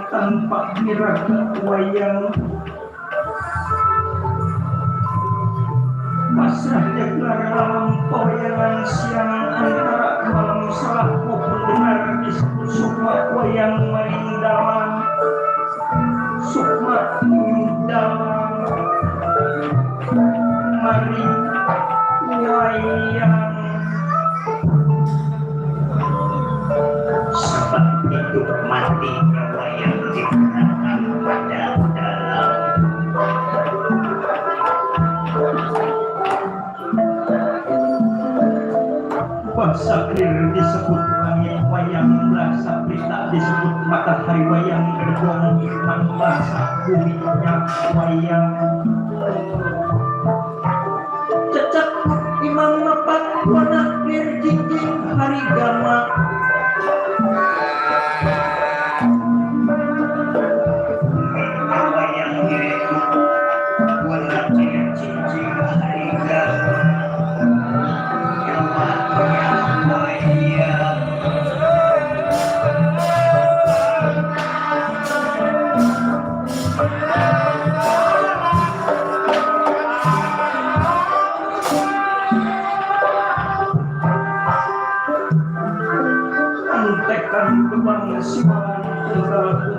Tanpa miraga wayang pasrah jaglar lampau yang siang antara malam salah maupun benar disebut sukma wayang marindaman sukma marindaman mari wayang sebab hidup mati wayang digunakan pada dalam bahasa clear disebut langit wayang bahasa berita disebut matahari wayang gerbong iman bahasa buminya wayang cecak imam mapat wana clear jinjing hari gama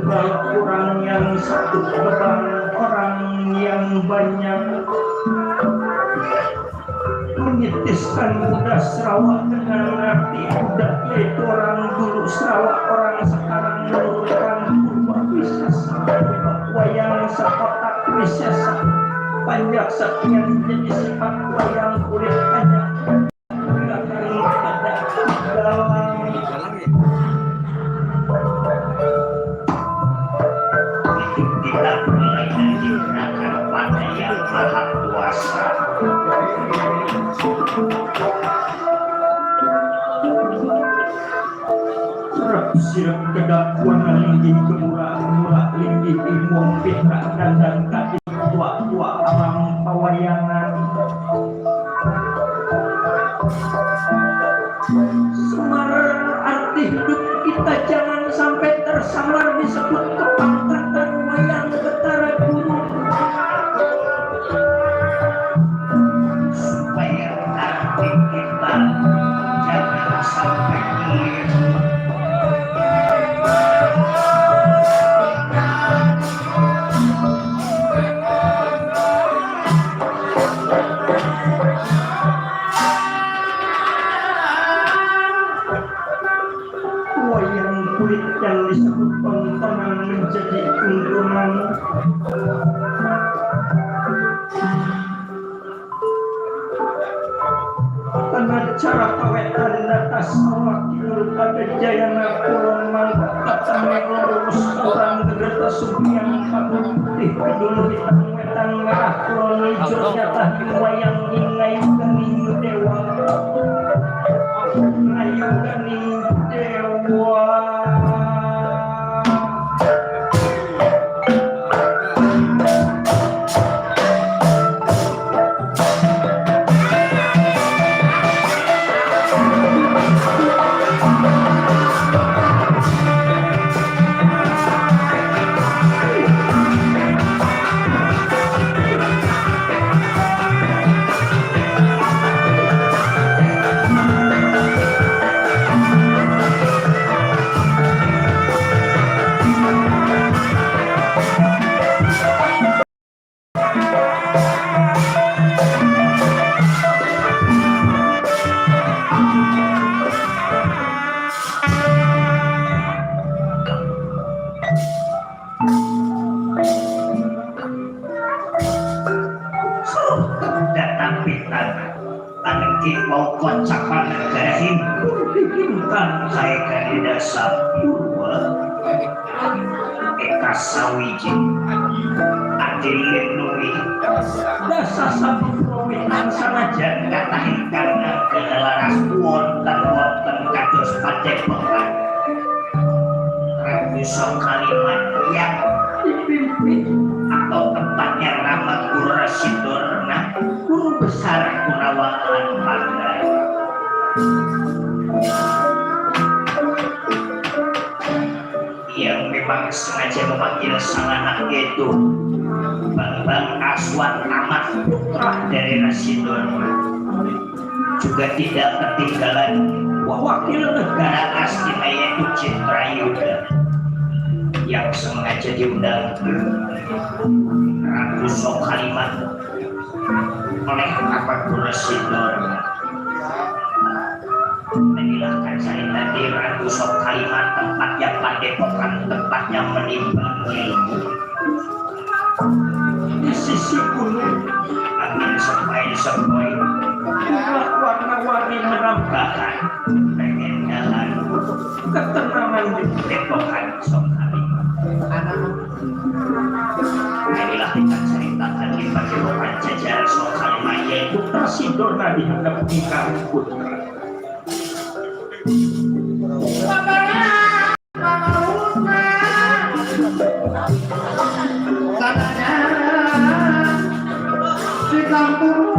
tunggal kurang yang satu beban orang yang banyak menyetiskan budak Sarawak dengan arti budak yaitu orang dulu Sarawak orang sekarang menurutkan purba wisasa wayang sekotak wisasa panjang sekian jadi sifat wayang kulit hanya gerakan pada dalam tidak mulai digunakan pada yang maha kuasa. Sirap kedakuan linggih kemurah-murah linggih imong fitnah dan kaki tua-tua alam pawayangan semar arti hidup kita jangan sampai tersamar disebut kepangkatan wayang betara guru supaya arti kita jangan sampai hilang. Wayang kulit yang disebut tontonan menjadi tuntunan karena cara kawetan datas mewakil pada jayana kulon mangga katanya lurus kurang gerta subiang padu putih kidul hitam wetan merah kulon hijau nyata wayang ingai kening dewa ayu kening dewa mau kocakan negarahin bikinkan saya kali dasar purwa eka sawiji adi dilindungi dasa sapuprowitan sanajan katahin karena kedalaras wonten kados padepokan Rangkuso kalimat yang dipimpin atau tempatnya Rama Guru Rasidorna Guru Besar Gunawalan Pandai yang memang sengaja memanggil sang anak itu Bambang Aswan Amat putra dari Rasidorna juga tidak ketinggalan wakil negara aslinya yaitu Citrayuda yang sengaja diundang Rangkuso Kalimat oleh Rama Guru Rasidorna. Menilahkan saya tadi Rangkuso Kalimat tempat yang padepokan, tempatnya menimbang ilmu. Di sisi gunung angin sepoi-sepoi, warna-warni menambahkan pengen jalan ketenangan di padepokan Sok Kalimat. Inilah kita ceritakan di padepokan jajaran Sok Kalimat yaitu Rasidorna dihadapi Kang Putra. Di kampung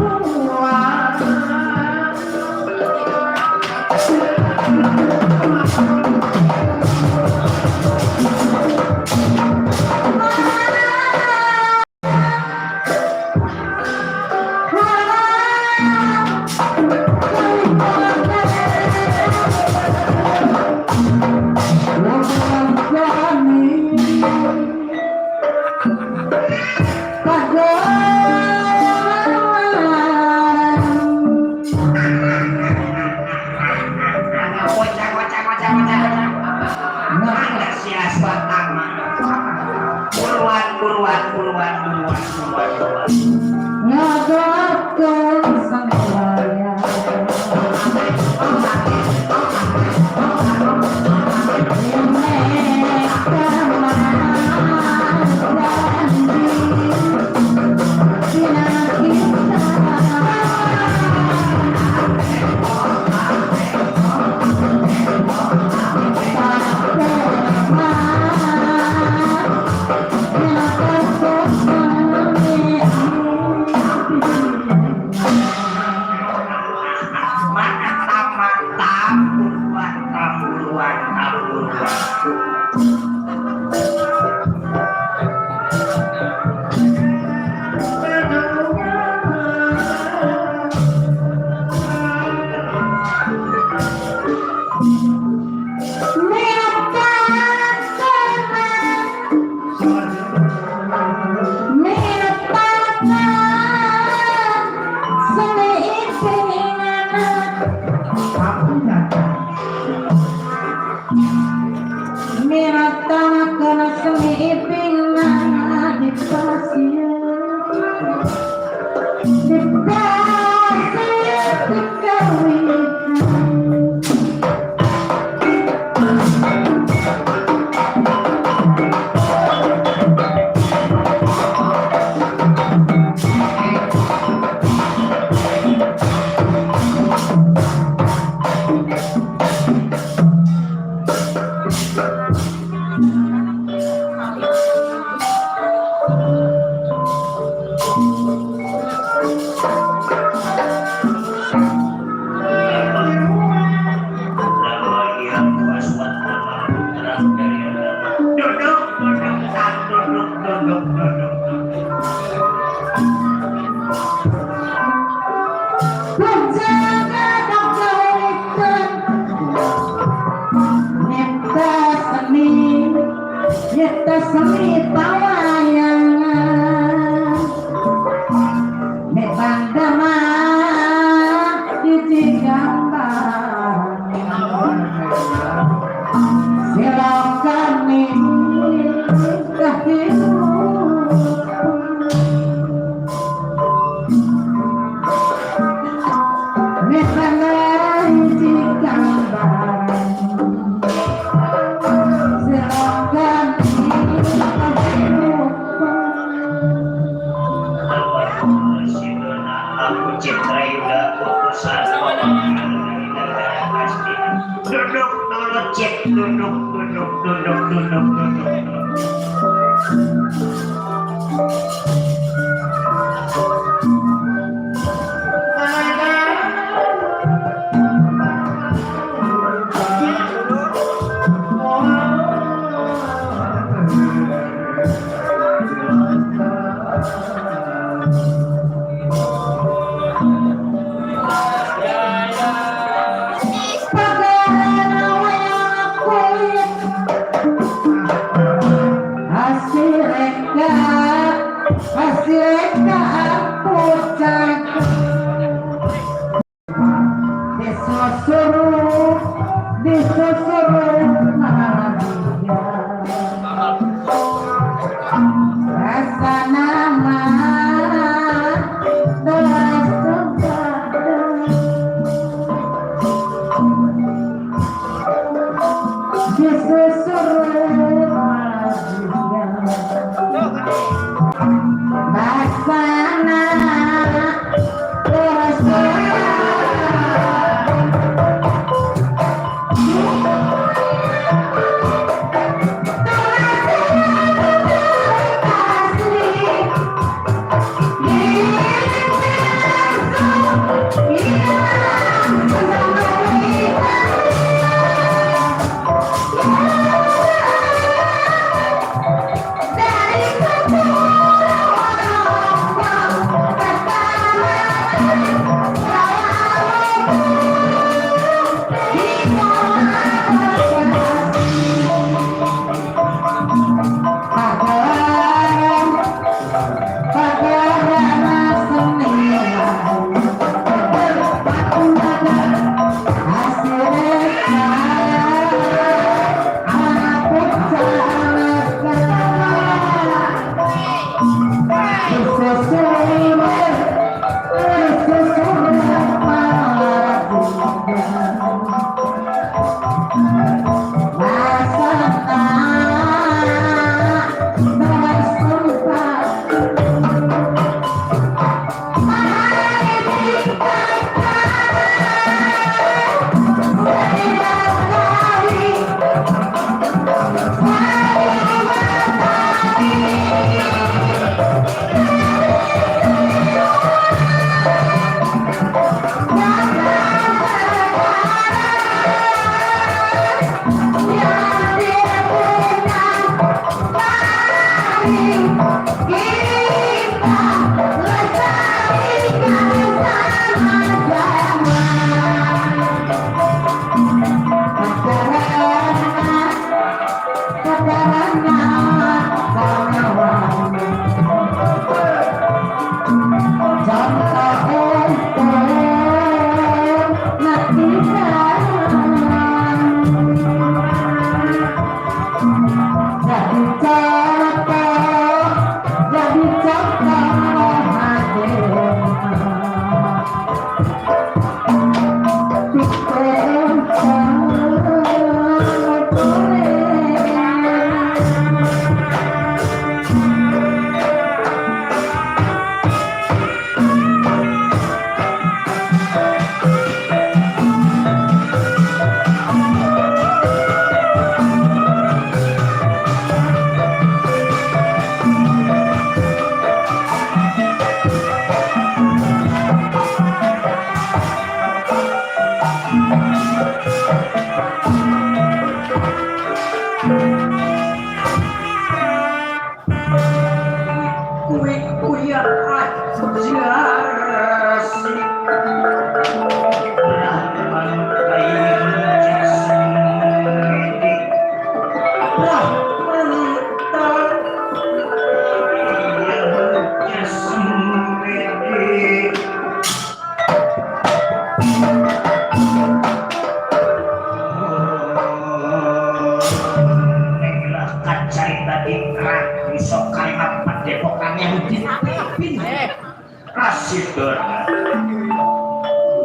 Cip duduk.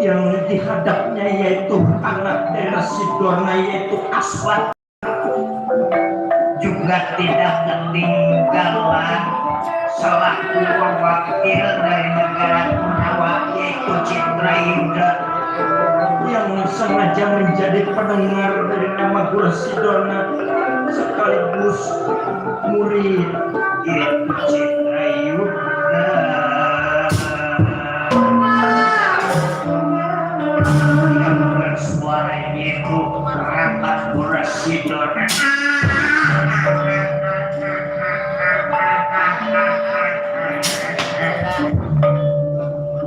Yang dihadapnya yaitu anak daerah Sidorna yaitu Aswad, juga tidak ketinggalan selaku wakil dari negara Kunawa yaitu Citra Yuda, yang sengaja menjadi pendengar dari nama Guru Sidona sekaligus murid itu Citrayuda. Yang bersuara itu rapat Guru Sidona.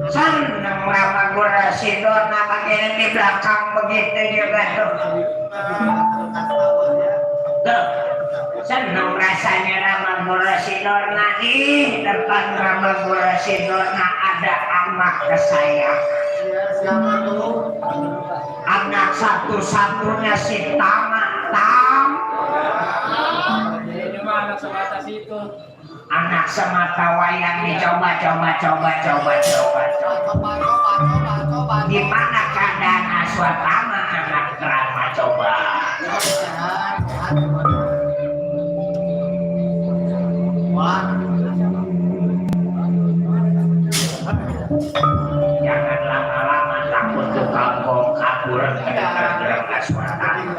Senang Rama Guru Sidona bagian di belakang begitu juga tuh. Senang rasanya Rama Guru Sidona di depan Rama Guru Sidona ada anak kesayang. Siapa tuh? Anak satu-satunya si Tama Tam. Ini mah anak sebatas itu. Anak semata wayang dicoba. Gimana keadaan Aswatama anak Rama coba? Jangan lama-lama takut tukang kabur kedengar Aswatama.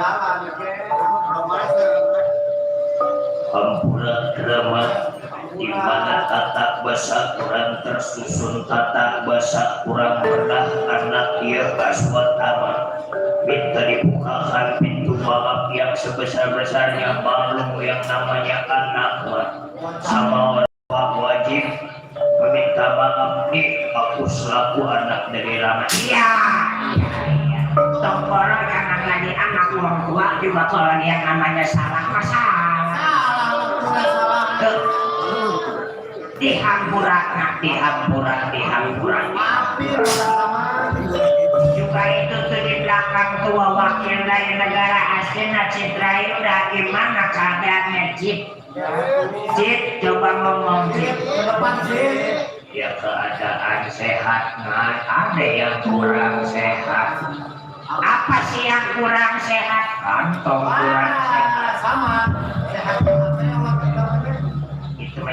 Hampura drama di mana tata basa kurang tersusun, tata basa kurang pernah anak dia Aswatama. Minta dibukakan pintu maaf yang sebesar-besarnya maklum yang namanya anak sama orang tua wajib meminta maaf nih aku selaku anak dari Rama. Iya. Tongkoro jangan lagi anak orang tua juga kalau yang namanya salah masalah. Dihamburan juga itu tuh di belakang tua wakil dari negara aslinya Citrayuda. Gimana keadaannya Cip coba ngomong Cip. Ya keadaan sehat nggak ada yang kurang sehat. Apa sih yang kurang sehat? Kantong kurang sehat. Sama sehat.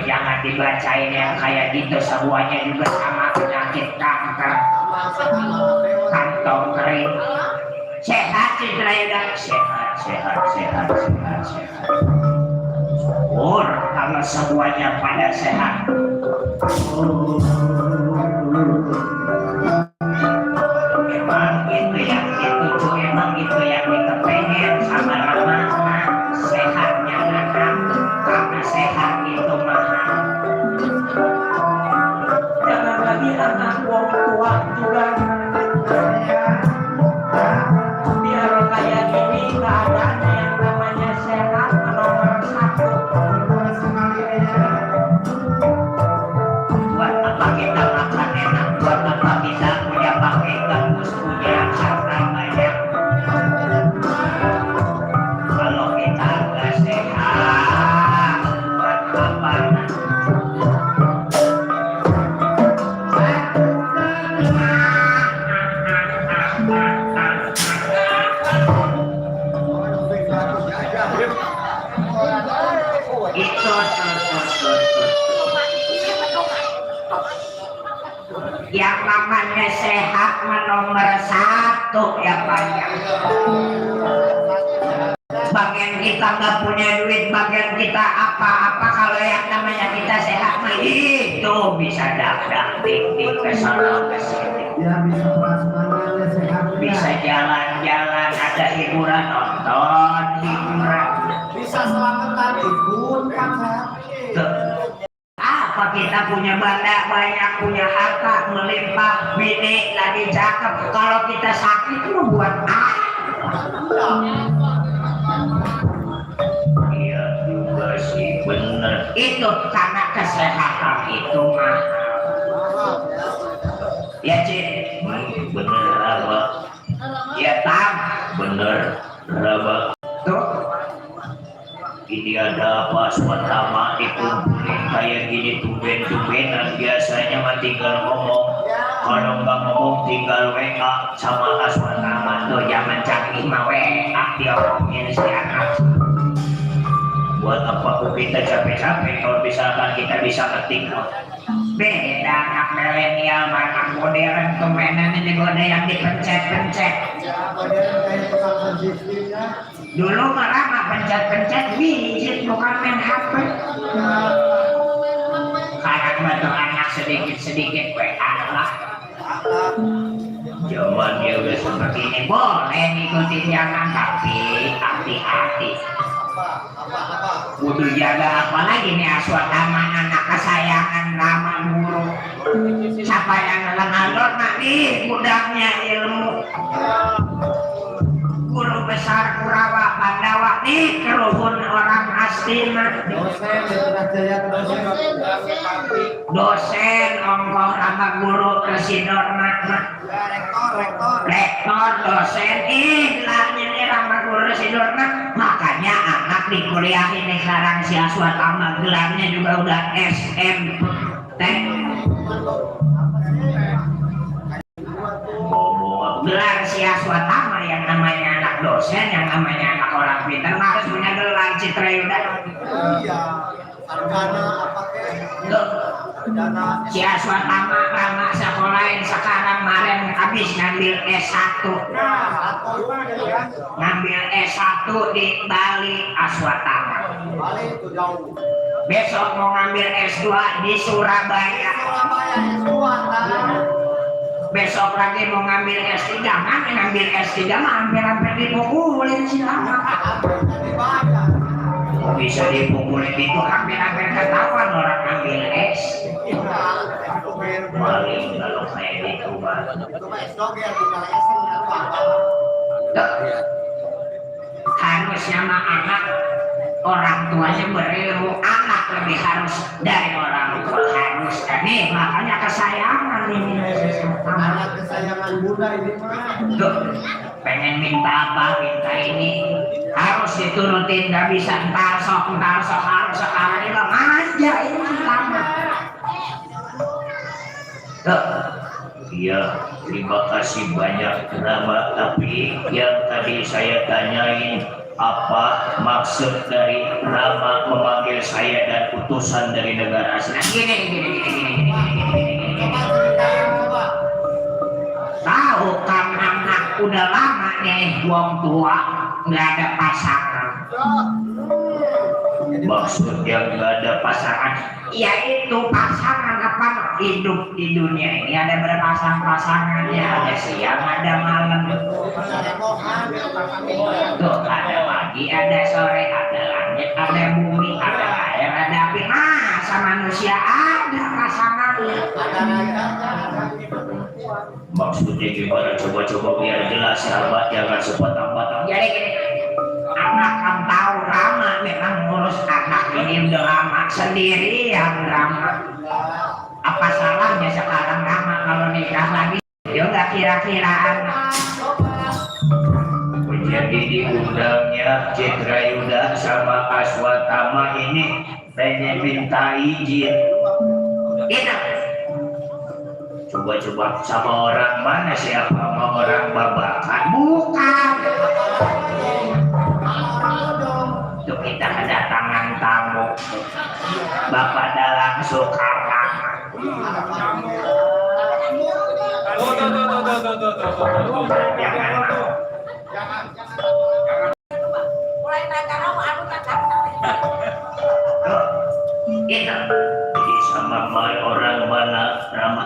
Jangan dibacain yang kayak gitu, semuanya juga sama penyakit kanker, kantong kering. Sehat Citrayuda, sehat. Syukur kalau semuanya pada sehat. Emang itu yang kita pengen sama Rama, sehatnya anak, karena sehat itu mahal. Jangan lagi anak wong tua juga. Biar kayak gini keadaannya yang namanya sehat nomor satu. Buat apa kita makan enak, buat apa kita punya pakai bagus, punya harta banyak. Kalau kita nggak sehat, buat apa? Yang namanya sehat nomor satu ya banyak. Bagian kita nggak punya duit, bagian kita apa-apa, kalau yang namanya kita sehat mah itu bisa dak tik ke sana ke sini. Ya bisa prasmanan sehat. Bisa jalan-jalan, ada hiburan, nonton hiburan. Bisa selamatan ikut kan sehat. Apa kita punya benda banyak, punya harta melimpah, bini lagi cakep, kalau kita sakit mau buat apa? Iya juga sih bener. Itu karena kesehatan itu mahal. Ya Cik, bener Raba. Ya Tam, bener Raba. Tuh. Ini ada apa Aswatama dikumpulin kayak gini tumben-tumbenan, biasanya mah tinggal ngomong, kalau nggak ngomong tinggal WA sama Aswatama. Tuh zaman canggih mah WA diomongin si anak. Buat apa kita capek-capek kalau misalkan kita bisa ketik. Beda anak milenial, anak modern tuh mainannya juga ada yang dipencet-pencet. Ya, modern kayak tukang sensitifnya. Dulu malah mah pencet-pencet widget bukan main HP. Sekarang mah tuh anak sedikit-sedikit WA lah. Zamannya udah seperti ini, boleh ngikutin zaman tapi hati-hati. Kudu jaga apalagi nih Aswatama anak kesayangan Rama Guru. Siapa yang ngalor nih gudangnya ilmu. Guru besar Kurawa Pandawa nih keruhun orang Astina. Dosen di Trans Jaya Dosen ongkoh Rama Guru Residor rektor dosen gelarnya nih Rama Guru Residor makanya anak dikuliahin nih sekarang si Aswatama gelarnya juga udah SMP. Gelar si Aswatama yang namanya anak dosen, yang namanya anak orang pintar harus punya gelar Citra Yuda. Iya, sarjana apa kek? Sarjana. Si Aswatama Rama sekolahin sekarang kemarin habis ngambil S1. Ngambil S1 di Bali Aswatama. Bali itu jauh. Besok mau ngambil S2 di Surabaya. Surabaya S2 Besok lagi mau ngambil S3, kan ngambil S3 mah hampir-hampir dipukulin sih lama. dibayar. Bisa dipukulin itu hampir-hampir ketahuan orang ngambil S. Maling kalau kayak gitu mah. Itu mah S-Doger bukan S-nya apa-apa. Harusnya mah anak orang tuanya berilmu, anak lebih harus dari orang tua harus. Nih makanya kesayangan ini. Anak kesayangan Bunda ini mah. Tuh, pengen minta apa, minta ini harus diturutin, nggak bisa entar sok harus sekarang ini lah manja ini lama. Tuh, iya, terima kasih banyak Rama. Tapi yang tadi saya tanyain apa maksud dari Rama memanggil saya dan utusan dari negara asing? Gini. Coba ceritain coba. Tahu kan anak udah lama nih wong tua nggak ada pasangan. Maksudnya nggak ada pasangan, yaitu pasangan apa hidup di dunia ini ada berpasang-pasangannya, ada siang ada malam. Tuh ada pagi, ada sore, ada langit, ada bumi, ada air, ada api. Masa manusia ada pasangannya? Maksudnya gimana? Coba biar jelas sahabat, jangan sepotong-potong. Jadi gini, anak kan tahu Rama memang ngurus anak ini udah lama sendirian Rama. Apa salahnya sekarang Rama kalau nikah lagi? Ya udah kira-kira anak. Jadi diundangnya Citra Yuda sama Aswatama ini pengen minta izin. Gitu. Coba sama orang mana, siapa mau orang babakan? Bukan. Itu kita kedatangan tamu Bapak Dalang Soekarno. Jangan mau. Itu. Jadi sama orang mana Rama?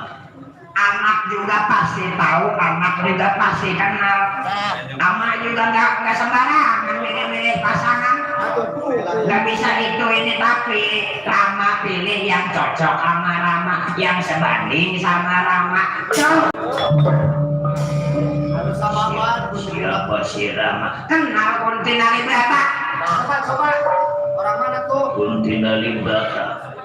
Anak juga pasti tahu, anak juga pasti kenal. Anak juga nggak sembarangan milih pasangan. Nggak bisa itu ini, tapi Rama pilih yang cocok sama Rama, yang sebanding sama Rama. Siapa si Rama? Kenal Kuntina Librata? Coba. Orang mana tuh? Kuntina Librata.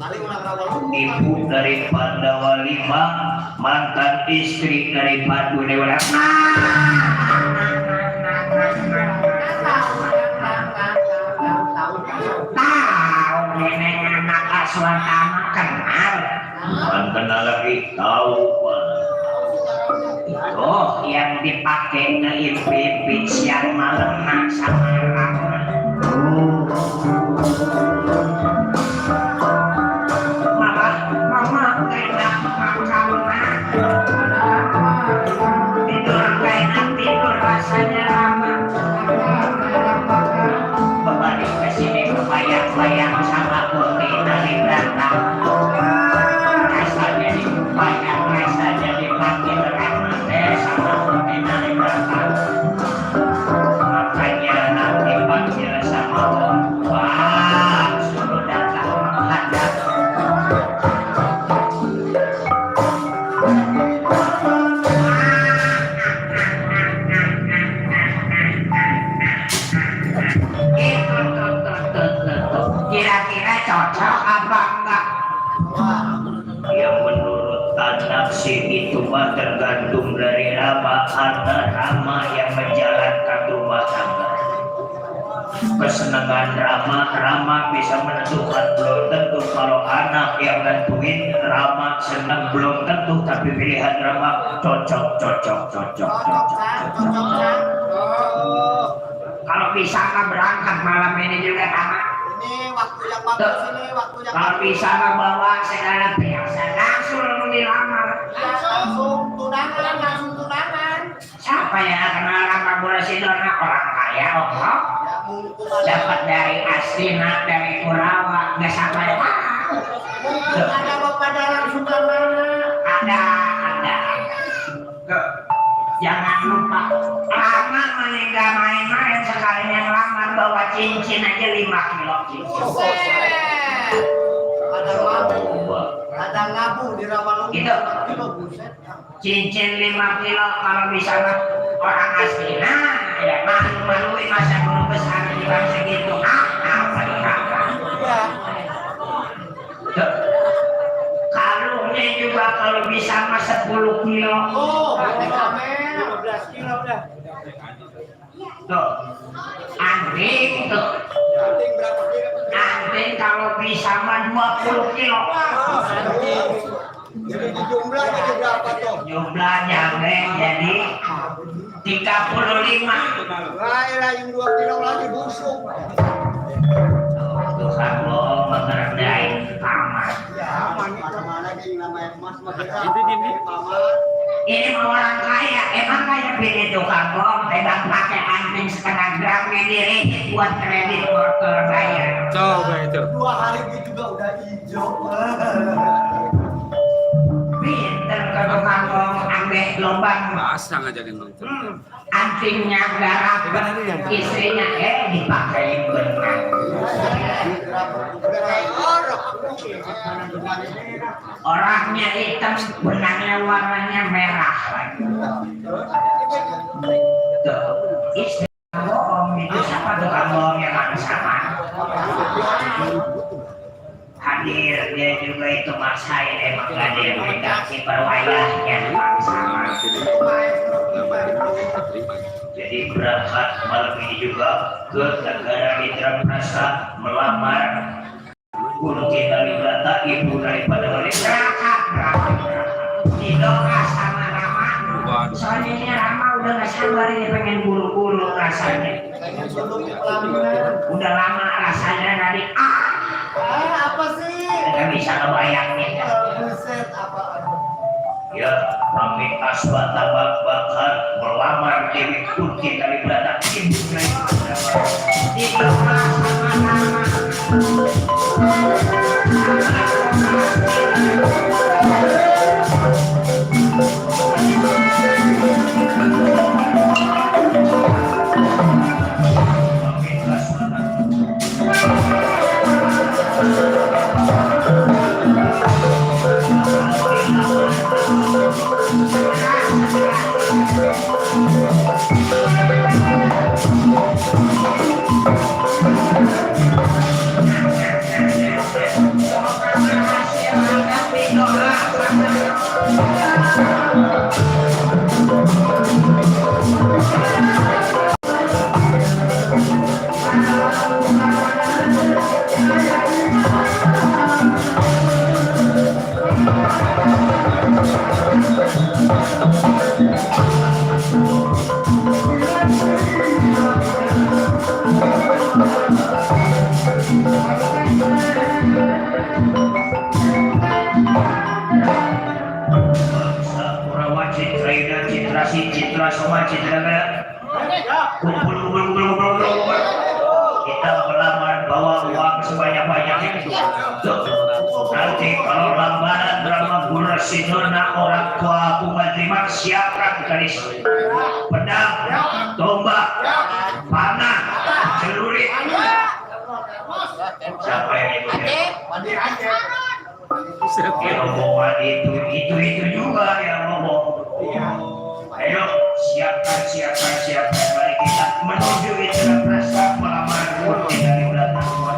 Ibu dari Pandawa 5, mantan istri dari Padu Dewa. Tahu nenek anak Aswatama kenal. Bukan kenal lagi, tahu Pak. Itu yang dipakai ngeimpi siang malam sama Rama. Mama enak makamna tidur enak tidur rasanya lama berbalik ke sini kebayang-bayang sama bumi dari belakang rasanya dibayang rasanya dipanggil rama sama bumi dari belakang makanya nanti panggil sama bumi wah suruh datang menghadap kira-kira cocok apa enggak? Yang menurut nafsi itu mah tergantung dari Rama karena Rama yang menjalankan rumah tangga. Kesenangan Rama bisa menentukan belum tentu kalau anak yang nentuin Rama senang belum tentu tapi pilihan Rama cocok. Kalau bisa nggak berangkat malam ini juga Rama. Ini waktu yang bagus ini, waktu yang kalau bisa nggak bawa segala perhiasan langsung dilamar. langsung tunangan. Siapa yang akan melamar Burasidona? Orang kaya, Ya mumpung dapat dari Astina, dari Kurawa, nggak sampai ada bapak dalam Sukamana. ada. Jangan lupa, Rama meninggal main-main sekali yang lamar bawa cincin aja 5 kilo cincin. Ada ngabu di Rawamangun. Gitu. Cincin 5 kilo kalau bisa mah orang Astina ya malu-maluin masa guru besar di bangsa gitu. Apa dikata? Kalungnya juga kalau bisa mah 10 kilo. Oh, 15 kilo dah. Tuh, anting tuh. Anting berapa kilo? Anting kalau bisa mah 20 kilo. Jadi di jumlah jadi berapa tuh? Jumlahnya jadi 35. Lah yang 2 kilo lagi busuk. Tuhan lo mengerdain kamar. Ya, mana lagi yang namanya emas mah Mama. Ini mau orang kaya, emang kayak pilih tukang bom, pegang pakai anting setengah gram diri buat kredit motor bayar. Coba itu. 2 hari gitu juga udah hijau. Pinter ke tukang bom, ambil lubang. Pasang aja nih nonton. Antingnya garap, istrinya dipakai benang. Orangnya hitam, benangnya warnanya merah lagi. Tuh, istri bohong itu siapa tukang bohong yang sama? Hadir dia juga itu Mas Said emang gak ada yang mengganti perwayahnya Bang sama. Jadi berangkat malam ini juga ke negara Mitra Prasa melamar Kunti Kalibrata ibu daripada wali berangkat didoa sama Rama. Soalnya ini Rama udah gak sabar ini pengen buru-buru rasanya. Udah lama rasanya dari Apa sih? nggak bisa ngebayangin. Buset apa? Ya, pamit aswata bakar melamar Dewi Kunti Kalibrata ibu daripada didoa sama Rama. Kurawa Citra Ida Citra Si Citra Soma Citra kumpul. Kita melamar bawa uang sebanyak-banyaknya. Nanti kalau lambaran drama Guru Sidona orang tua aku menerima siapkan garis pedang, tombak, panah, celurit. Siapa yang itu? Yang omongan itu juga yang ngomong. Ayo siapkan. Mari kita menuju itu rasa pelamar Gusti dari belakang tua.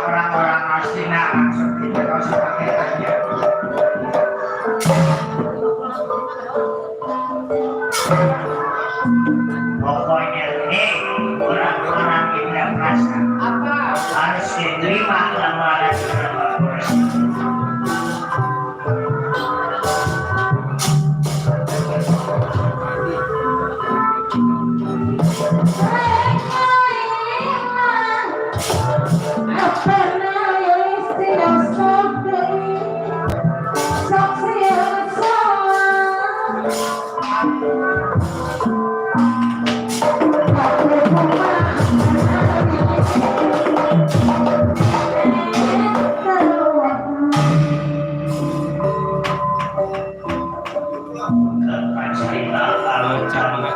Orang-orang Astina langsung kita kau pakai aja. Pokoknya orang-orang Indra Prasa harus diterima lamaran Bapak Guru.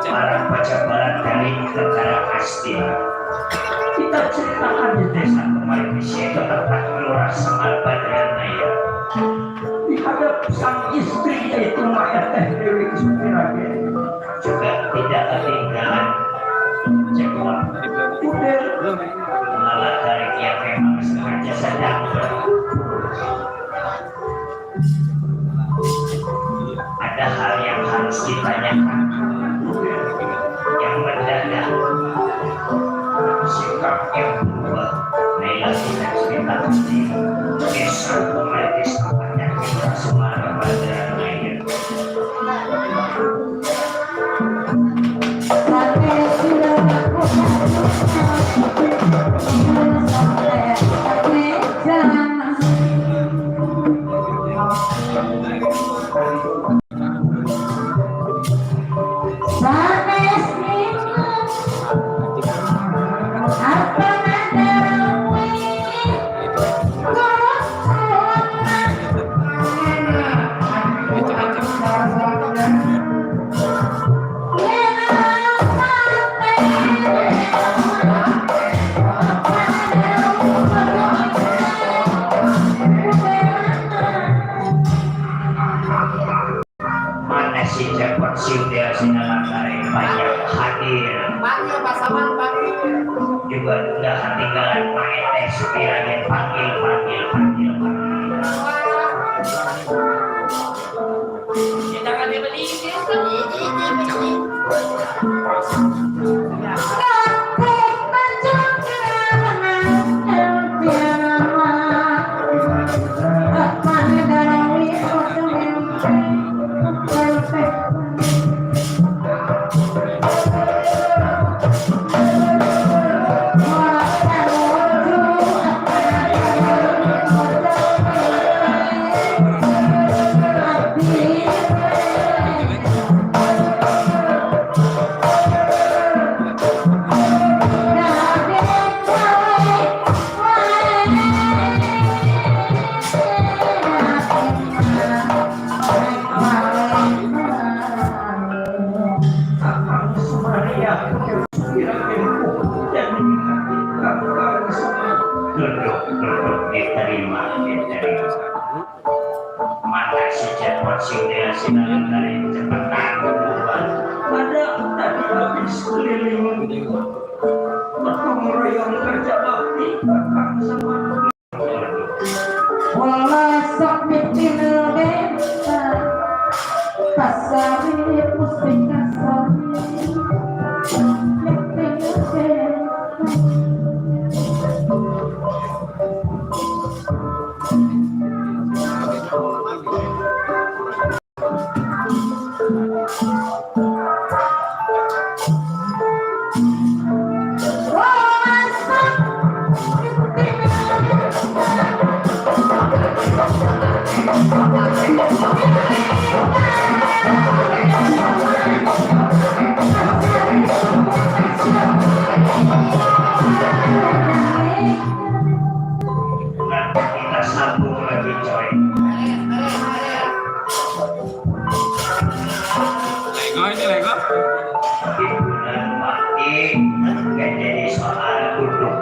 Para pejabat dari negara Astina. Kita ceritakan di desa kemarin di situ tempat Lurah Semar Badrana. Di hadap sang istri yaitu Maya Teh Dewi Sumirage juga tidak ketinggalan jengkol. Malah dari yang memang sengaja sedang ada hal yang harus ditanyakan yang mendadak, sikap yang berubah. Naila tidak cerita di desa Kumatis tempatnya kita Semara Badrana. Panggil pasaman panggil. Juga nggak ketinggalan main teh supiranya panggil. Kita kan beli duduk diterima. Mana si cepot singgil sinang dari cepetan duluan. Ada tadi habis keliling bertemu royong kerja bakti kakak sama Walasok mitin desa pasari pusing kasari mitin desa. Kita sambung lagi coy. Lego. Hiburan mati gak jadi soal duduk.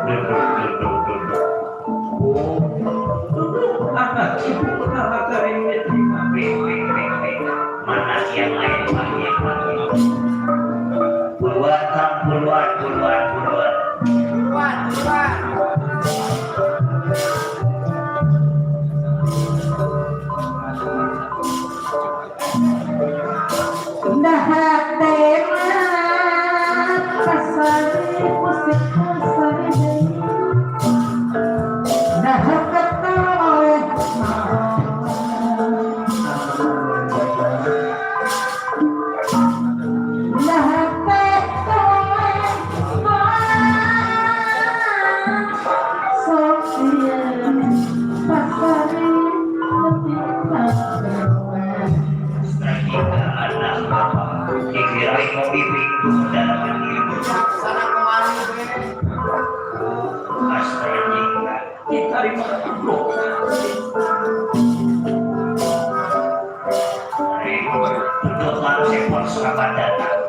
anak ibu pertama kali menerima Mana yang lain panggil. Puluhan. Dahak tema pasari pusing kasari dahak ketawa dahak ketawa Sofia pasari Kita anak bapak dikirain mau bibik dalam ilmu Sana kemari gue. astrologi enggak. diterima duduk Duduk lalu sepon selamat datang.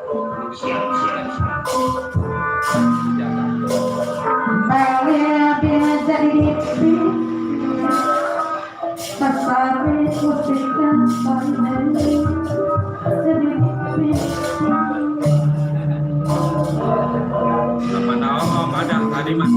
Siap. Balia bila jadi pasari pusing kasari jadi Apa tahu ada tadi mah.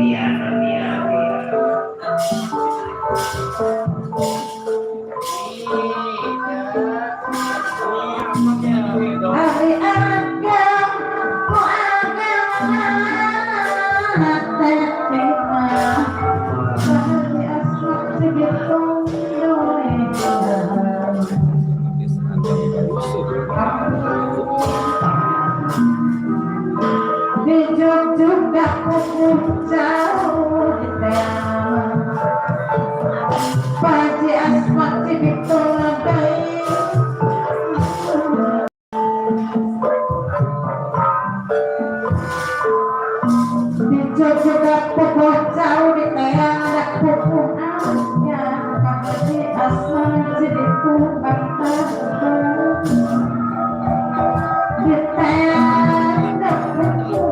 biar biar Hari agam ku agam hati terima Bahari asmak segitung dunia Dijuk juga kuku jauh di teang Paji asmak segitung lebih juga pokok jauh di teang ada pokok aja Paji asmak segitung bantah di teang ada pokok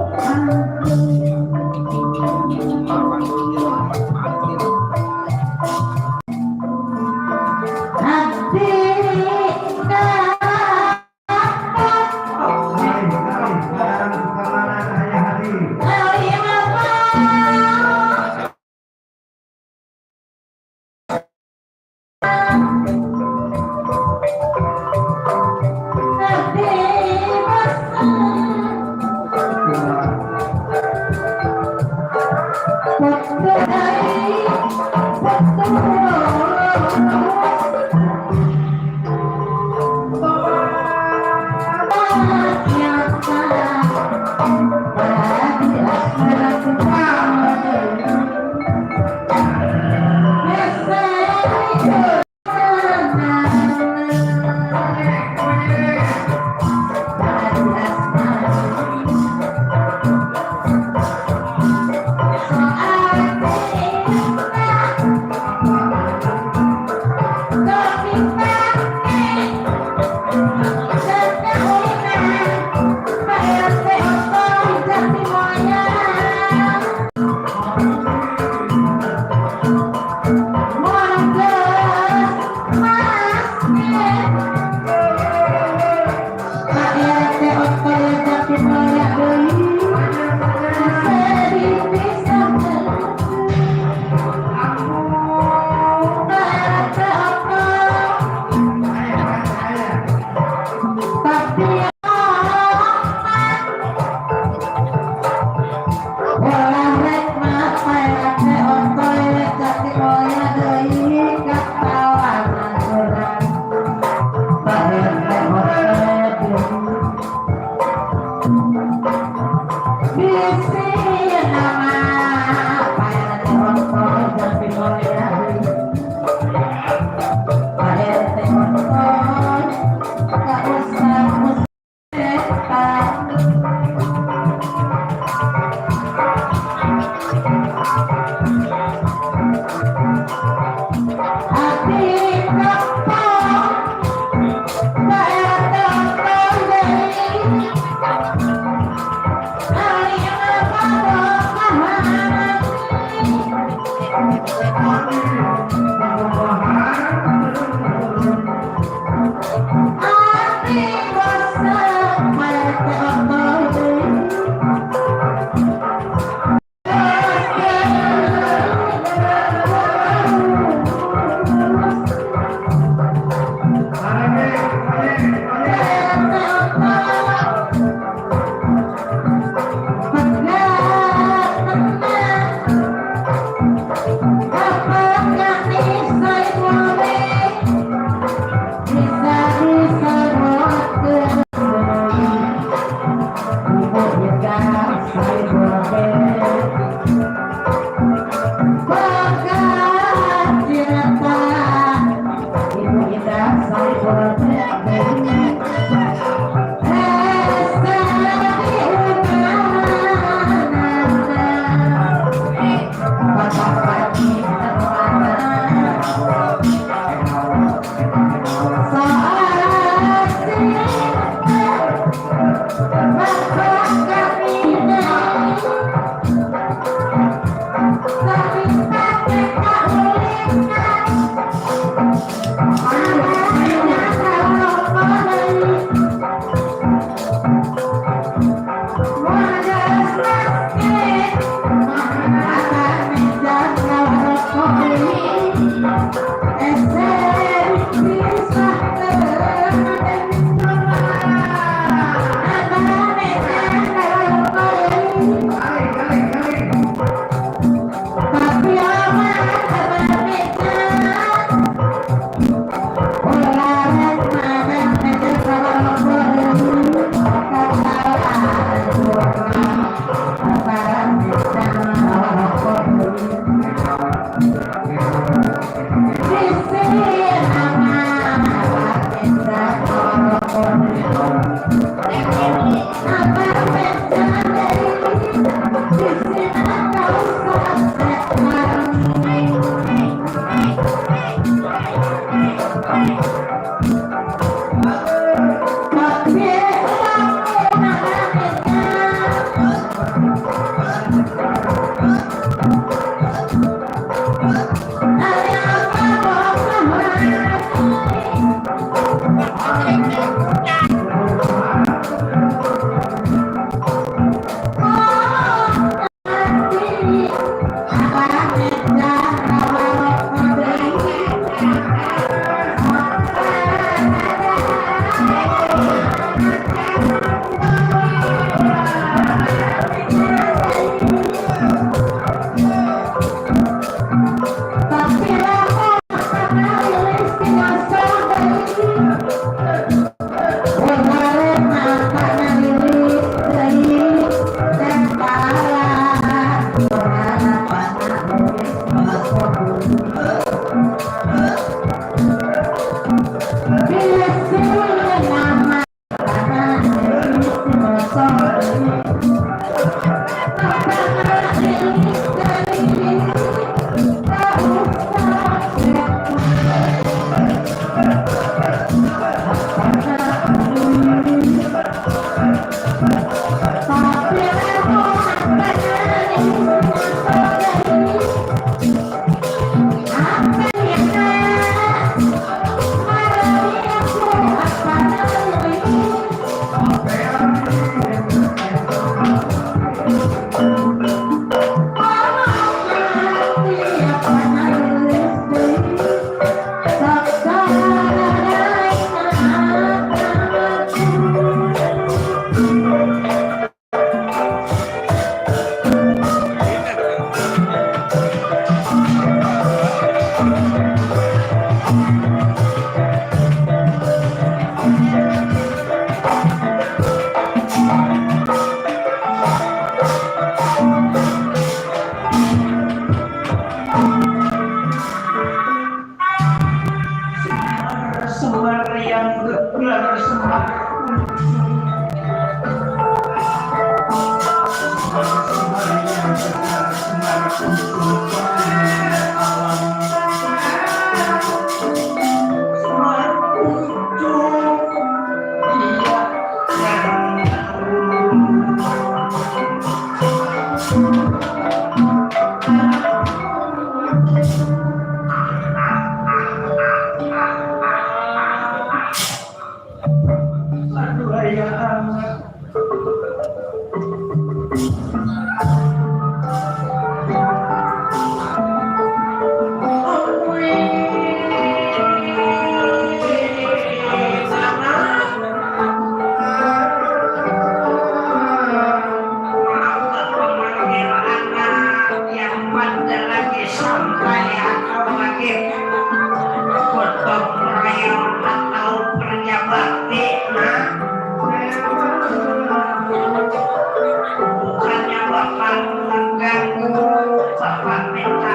Bapak minta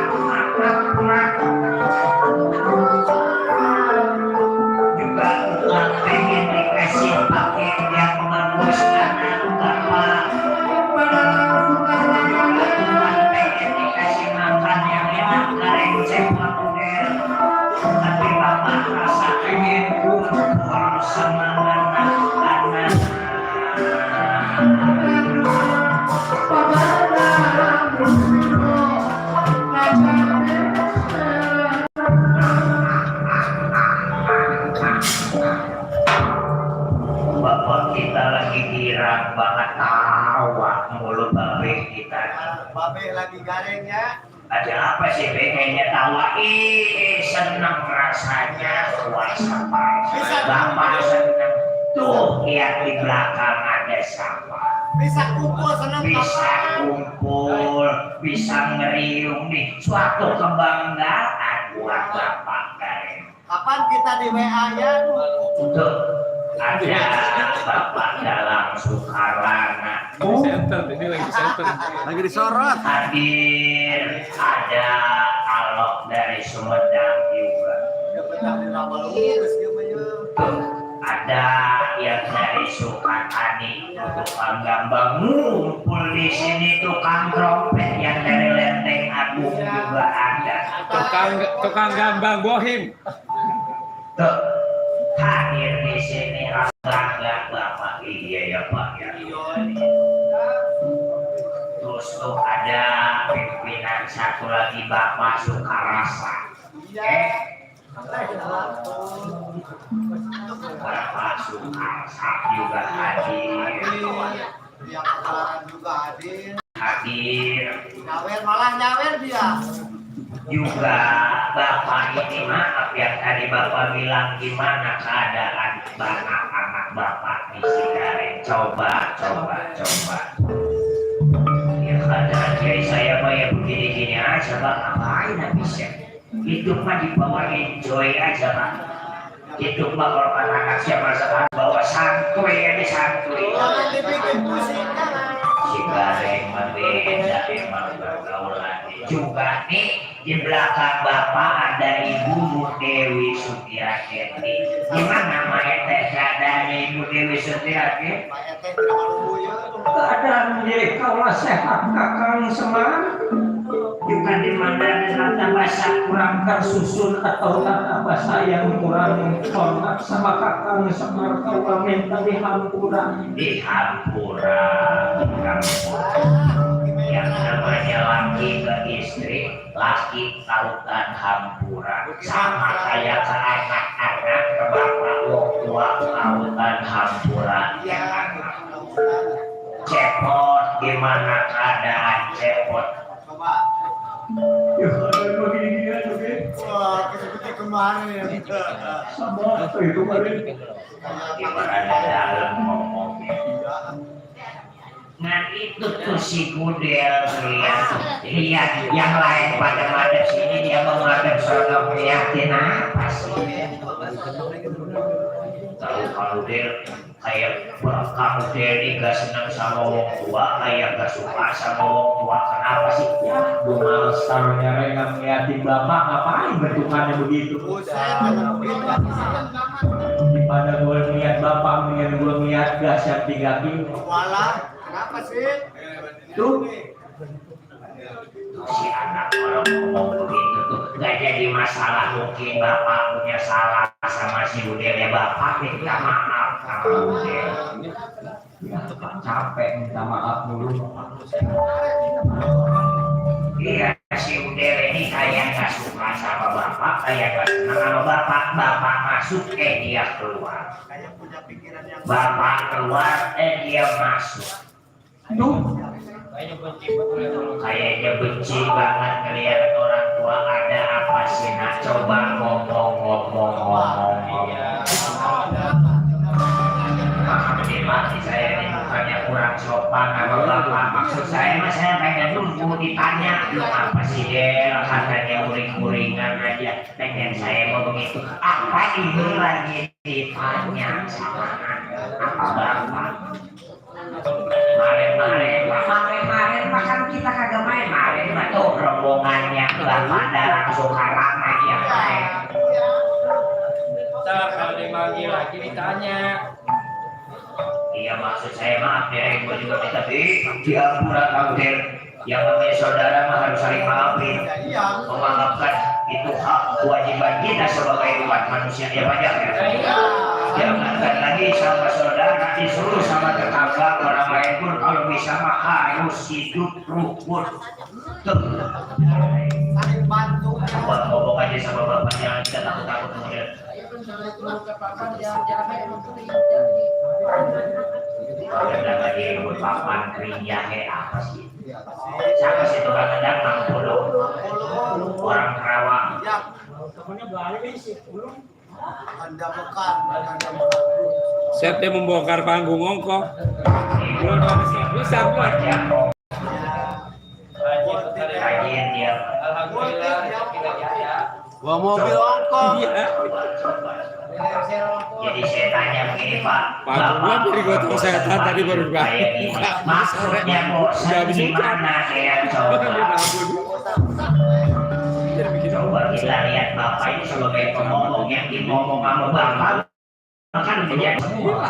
maaf juga Uang pengen dikasih paket yang bagus karena Bapak Uang pengen dikasih makan yang enak kareng cepot udah tapi Bapak rasa pengen kumpul sama anak-anak Bapak kita lagi girang banget tawa mulu babe kita. Babe lagi garing ya. Ada apa sih be kayaknya tawa? Seneng rasanya puasa Pak. Bapak seneng. Tuh lihat di belakang ada sawah. Bisa kumpul senang Bisa kumpul, bisa ngeriung nih. Suatu kebanggaan buat Bapak kayak. Kapan kita di WA ya? Tuh ada Bapak dalam Sukarana. Ini lagi center. Lagi disorot. Hadir ada Alok dari Sumedang juga. Tuh ada yang dari Sukatani, tukang gambang ngumpul di sini, tukang trompet yang dari Lenteng Agung juga ada. Tukang gambang bohim. Tuh hadir di sini bangga Bapak. Iya ya Pak ya. Terus tuh ada pimpinan satu lagi Bapak Sukarasa. Bapak Sukarsa juga hadir. Yang kemarin juga hadir. Hadir Nyawer malah nyawer dia. juga Bapak ini, maaf yang tadi Bapak bilang gimana keadaan anak-anak Bapak di Cikareng. Coba. Ya keadaan kayak saya Pak ya begini-gini aja Pak, ngapain habisnya? Hidup mah dibawa enjoy aja Pak. Hidup Pak kalau anak-anak siapa sekarang bawa santuy aja santuy. Jangan dibikin pusing Cikareng berbeda emang pergaulan juga nih. Di belakang Bapak ada Ibu Dewi Sutiati. Gimana Maya teh keadaannya Ibu Dewi Sutiati? Pak Ete terlalu ya. Keadaan jadi kaulah sehat kakang Semar. Juga di mana tata bahasa Kurang tersusun atau tata bahasa yang kurang hormat sama kakang Semar, kaulah minta dihampura. di Hampura. Yang namanya laki ke istri, laki tautan Hampura. Sama kayak ke anak-anak, ke bapak wong tua tautan Hampura yang anak. Cepot, gimana keadaan Cepot? Coba. Ya ada begini aja oke. Wah, seperti kemarin ya. Sama apa itu kemarin? Gimana dalam ngomongnya? Nah itu tuh si Gudel lihat yang lain pada madep sini, dia mau madep sono ngeliatin apa sih? Tahu kalau Del kayak kamu Del ini gak senang sama wong tua, kayak gak suka sama wong tua, kenapa sih? Ya, gue males taruhnya rengang ngeliatin bapak, ngapain bentukannya begitu? Buset, jangan begitu. Daripada gue ngeliat bapak, mendingan gue ngeliat gas yang 3 kilo. Walah, kenapa sih? Tuh, Si anak orang ngomong begitu tuh gak jadi masalah, mungkin bapak punya salah sama si Gudel ya, bapak minta maaf sama Gudel. ya, capek minta maaf mulu. Iya, si Udel ini kayak gak suka sama bapak, kayak gak senang sama bapak. Bapak masuk, dia keluar. Kayak punya pikiran yang Bapak keluar, dia masuk. Tuh, Kayaknya benci banget ngeliat orang tua, ada apa sih? Nah, coba ngomong. Maaf nih mati saya ini bukannya kurang sopan sama bapak. Maksud saya mas, saya pengen nunggu ditanya. Lu apa sih Del? Katanya uring-uringan aja. Pengen saya mau begitu. Apa ini lagi ditanya sama apa bapak? Maren, makan kita kagak main. lah pada langsung harap lagi ya. Ntar kalau dimanggil lagi ditanya. Iya maksud saya maaf ya, gue juga minta diampura takdir. Yang namanya saudara mah harus saling maafin, menganggapkan itu hak kewajiban kita sebagai umat manusia ya banyak ya. Jangankan lagi sama saudara, disuruh sama tetangga orang lain pun kalau bisa mah harus hidup rukun. Tuh. Ngomong aja sama bapak jangan kita takut-takut kemudian. Ada lagi papan rinjahe apa sih? Siapa sih tukang kendang 60 orang Karawang? Saya teh membongkar panggung ongko. Bisa buat ya. Kajian dia. Alhamdulillah. Bawa mobil ongkos. Iya. Jadi saya tanya begini Pak. Panggungnya dari gotong setan tadi baru bangun. Maksudnya bosan di mana saya coba. Coba kita lihat Bapak ini sebagai pengomong yang ngomong sama Bapak. Kan menjadi semua.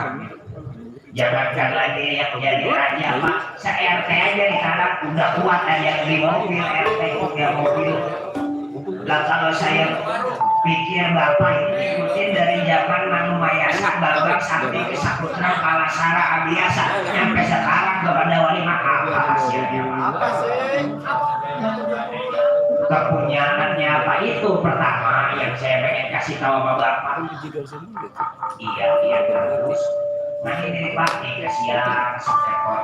Jangankan lagi yang menjadi raja Pak. Se-RT aja di sana udah kuat aja di mobil RT punya mobil. Lah kalau saya pikir Bapak ini ikutin dari zaman Manu Mayasa, Babak Sakti ke Saputra Palasara Abiasa sampai sekarang kepada Wali Maha hasilnya Apa sih? kepunyaannya apa itu pertama yang saya pengen kasih tahu sama Bapak. Iya terus. Nah ini Pak nih kasihan seekor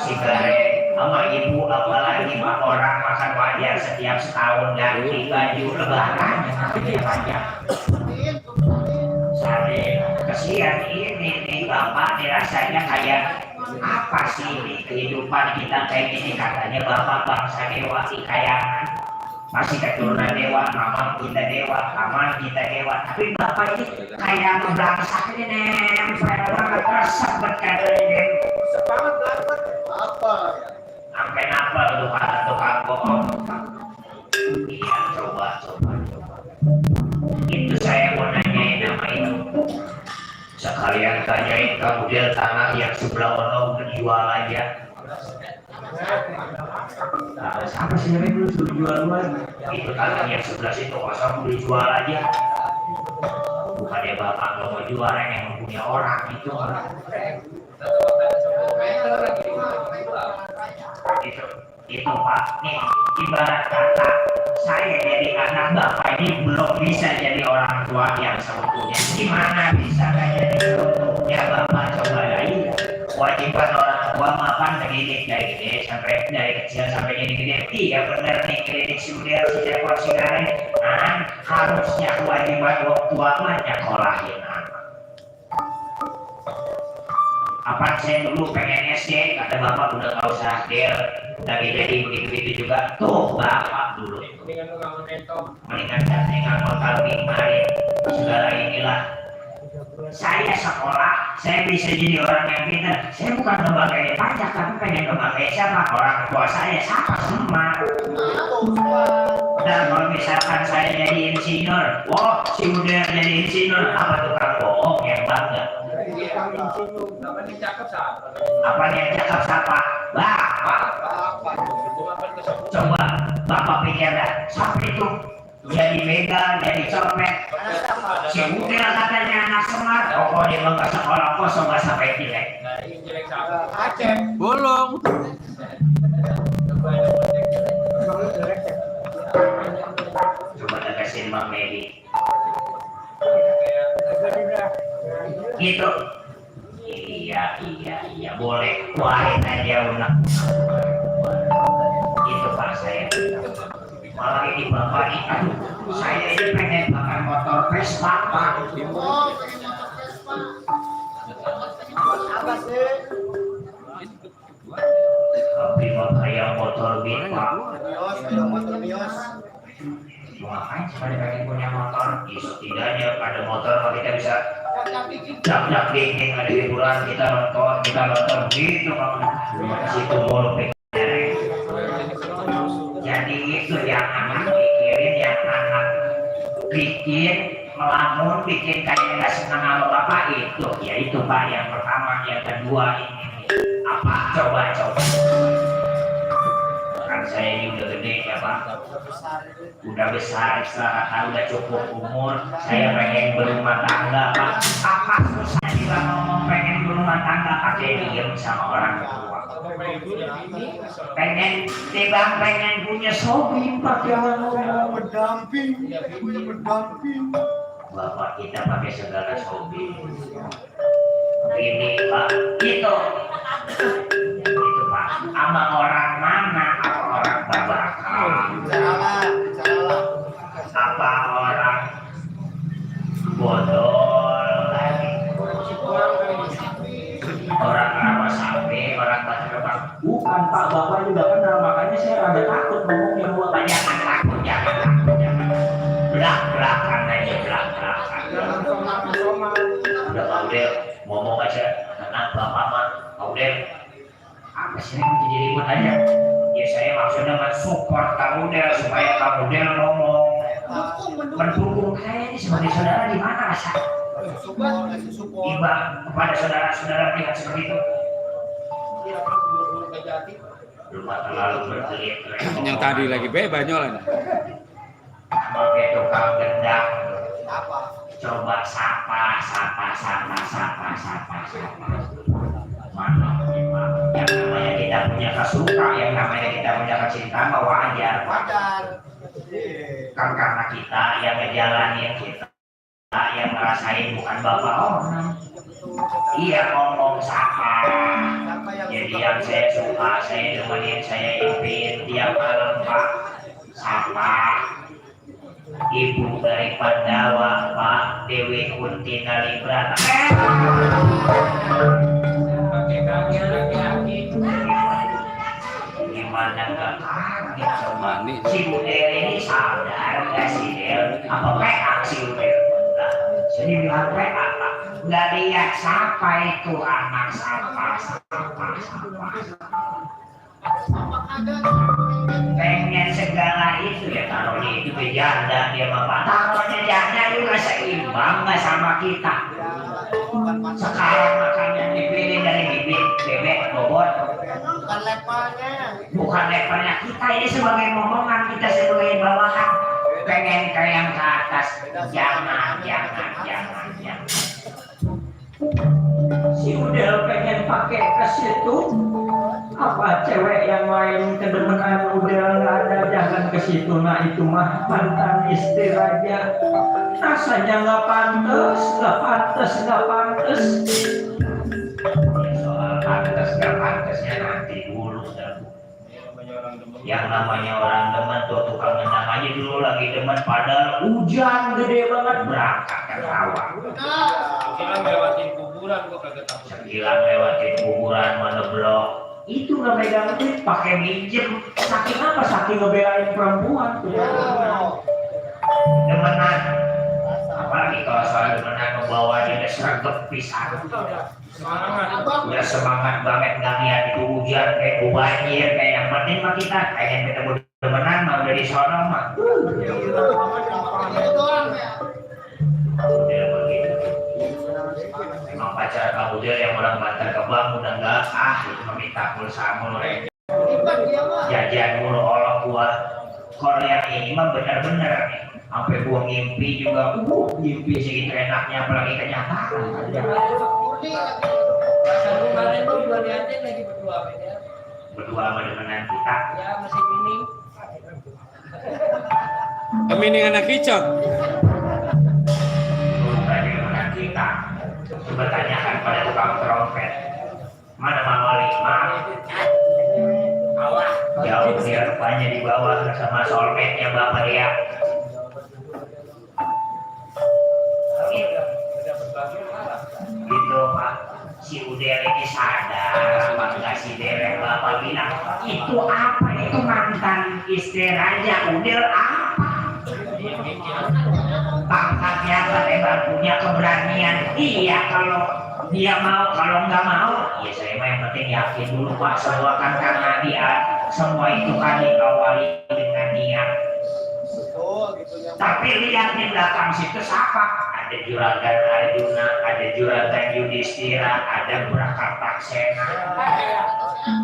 si gare sama ibu apalagi Pak orang makan wajar setiap setahun ganti baju lebaran banyak. Saya kasihan ini nih Bapak dirasanya kayak apa sih di kehidupan kita kayak gini katanya Bapak bangsa dewa kayangan. Masih keturunan dewa, mama kita dewa, paman kita dewa. Tapi Bapak ini kayak ngeblangsak ini nempel banget, resep berkata ini. Semangat banget. Apa ya? Sampai nafal tukang bohong. Iya, coba. Itu saya mau nanyain nama itu. Sekalian tanyain kemudian tanah yang sebelah ono menjual aja. Nah, siapa sih yang dulu suruh jual lagi? Itu tanah yang sebelah situ kosong dijual aja. Bukannya Bapak nggak mau jual yang punya orang itu. Itu Pak, nih ibarat kata saya jadi anak Bapak ini belum bisa jadi orang tua yang seutuhnya. Gimana bisa nggak jadi seutuhnya Bapak coba lagi? Kewajiban orang tua makan ngedidik dari gede sampai dari kecil sampai jadi gede. Iya benar nih ngedidik si Udir si Cepor si Karen. Harusnya kewajiban orang tua mah nyekolahin anak. Apa saya dulu pengen SD kata Bapak udah nggak usah deal udah jadi begitu juga tuh Bapak dulu mendingan dengan modal kemarin segala inilah. Saya sekolah, saya bisa jadi orang yang pintar. Saya bukan lembaga pajak, tapi pengen lembaga siapa? Orang tua saya, siapa semua. Dan kalau misalkan saya jadi insinyur, wah si Udir jadi insinyur, apa tukang bohong yang bangga? Apa yang cakep siapa? Bapak. Coba Bapak pikir dah, siapa itu? Jadi begal, jadi copet. Si Udir katanya anak smart. Oh, dia nggak sekolah kosong nggak sampai jelek. Aceh. Bolong. Coba tegasin Bang Medi. Gitu. Iya, boleh. Kuarin aja unak. Itu Pak saya. Malah ini Bapak ini, aduh, saya ini pengen makan motor Vespa Pak. Oh, pengen motor Vespa. Apa sih? Tapi mau kayak motor Beat Pak. Mios, ada motor Mios. Ngapain sih pada pengen punya motor? Ya setidaknya ada motor kita bisa jak dingin, ada hiburan, kita nonton gitu kalau situ mulu. Jadi itu yang anak bikin melamun, bikin kayak nggak senang sama bapak itu, ya itu Pak yang pertama. Yang kedua ini apa? Coba. Kan saya ini udah gede ya Pak, udah besar, udah cukup umur, saya pengen berumah tangga Pak. Apa susah juga ngomong pengen berumah tangga pakai diem sama orang tua. Pengen punya sobi pakai ngomong Berdamping. bapak kita pakai segala sobi. Ini Pak, itu Pak, sama orang mana? Apa orang babakal? Bicaralah. Apa orang bodol lagi? Orang rawa sapi, orang batak. Bukan Pak, Bapak juga kenal, makanya saya rada takut ngomongnya. Bapak jangan takut. Belak-belakan aja, belak-belakan. Udah Pak Udel, ngomong aja. Tenang Bapak mah, Pak Udel. Apa sih yang jadi ribut aja? Ya saya maksudnya mensupport Kang Udel supaya Kang Udel ngomong. Mendukung saya ini sebagai saudara di mana rasa? Iba kepada saudara-saudara melihat seperti itu. Belum terlalu berkelit. Yang tadi lagi banyolan. Pakai tukang gendang. Apa? Coba sapa. Mana yang namanya kita punya kesuka, yang namanya kita punya kecintaan, wajar Pak. Kan karena kita yang ngejalanin, kita yang ngerasain, bukan bapak orang. Iya ngomong sapa. Jadi yang saya suka, saya demenin, saya impin tiap malam Pak. Sapa. Ibu dari Pandawa Pak Dewi Kuntina Librata. Gimana nggak kaget coba? Si Udel ini sadar nggak sih Del? Apa PA si Udel? Jadi bilang PA Pak. Nggak lihat siapa itu anak siapa. Pengen segala itu ya taruh di itu janda dia bapak. Taruhnya janda juga seimbang nggak sama kita. Sekarang makannya dipilih dari bibit bebek bobot. Bukan levelnya kita ini sebagai momongan, kita sebagai bawahan. Pengen ke yang ke atas. Jangan. Si Udel pengen pakai ke situ. Apa cewek yang lain kedemenan Udel nggak ada, jangan ke situ. Nah itu mah mantan istri raja. Rasanya nggak pantas. Soal pantas nggak pantasnya nanti dulu dah. Yang namanya orang demen tuh tukang nendang aja dulu lagi demen, padahal hujan gede banget berangkat ke rawa. Sekilan lewatin kuburan mana blok. Itu nggak megang duit, pakai minjem. Saking apa? Saking ngebelain perempuan. Demenan. Apalagi kalau soal demenan membawa dia sergap pisan. Udah semangat banget nggak lihat itu hujan kayak banjir kayak yang penting mah kita pengen ketemu demenan mah udah di sono mah. Udah begitu. Emang pacar kamu dia yang orang Bantar Kebang udah enggak itu meminta pulsa mulu jajan mulu olok gua. Kalau yang ini mah bener-bener nih sampai gua ngimpi juga ngimpi segitu enaknya apalagi kenyataan. Kemarin tuh juga liatin lagi Berdua sama demenan kita. Ya masih mining. Ini anak kicot. Tadi demenan kita. Coba tanyakan pada tukang trompet. Mana Mama Lima? Bawah. Jauh dia rupanya di bawah sama soulmate-nya Bapak dia. Gitu Pak. Si Udel ini sadar apa enggak si Derek Bapak bilang itu apa, itu mantan istri raja. Udel apa pangkatnya Pak, punya keberanian. Iya kalau dia mau, kalau nggak mau ya saya mah yang penting yakin dulu Pak, semua kan karena dia, semua itu kan dikawali dengan niat. Betul gitu ya. Tapi lihat di belakang situ siapa? Ada juragan Arjuna, ada juragan Yudhistira, ada Brahataksena.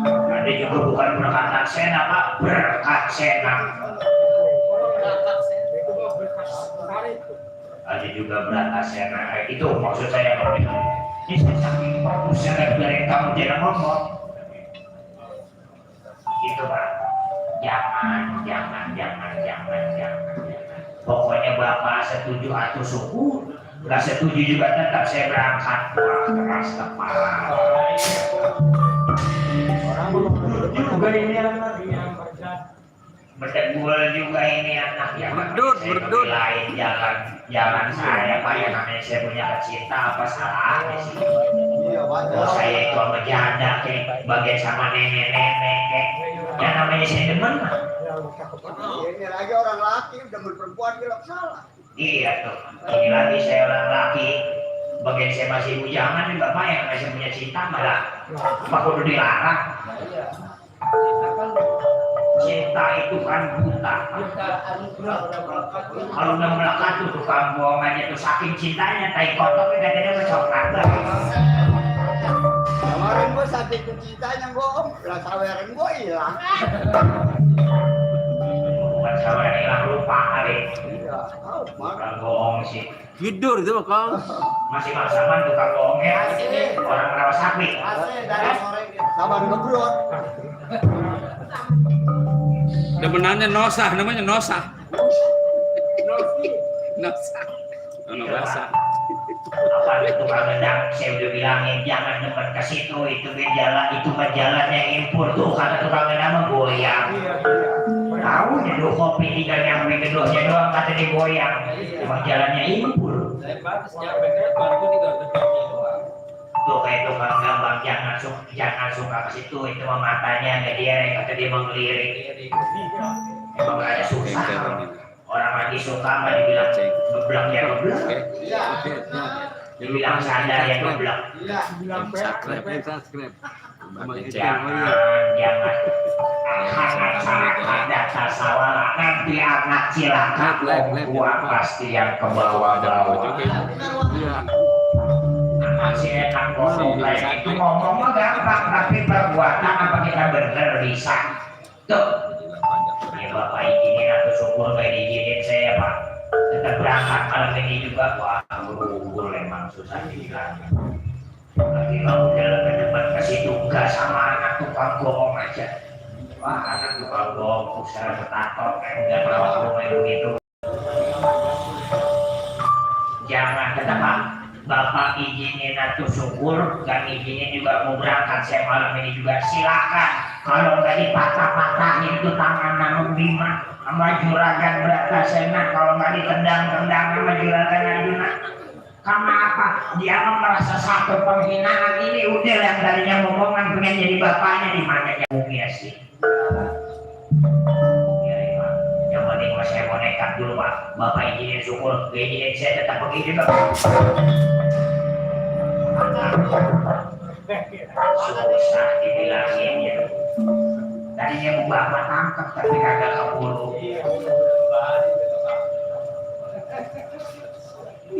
Ada juga bukan Brahataksena Pak, Brakatsena. Ada juga Brakatsena. Itu maksud saya kalau ini saya saking fokusnya dari kamu tidak ngomong. Itu Pak. Jangan. Pokoknya Bapak setuju atau syukur, nggak setuju juga tetap saya berangkat. Wah, keras kepala. Juga ini anak Berdegul juga ini anak ya. Berdut. Lain jalan saya Pak, ya namanya saya punya kecinta apa salahnya sih? Iya, wajar. Saya itu sama janda kayak bagian sama nenek-nenek kayak. Ya namanya saya demen. Ini lagi orang laki udah perempuan bilang salah. Iya tuh, ini lagi saya orang laki, bagian saya masih bujangan nih Bapak yang masih punya cinta malah Pak kudu dilarang. Cinta itu kan buta. Kalau udah melekat tuh tukang bohongannya tuh saking cintanya, tai kotor katanya mencoklat. Kemarin gua sakit cintanya gua lah saweran gua hilang. Bukan saweran hilang lupa kali. Iya, tahu mah. Tukang bohong sih. Tidur itu mah Kang. Masih maksaman tukang bohongnya orang merawat sapi. Dari sore saban gebrot. Demenannya nosah, namanya nosah. Nosah. Ono bahasa. Apa itu tukang gendang? Saya udah bilangin jangan demen ke situ, itu jalan yang impor tuh kata tukang gendang mah goyang. Tahu nyeduh kopi tinggal nyampe gedohnya doang kata dia goyang. Emang jalannya impor. Tuh kayak tukang gambang jangan suka ke situ, itu mah matanya nggak dia kata dia mengelirik. Emang ada susah. Orang lagi suka mah dibilang geblek ya geblek. Iya. Dibilang sadar ya geblek. Iya. Subscribe. Jangan anak salah data salah nanti anak cilaka gua pasti yang ke bawah-bawah. Masih enak ngomong kayak itu ngomong mah gampang tapi perbuatan apa kita bener bisa tuh. Ya Bapak izinin atau syukur gak diizinin saya Pak tetap berangkat malam ini juga. Wah berunggul emang susah dibilangnya. Lagi mau jalan ke depan ke situ gak sama anak tukang bohong aja. Wah anak tukang bohong usaha bertato enggak merawat rumah begitu. Jangan tetap Pak. Bapak izinin atau syukur, gak izinin juga mau berangkat saya malam ini juga silakan. Kalau nggak dipatah-patahin itu tangan Nanu Bima sama juragan Brakatsena, kalau nggak ditendang-tendang sama juragan Arjuna. Karena apa? Dia merasa satu penghinaan ini udah yang tadinya ngomongan pengen jadi bapaknya di mana jauhnya sih. Yang penting mas saya mau nekat dulu Pak. Bapak izinin syukur, izinin saya tetap begini Bapak. Susah dibilangin ya. Tadinya mau Bapak tangkap tapi kagak keburu.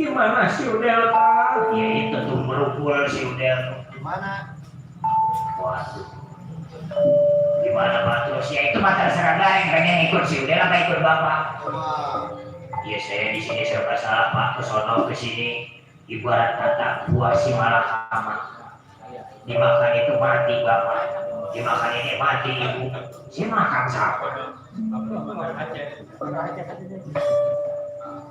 gimana sih Udel Pak? Ya itu tuh merukul si Udel. Mana? Waduh. Gimana Pak terus ya itu mah terserah yang pengen ikut si Udel apa ikut Bapak? Wah. Ya saya di sini serba salah Pak, ke sono ke sini ibarat kata buah si malakama. Dimakan itu mati Bapak, dimakan ini mati Ibu. Si makan siapa?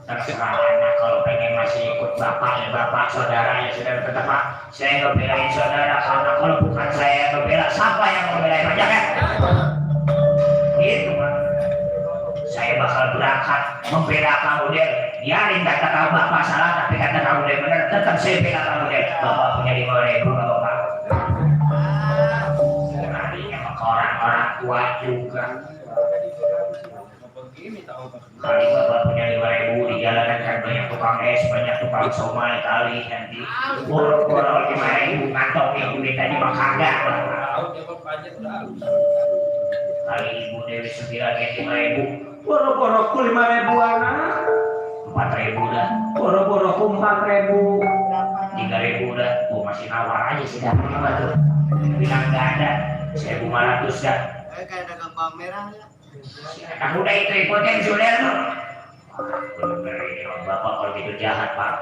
Terserah anak kalau pengen masih ikut bapak saudara ya sudah tetap Pak. Saya nggak belain saudara karena kalau bukan saya yang ngebela siapa yang ngebelain aja kan? Itu Pak. Saya bakal berangkat membela kamu deh. Biarin kata kamu Bapak salah tapi kata kamu deh benar tetap saya bela kamu deh. Bapak punya 5.000 nggak Bapak? Harinya ke orang-orang tua juga. Kali Bapak punya 5.000 di jalanan kan banyak tukang es, banyak tukang somai kali nanti borok-borok 5.000 ngantongin duit tadi mah kagak. Kali Ibu Dewi 9.000 Borok-borokku 5.000 anak. 4.000 dah, Boro-boro ku 4.000. 3.000 dah. Gua masih nawar aja sih dah. Apa tuh? Bilang nggak ada. 1.500 dah. Kayak dagang bawang merah ya. Kamu udah itu ikutin sudah lo. Bener ini orang bapak kalau gitu jahat pak.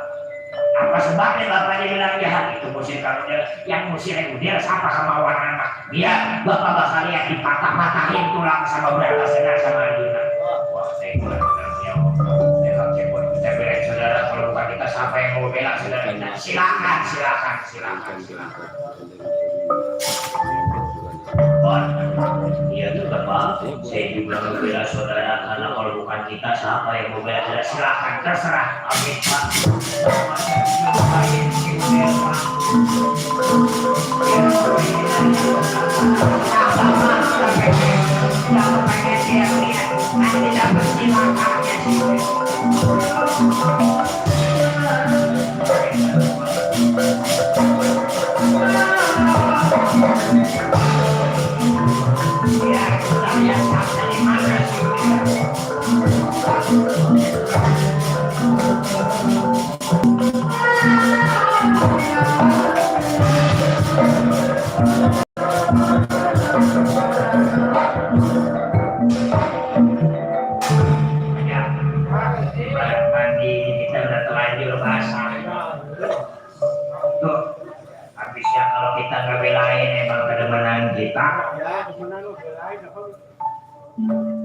Apa sebabnya bapaknya bilang jahat? Itu musir kamu yang musir dia siapa sama orang anak. Dia bapak bakal lihat dipatah-patahin tulang sama berapa senar sama Arjuna. Wah saya kurang punya saya bilang saudara kalau bukan kita siapa yang mau bela saudara kita silakan. Oh, iya juga pak. Saya juga membela saudara karena kalau bukan kita siapa yang mau bela saudara silakan terserah. Amin pak.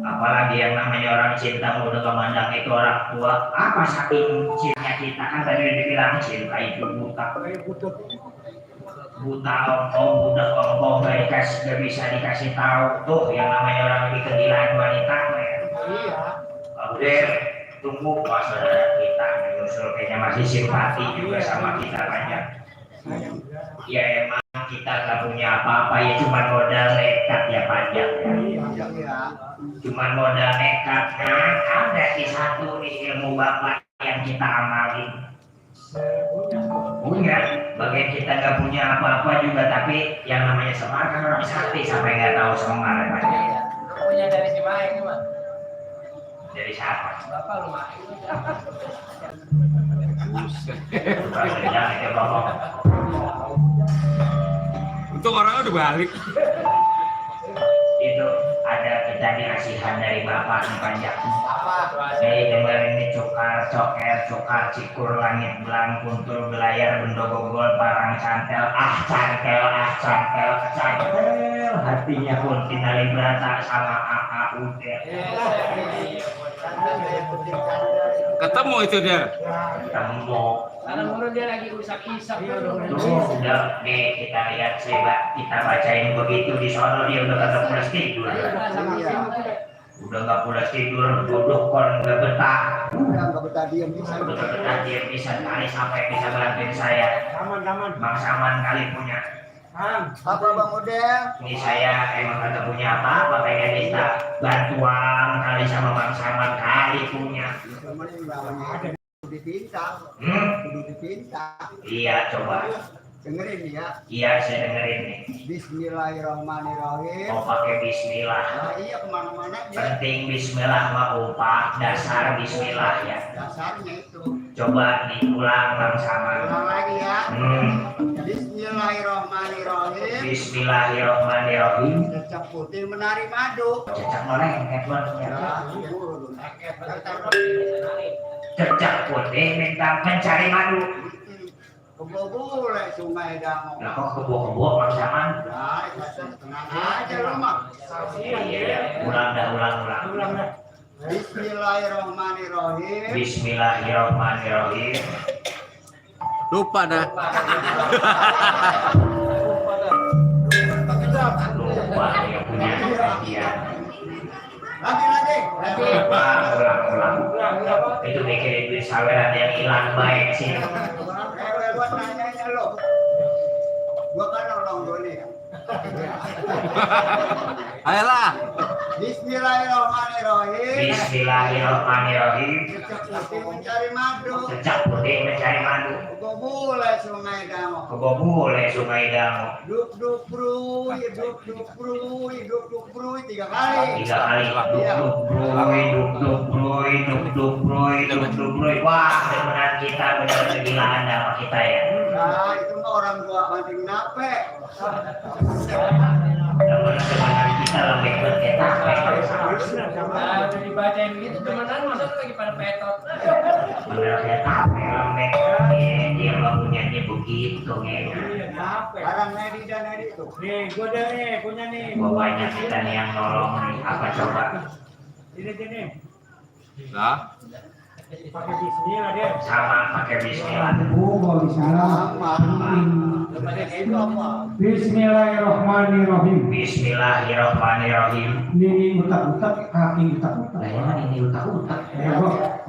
Apalagi yang namanya orang cinta udah memandang itu orang tua apa saking cintanya kita kan tadi dibilang cinta itu buta ongkong budak ongkong gak bisa dikasih tahu tuh yang namanya orang lebih kegilaan wanita ya. Udah tunggu pas saudara kita menyusul kayaknya masih simpati juga sama kita banyak. Ya emang kita gak punya apa-apa ya cuma modal nekat ya panjang ya. Cuman modal nekat ada di satu nih ilmu bapak yang kita amalin. Punya, bagian kita gak punya apa-apa juga tapi yang namanya semangat kan orang sakti sampai gak tahu semangat banyak. Punya dari si Maeng mah. Dari siapa? Bapak lu Maeng. Jangan itu bapak. Untuk orang udah balik. Itu ada kita dikasihan dari bapak nih panjang. Saya dengar ini cokar cikur langit belang kuntul belayar bendo gogol parang cantel cantel hatinya pun tinali berata sama udah Ketemu itu dia. ketemu. Karena menurut dia lagi usap-usap Udah nih kita lihat kita bacain begitu di sono dia udah kagak pulas tidur. Udah nggak pulas tidur, bodoh kon nggak betah. Udah nggak betah diam bisa. Udah betah dia bisa kali sampai bisa bantuin saya. Bang Saman kali punya. Apa Bang Model? Ini saya emang kagak punya apa-apa pengen minta bantuan kali sama Bang Saman kali punya. Kudu dipinta. Kudu dipinta. Iya coba. Dengerin ya. Iya saya dengerin nih. Bismillahirrahmanirrahim. Mau pakai Bismillah. Nah, iya kemana-mana dia. Penting Bismillah mah upah dasar Bismillah ya. Dasarnya itu. Coba diulang Bang Saman. Ulang lagi ya. Bismillahirrahmanirrahim. Bismillahirrahmanirrahim. Cecak putih menari madu. Cecak melengket bang. Ya. Cecak putih minta mencari madu. Kebo-boleh sungai Dango. Lah kok kebo-kebo Bang Saman? Ya, tenang aja lu mah. Iya. Ulang. Bismillahirrahmanirrahim. Bismillahirrahmanirrahim. Lupa dah. Lupa ya punya dia. Lagi. Ulang. Itu mikirin duit saweran yang hilang baik sih. Buat nanya lo. Gua kan nolong dulu ya. Ayolah. Bismillahirrahmanirrahim. Bismillahirrahmanirrahim. Cecak putih mencari madu. Cecak putih mencari madu. Kebo-boleh sungai Dango. Kebobole sungai Dango. Duk bruy, duk bruy 3 kali. 3 kali. Duk bruy. duk-duk-broy. Wah, beneran kita bener kegilaan sama kita ya. Nah, itu mah orang tua banting nape. Bener-bener kita lembek banget kita. Nah, udah dibacain gitu temenan masa tuh lagi pada petot. Bener kayak tape lembek. Dia lagunya begitu ya. Barang Nedi dan Nedi itu. Nih, gua ada nih, punya nih. Banyak kita nih yang nolong nih. Apa coba? Ini. Lah, Pakai bismillah dia. Sama pakai bismillah. Pada kayak itu apa? Bismillahirrahmanirrahim. Bismillahirrahmanirrahim. Ini utak-utak, kaki utak-utak. Lah ya ini utak-utak.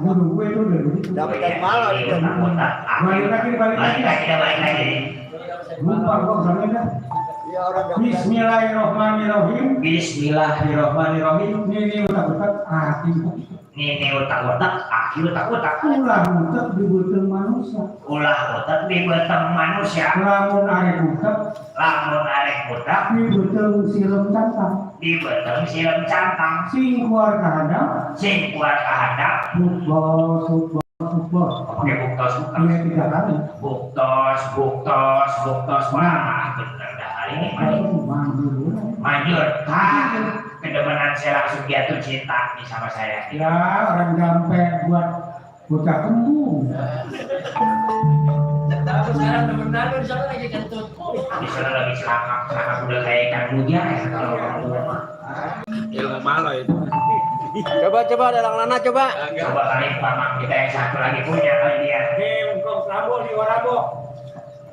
Gua nunggu itu udah begitu. Dapat dari malam Ini itu. utak-utak. Balik lagi. Balik lagi. Lupa gua bilangnya dah. Ya orang dapat. Bismillahirrahmanirrahim. Bismillahirrahmanirrahim. Ini utak-utak, kaki utak-utak. Ini otak-otak, aki otak-otak. Ulah utak dibutuh manusia. Ulah otak dibutuh manusia. Lamun arek utak Lamun arek otak dibutuh silam cantang. dibutuh silam cantang. Sing keluar kahadap, Sing keluar ke hadap. bukbos. Pakai buktos. Ini 3 kali. Buktos. Wah, bener dah hari ini manjur. Kedemenan saya langsung jatuh cinta nih sama saya. Ya orang jampe buat bocah kembung. Tapi sekarang temenan di sana lagi kentut. Di sana lagi selangkap udah kayak ikan mujair ya kalau kamu mah. ilmu malo itu. Coba dalang lana coba. Coba kali paman kita yang satu lagi punya kali dia. Nih, ungkong Rabo di Warabo.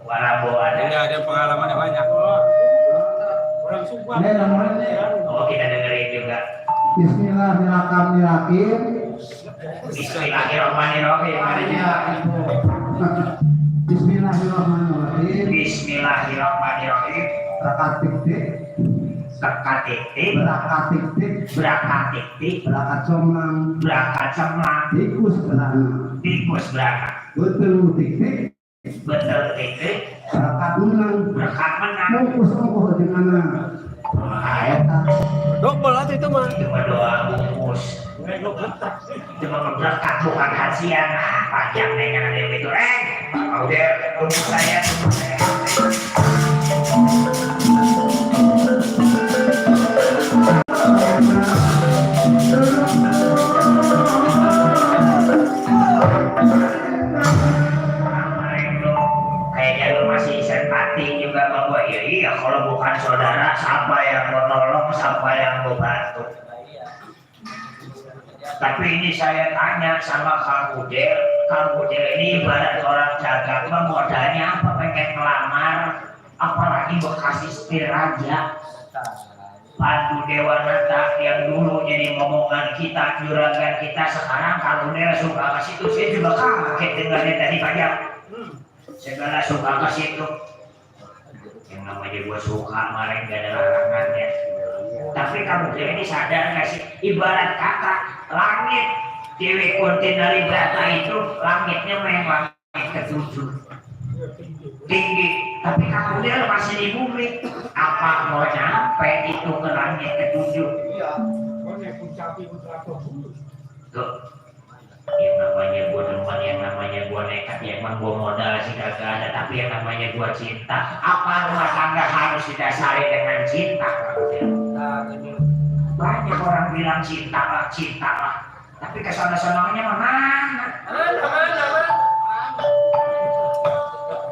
Warabo Ini ada. ada pengalamannya banyak. Orang Sumpah. Ini namanya. Oh kita dengerin juga. Bismillahirrahmanirrahim. Bismillahirrahmanirrahim. Bismillahirrahmanirrahim. Bismillahirrahmanirrahim. Berangkat titik, Berangkat titik, berangkat titik, berangkat titik, berangkat somlang, berangkat semang, tikus berangkat, tikus berangkat, betul titik, betul titik, berangkat menang, berangkat menang. mungkus ongkoh dengan Ayat Double aja itu mah. cuma doa bungkus. Cuma berangkat bukan hasian. Panjang dengan ada itu. Udah tunggu saya. Kayaknya lu masih sempati juga sama gua. Iya kalau bukan saudara siapa yang mau nolong, siapa yang mau bantu. Tapi ini saya tanya sama Kang Udel ini ibarat orang dagang, modalnya apa, pengen melamar, apalagi bekas istri raja. Pandu Dewanata yang dulu jadi ngomongan kita, juragan kita, sekarang Kang Udel suka ke situ. Saya juga kaget dengarnya tadi banyak. Segala suka ke situ. Yang namanya gua suka kemarin gak ada larangannya. Tapi kamu ini sadar nggak sih? Ibarat kata langit Dewi Kunti dari Brata itu langitnya memang langit ketujuh tinggi. Tapi kamu dia masih di bumi. Apa mau nyampe itu ke langit ketujuh? Tuh. Yang namanya gua demen, yang namanya gua nekat, yang emang gua modal sih kagak ada, tapi yang namanya gua cinta. Apa rumah tangga harus didasari dengan cinta? Banyak orang bilang cinta lah, tapi kesana-sananya mana?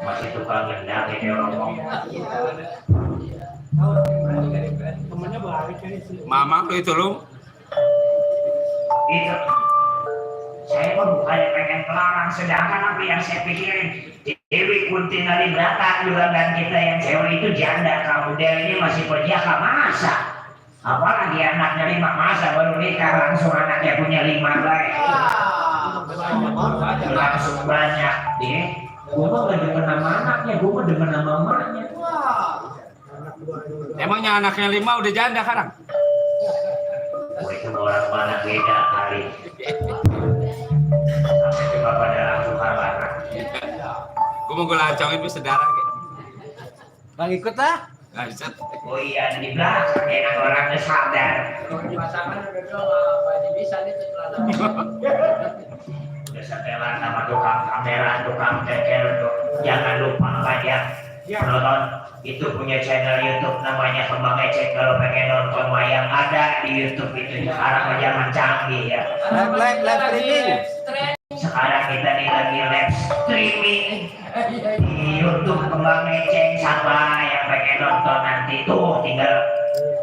Masih tukang gendang ini ngomong. Temennya balik kan sih. Mama lu itu lu. Itu saya pun bukannya pengen melarang, sedangkan apa yang saya pikirin Dewi Kunti dari Brata juga dan kita yang cewek itu janda, kamu ini masih berjaka masa, apalagi anaknya 5 masa baru nikah langsung anaknya punya 5 baik langsung banyak deh. Gue mah gak demen sama anaknya, gue mah demen sama mamanya. Emangnya anaknya 5 udah janda sekarang? Gue itu orang mana beda kali. Sampai coba pada langsung kabaran. Gue mau gue lancongin tuh saudara kayak. Bang ikut lah. Aset. Oh iya di belakang enak orangnya sadar. Kalau dipasangkan udah dong, apa bisa nih celana. Udah setelan sama tukang kamera, tukang ceker tuh. Jangan lupa banyak nonton itu punya channel YouTube namanya Kembang Ecek. Kalau pengen nonton wayang ada di YouTube itu. Sekarang zaman canggih ya. Live streaming. Sekarang kita nih lagi live streaming di YouTube Kembang Ecek. Siapa yang pengen nonton nanti tuh tinggal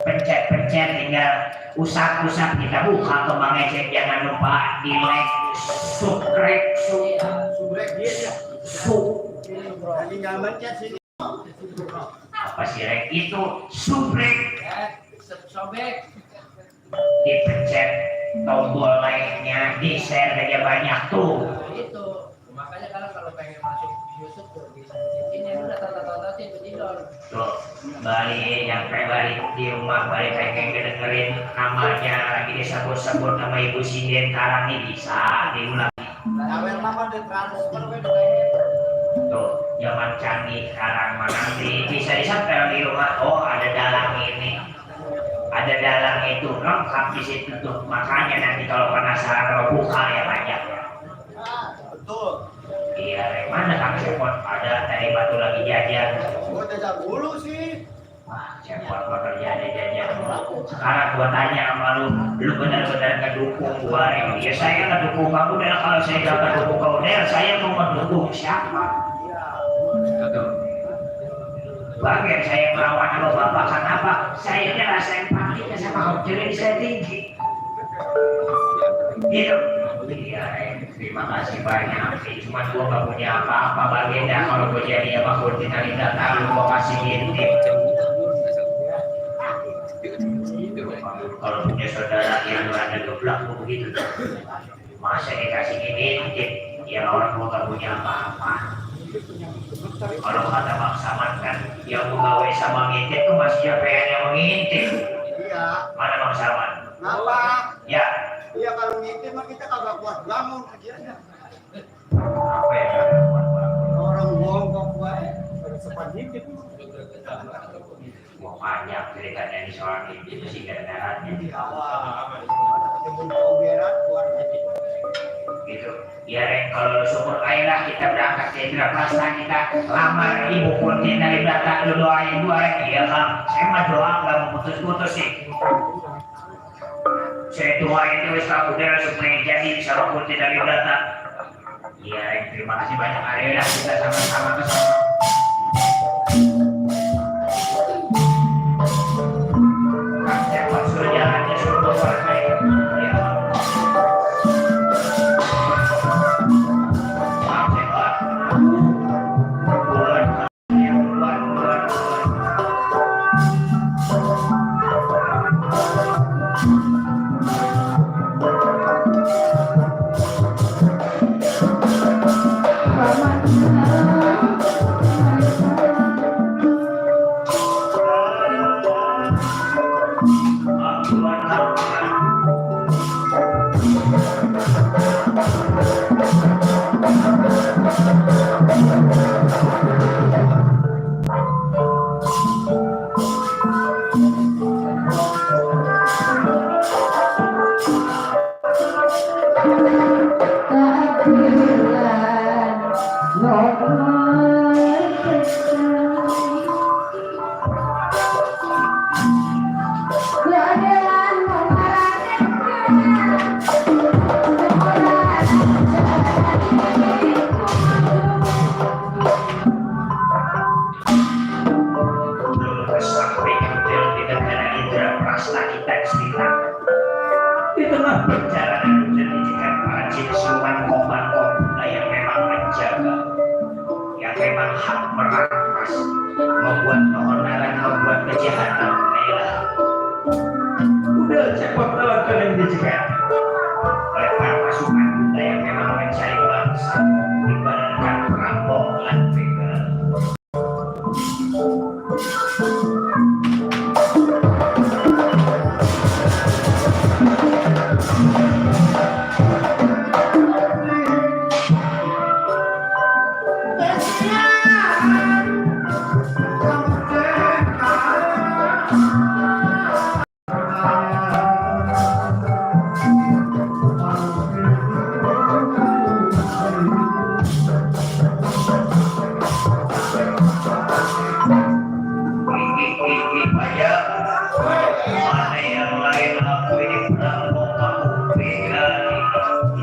pencet-pencet, tinggal usap-usap kita buka Kembang Ecek. Jangan lupa di like, subscribe, Subrek dia ya. Lagi nggak mencet sini. apa sih rek itu subrek, Sobek. dipencet tombol like-nya, di share aja banyak tuh. Itu makanya kalau pengen masuk YouTube tuh bisa ini udah tonton video. Tuh balik di rumah, balik pengen dengerin namanya lagi disebut-sebut nama Ibu Sinden Karang ini bisa diulang. Awal lama di transfer Tuh zaman canggih sekarang mana bisa disempel di rumah. Oh ada dalang ini, ada dalang itu lengkap di situ tuh. Makanya nanti kalau penasaran kalau buka ya banyak ya. Betul. Iya, mana Kang Cepot? Ada tadi batu lagi jajan. Gua jajak dulu sih. Wah, Cepot bakal jajan. Sekarang gua tanya sama lu benar-benar ngedukung gua ya? Ya saya ngedukung kamu, dan kalau saya gak ngedukung kamu, saya mau ngedukung siapa? Bagian saya melawan sama bapak, kenapa? Saya rasa empatinya sama kamu, jadi saya tinggi. Gitu. Iya, terima kasih banyak. Cuma gua gak punya apa-apa bagiannya. Kalau gua jadi apa gua tinggal datang, gua kasih ngintip. Kalau punya saudara yang ada geblak begitu, masa dikasih ngintip? Ya orang gua gak punya apa-apa. Kalau kata Bang Saman kan, yang pegawai sama ngintip tuh masih pengen yang mengintip. Iya. Mana Bang Saman? Kenapa? Ya, Iya kalau ngintip mah kita kagak kuat bangun aja. apa ya? Orang bongkok wae. Sempat ngintip. Mau banyak ceritanya di soal ngintip sih gara-garanya. Ketemu berat kuat. Gitu. Ya Reng, kalau syukur ayolah kita berangkat ke Indra Prasta, kita lamar Ibu Kunti dari belakang, lu doain gua Reng. Iya Kang, saya mah doa nggak mau putus-putus sih. Saya doain terus Kak Udara supaya jadi bisa Kunti dari belakang. Iya Reng, terima kasih banyak. Ayolah kita sama-sama ke sana. Kang Cepot suruh jalannya suruh bawa saya. Iya Kang.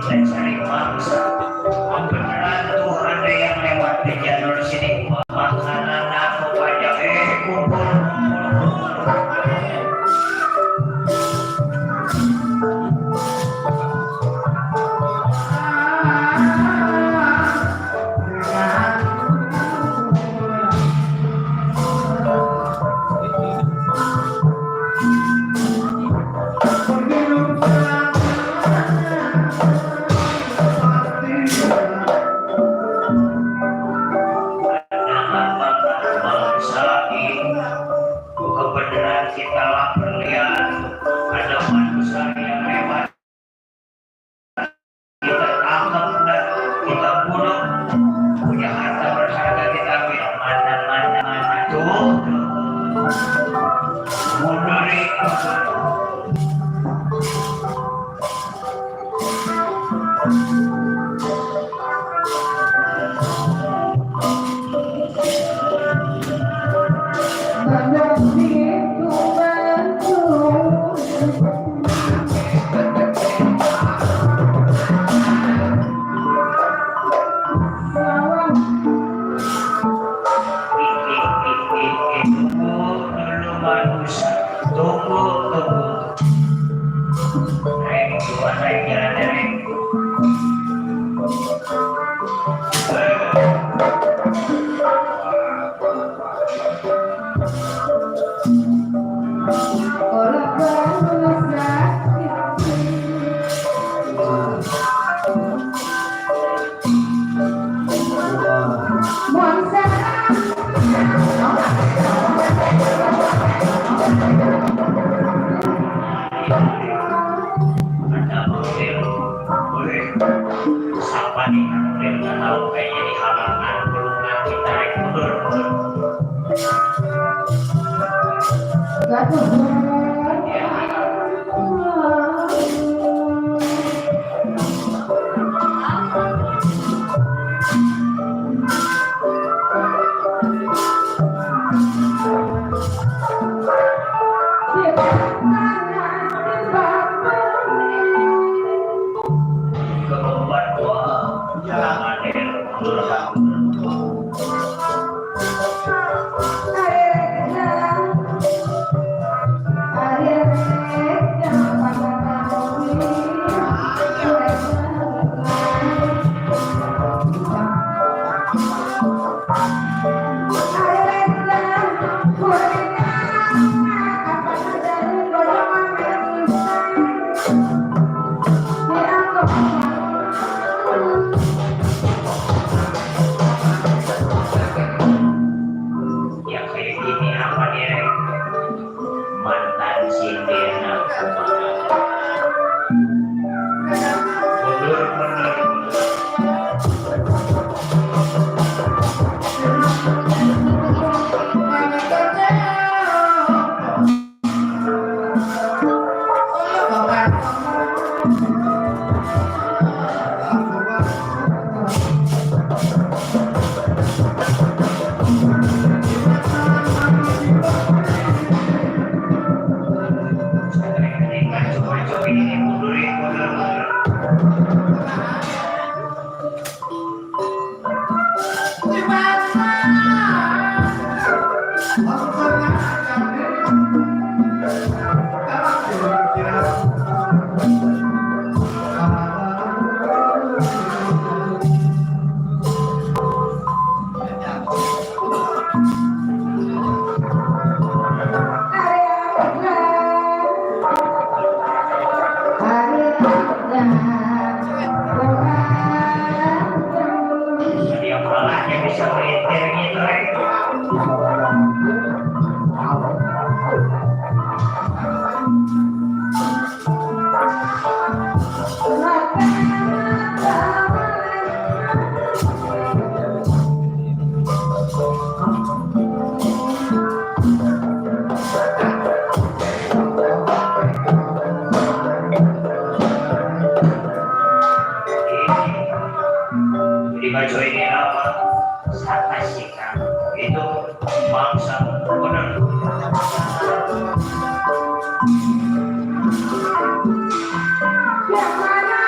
kita cari mangsa. Beneran tuh ada yang lewat di jalur sini makanan aku pada kumpul. Kebenaran kita lapar lihat ada manusia yang lewat, kita tangkap dan kita bunuh, punya harta berharga kita ambil. Mana tuh munduri. Di baju ini apa? Sata sikap itu bangsa benar. Yang mana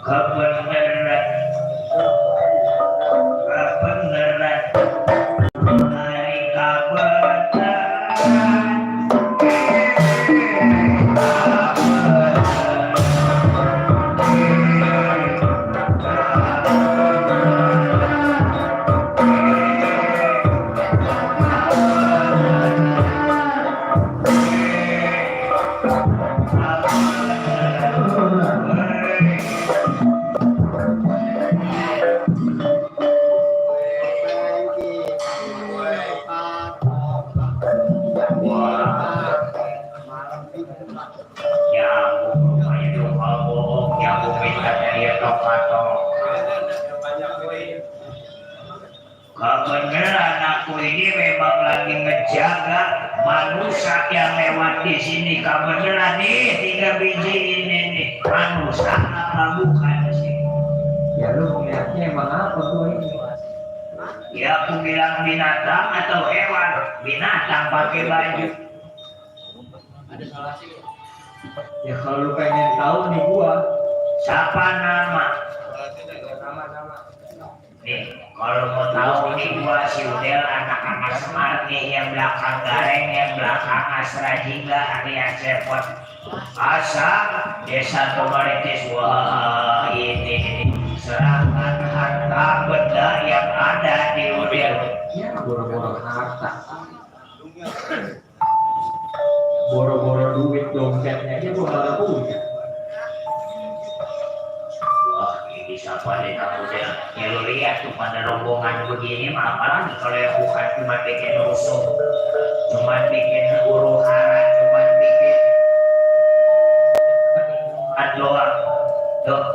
kebenaran hari kebenaran kebenaran aku ini memang lagi ngejaga manusia yang lewat di sini. Kebenaran nih 3 biji ini nih manusia apa bukan sih? Ya lu ngeliatnya emang apa tuh ini? Ya aku bilang binatang atau hewan. Binatang pakai baju. Ada salah sih. Ya kalau lu pengen tahu nih gua Siapa nama? Nama-nama. Nih, kalau mau tahu nih gua si Udel anak-anak smart nih yang belakang gareng, yang belakang Astra Jingga, alias Repot. Asal desa Tomaritis, wah ini serahkan harta benda yang ada di Udel. ya boro-boro harta. Boro-boro duit dompetnya aja gua nggak punya. Wah, ini bisa pada kamu Udel. Ya lu lihat tuh pada rombongan begini mah apalagi kalau yang bukan cuma bikin rusuh, cuma bikin huru hara, cuma bikin doang. Tuh,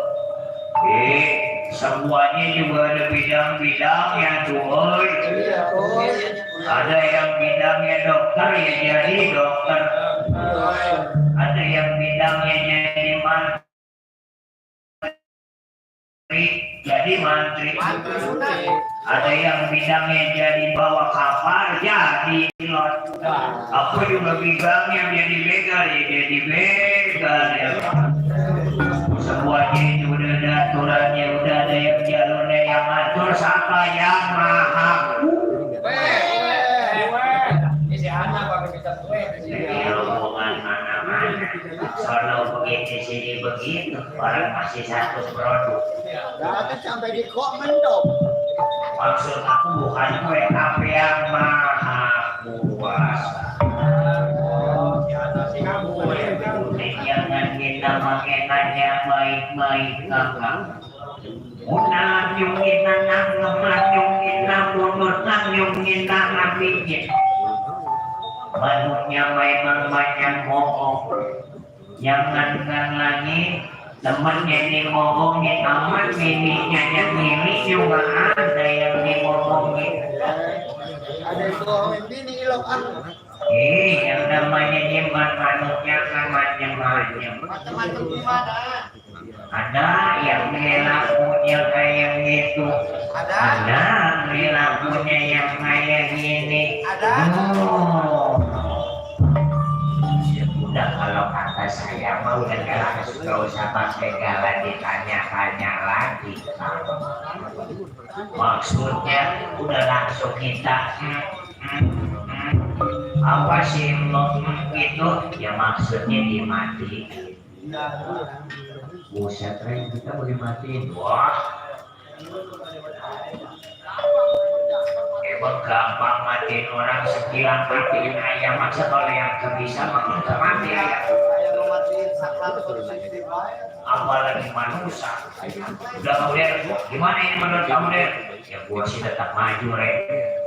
semuanya juga ada bidang-bidangnya tuh, oi. Ada yang bidangnya dokter ya jadi dokter, ada yang bidangnya jadi mantri, ada yang bidangnya jadi bawa kapal jadi pilot. Aku juga bidangnya jadi begal ya jadi begal ya. Semuanya itu udah ada aturannya, udah ada yang jalurnya yang atur. Siapa yang maha? Si anak pakai bisa kue. Jadi rombongan mana-mana. Soalnya begitu sini begitu, orang masih satu produk. Jangan sampai di kok mendok. Maksud aku bukan kue, tapi yang maha kuasa. Jangan kita mengenanya baik-baik kakak. Unang yung kita nang ngemat yung kita mundur nang yung kita ngabikit. Manusia memang banyak bohong. Jangan lagi temennya dibohongin amat, miliknya yang milik juga ada yang dibohongin. Ada yang bohongin bini ilok aku. Yang namanya nyebar manusia kan macam-macam. Macam-macam gimana? Ada yang perilakunya kayak gitu. Ada perilakunya yang kayak gini. Oh. Udah kalau kata saya mau udah gak usah pakai galan ditanya-tanya lagi. Maksudnya udah langsung kita apa sih itu ya maksudnya dimatiin. Buset, Reng, kita mau dimatiin. Wah, emang gampang matiin orang, sekian matiin ayam. Masa kalau yang bisa makin mati ayam, apalagi manusia. Udah kemudian gimana ini menurut kamu deh? Ya gua sih tetap maju, Reng.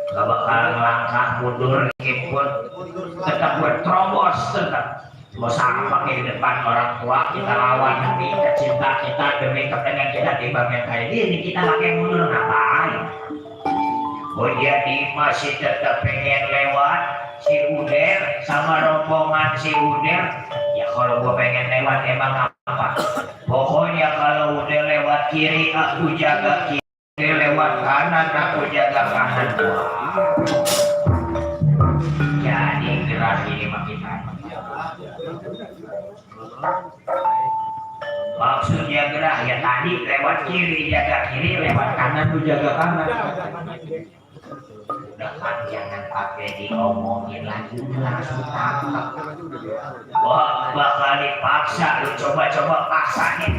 Gak bakal langkah mundur, meskipun tetap berterobos, tetap mau sama pakai di depan orang tua kita lawan demi cinta kita, demi kepengen kita timbang yang kayak gini kita pakai mundur ngapain? Oh jadi masih tetap pengen lewat si Udel sama rombongan si Udel. Ya kalau gua pengen lewat emang apa? Pokoknya kalau Udel lewat kiri aku jaga kiri, Udel lewat kanan aku jaga kanan. Jadi gerak ini makin makin. maksudnya gerah ya tadi lewat kiri jaga kiri, lewat kanan tuh jaga kanan. Udah kan jangan pakai diomongin lagi, langsung tangkap. Wah bakal dipaksa, lu coba-coba paksain.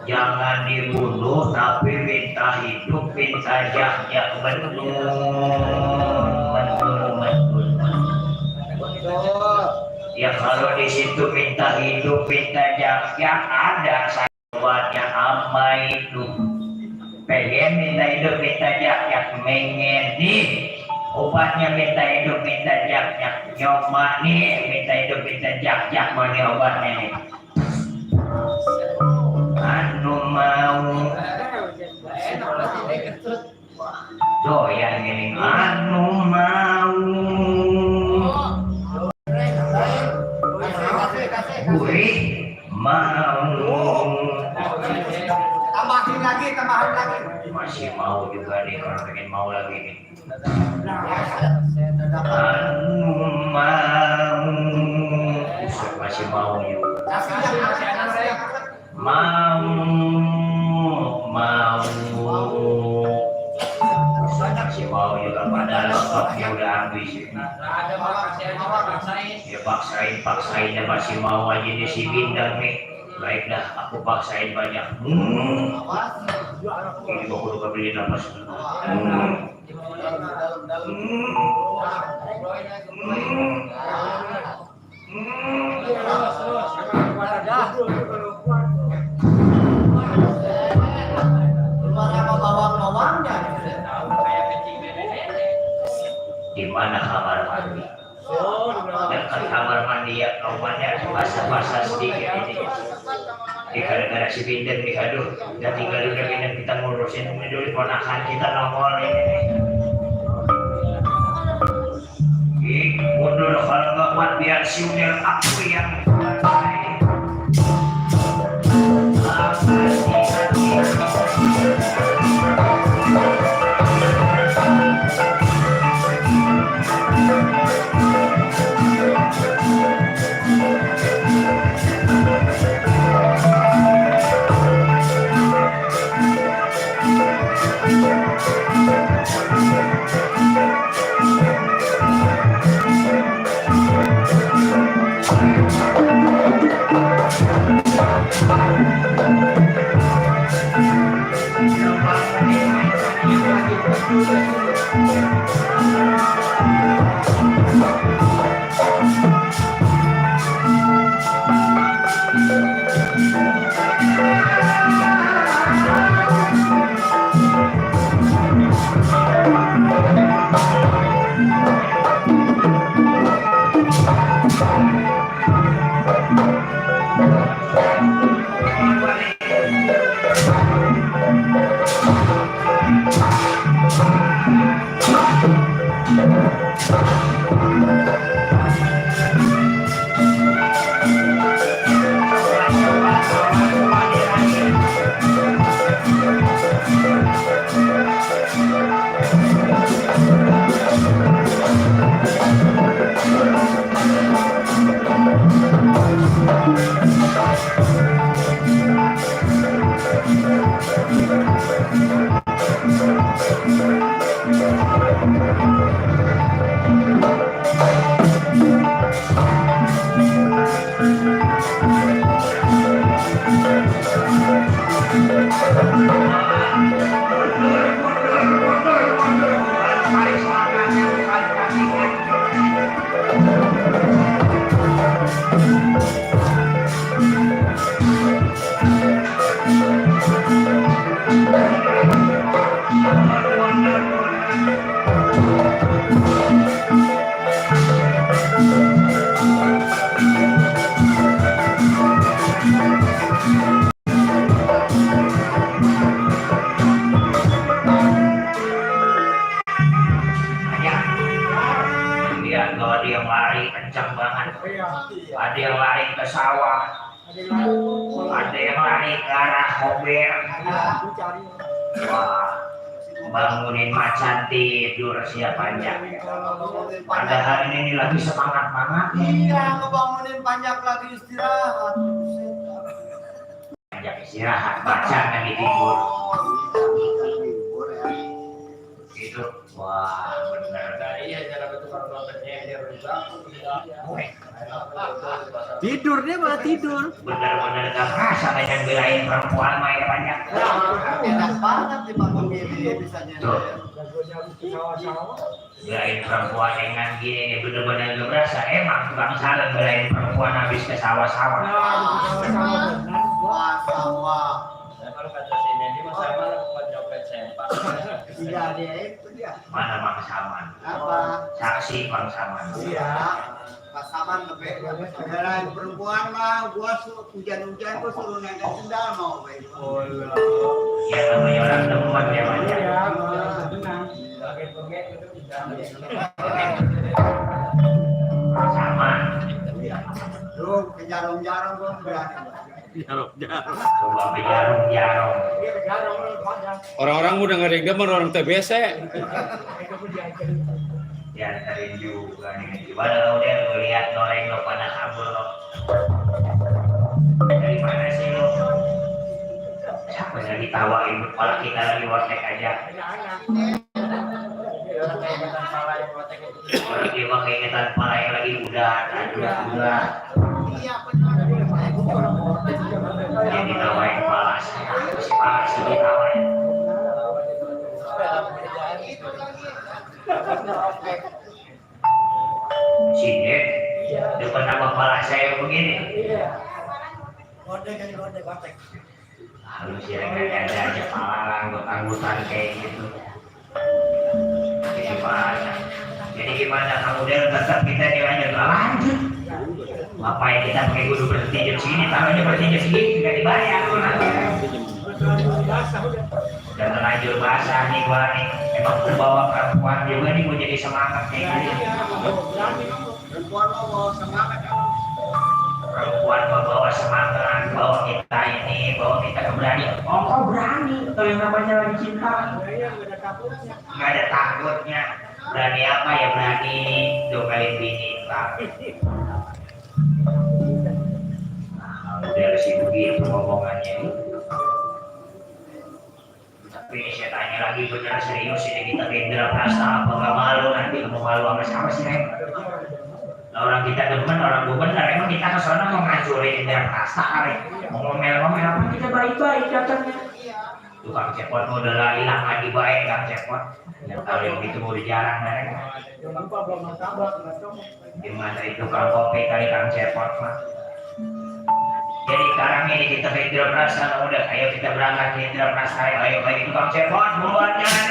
Jangan dibunuh tapi minta hidup, minta jak-jak, betul. Ya kalau di situ minta hidup, minta jak-jak, ada sahabatnya apa itu? Pengen minta hidup, minta jak-jak, mengen nih obatnya minta hidup, minta jak-jak, nyoba nih minta hidup, minta jak-jak, mana obatnya nih? Anu mau doyan ini anu mau gurih mau Tambahin lagi. Masih mau juga nih kalau pengen mau lagi nih. Masih mau yuk. Masih mau juga padahal stoknya udah habis. Ada makasih aja paksain. Ya paksain ya masih mau aja nih si Bindang nih. Baik dah, aku paksain banyak. Ini gua kudu kebeli nafas. Di mana kamar mandi? Dekat kamar mandi ya kawannya basah-basah sedikit ini. Gara-gara si Bindang nih, aduh, udah tinggal udah Bindang kita ngurusin ini dulu ponakan kita nongol ini. Mundur kalau nggak kuat biar si Unyil aku yang ada yang lari ke sawah, ada yang lari ke arah hober. Wah, bangunin macan tidur siapanya. Padahal ini lagi semangat banget. Iya, ngebangunin panjang lagi istirahat. Panjang istirahat, macan lagi tidur. Itu, wah benar. Iya, cara betul kalau nontonnya dia berubah. Tidur dia malah tidur. Benar-benar gak kerasa kayak belain perempuan mah ya banyak. Enak banget dibangun gini bisanya. Belain perempuan dengan gini benar-benar gak berasa. Emang tukang salah belain perempuan habis ke sawah-sawah. Sawah. Kalau kata sini dia masa malam buat nyopet sempak. Iya dia itu dia. Mana Bang Saman? Apa? Saksi Bang Saman. Iya. Pas Saman belain perempuan mah gua hujan-hujan gua suruh naik sendal mau baik. Ya namanya orang demen ya banyak. Saman. Lu ke jarum-jarum gua berani. Jarok. Coba jarum. Orang-orang udah nggak ada yang demen, orang TBC. Ya dari juga nih. Gimana kalau dia ngelihat noreng lo pada kabur lo? Dari mana sih lo? Siapa yang ditawain kepala kita lagi wartek aja? Orang dia pakai ingetan kepala yang lagi udah. Dia ditawain kepala si panas ditawain. Sini, depan nama kepala saya begini. Lalu sirengnya ada aja kepala anggutan kayak gitu. Jadi gimana kamu dan tetap kita dilanjut lanjut. Ngapain kita pakai kudu berhenti jam segini, tangannya berhenti jam segini tidak dibayar. Udah terlanjur basah nih gua nih. Emang bawa perempuan juga nih gua jadi semangat kayak gini. Perempuan mau bawa semangat. Perempuan bawa semangat, bawa kita ini, bawa kita keberanian. Oh kau berani kalau yang namanya lagi cinta. Nggak ada takutnya. Berani apa ya, berani domelin bini lah. Udah sih begitu ngomongannya. Tapi saya tanya lagi bener serius ini kita Indra Prasta apa nggak malu nanti kamu malu sama siapa sih Neng? Nah, orang kita demen orang bener emang kita kesana mau ngancurin Indra Prasta kali mau ngomel-ngomel apa kita baik-baik datangnya. Tukang cepot mau udah hilang lagi baik Kang Cepot. Yang tahu yang gitu mau jarang mereka. Gimana itu Kang Kopi kali Kang Cepot mah. Jadi sekarang ini kita ke Indra Prasta, udah ayo kita berangkat ke Indra Prasta, ayo bagi tukang cepot, buruan jangan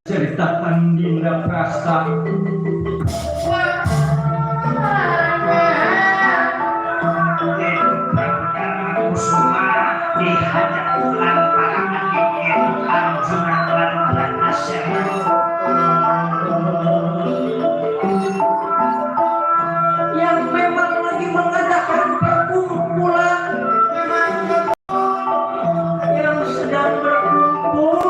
ceritakan Dinda Prasta Kusuma dihajak bulan parangan itu Arjuna lan Asya yang memang lagi mengadakan perkumpulan yang sedang berkumpul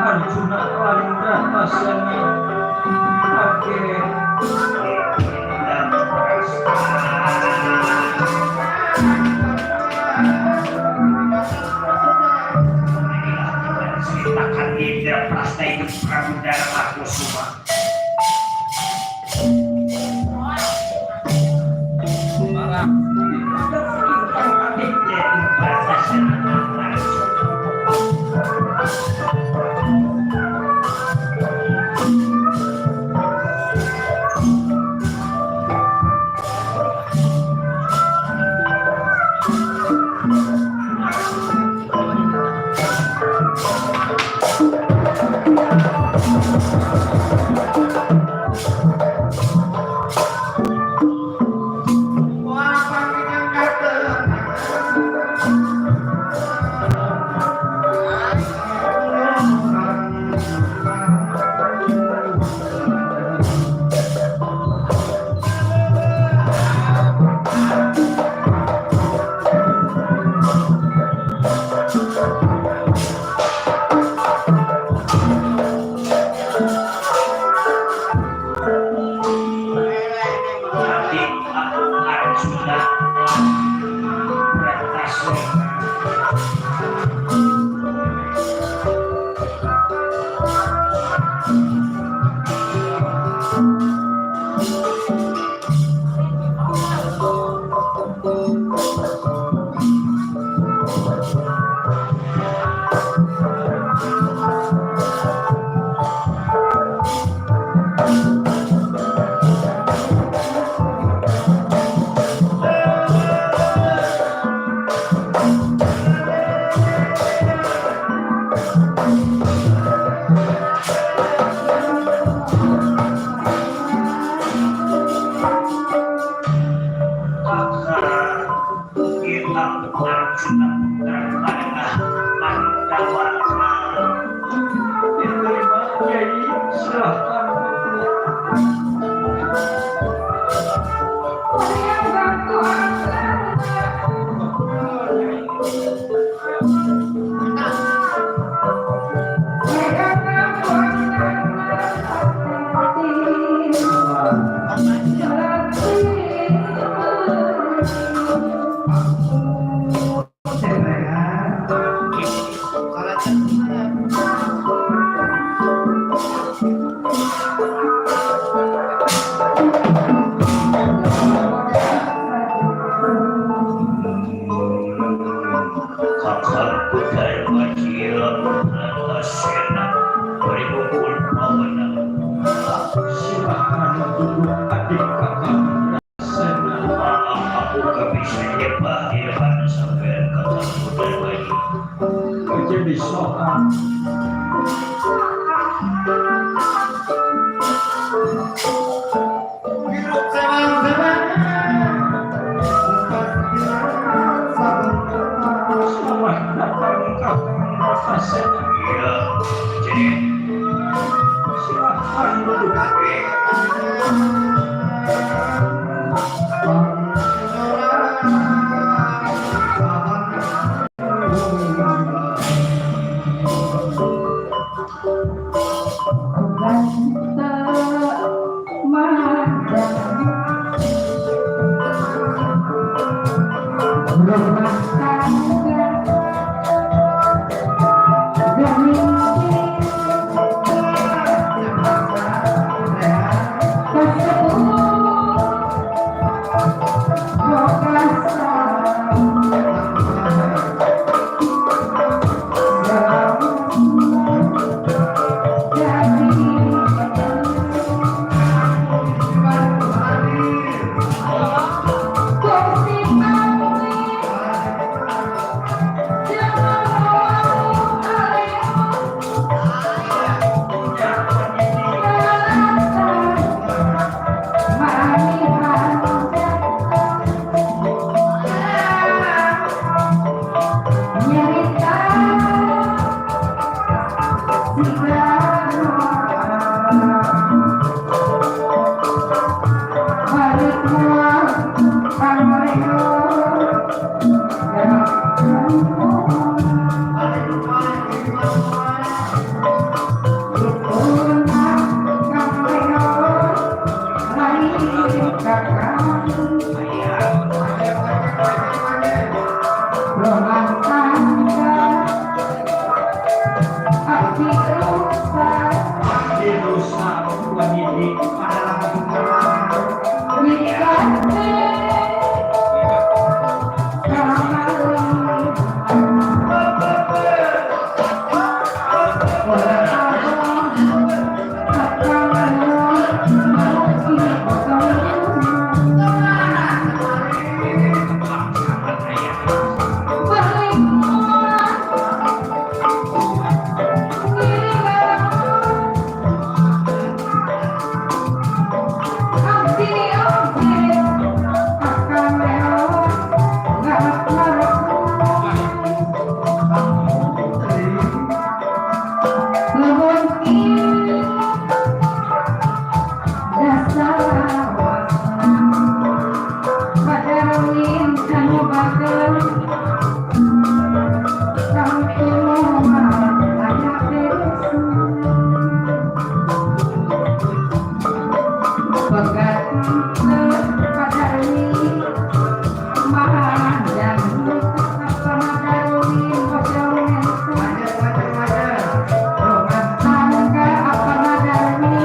Arjuna Landra Masana pakai ceritakan Indra Prasta itu Pramudara Kusuma. Thank you. duduk adik kakak sana. Maaf aku gak bisa nyebah di depan sampai kata mudah lagi. Jadi soal Hidup zaman-zaman. selamat datang kakak sana. Iya, jadi Silahkan duduk. Tangga apa nadani,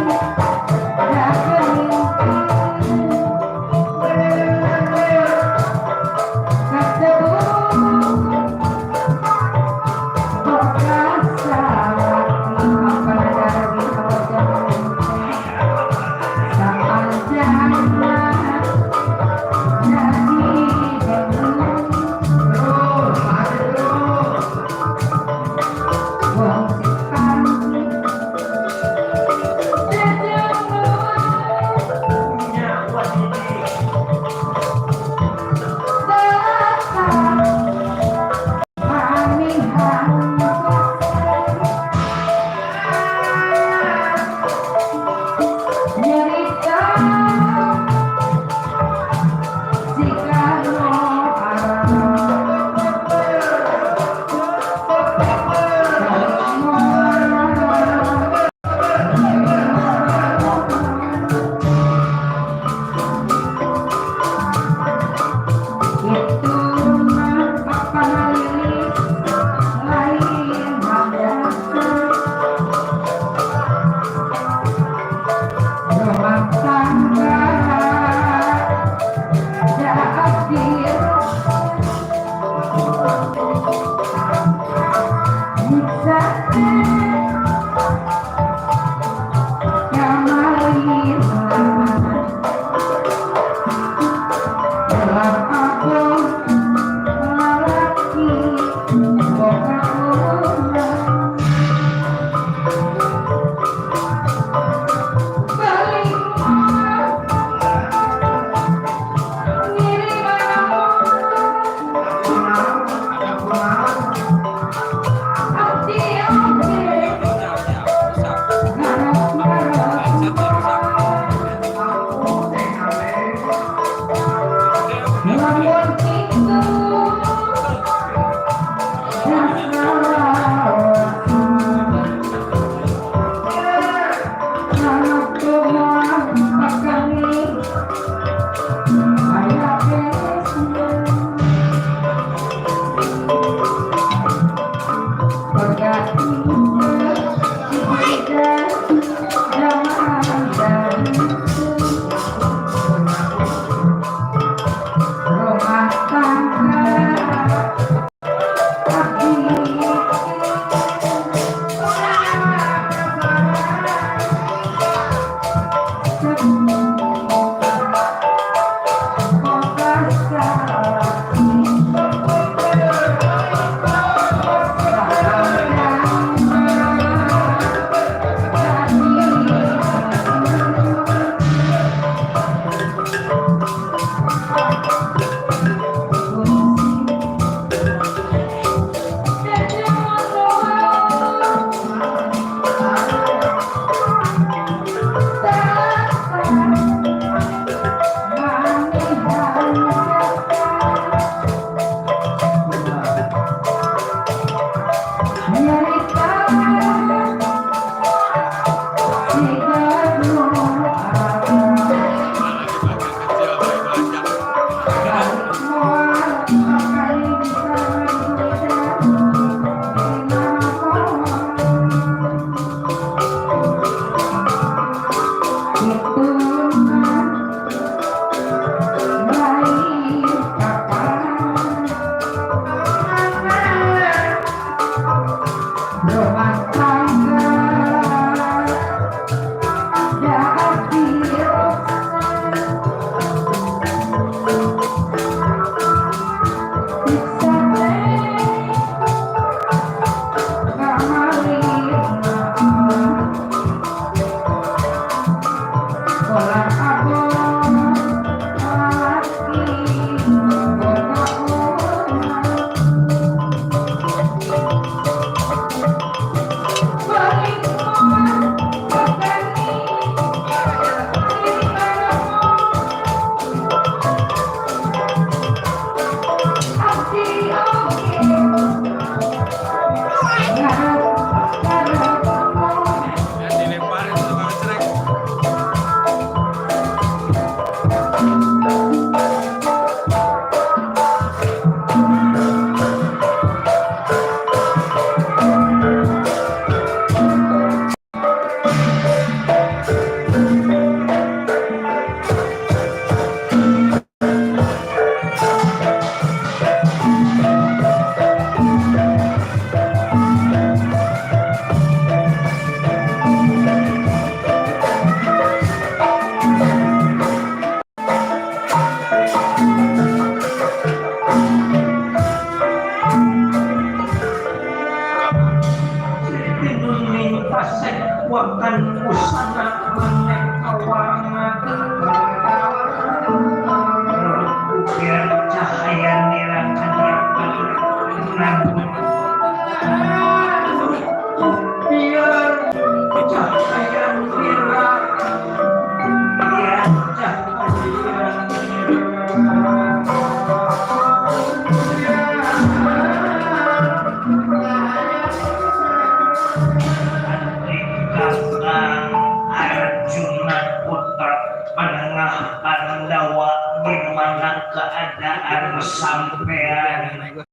keadaan sampean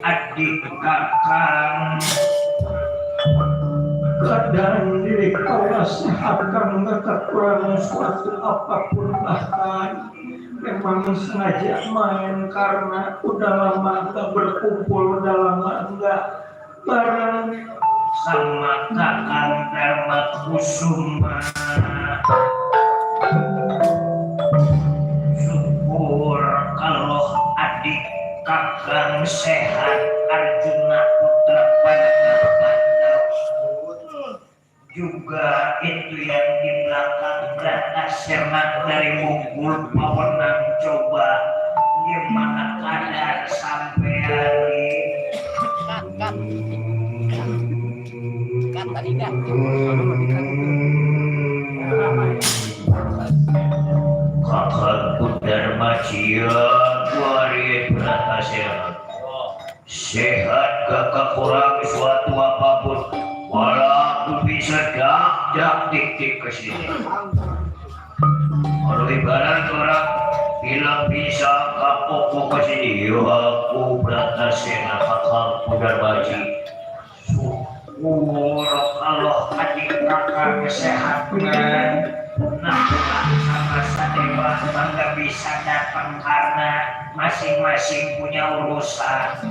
adik kakang keadaan diri kau sehatkan kekurangan suatu apapun, bahkan memang sengaja main karena udah lama gak berkumpul, udah lama enggak bareng sama kakang Dharma Kusuma. Syukur kalau adik kakang sehat, Arjuna putra Pandawa juga itu yang di belakang berada semat dari Mukul Pawenang. Coba gimana keadaan sampean kakakku Dharma Cia Tuari berata sehat. Sehat kakak kurang suatu apapun, walau aku bisa dak tik ke sini. Kalau ibarat orang bilang bisa kapok ke sini, yo aku berata sehat kakakku Dharma Cia. Syukur kalau adik kakak kesehatan, nah sama sadewa nggak bisa datang karena masing-masing punya urusan,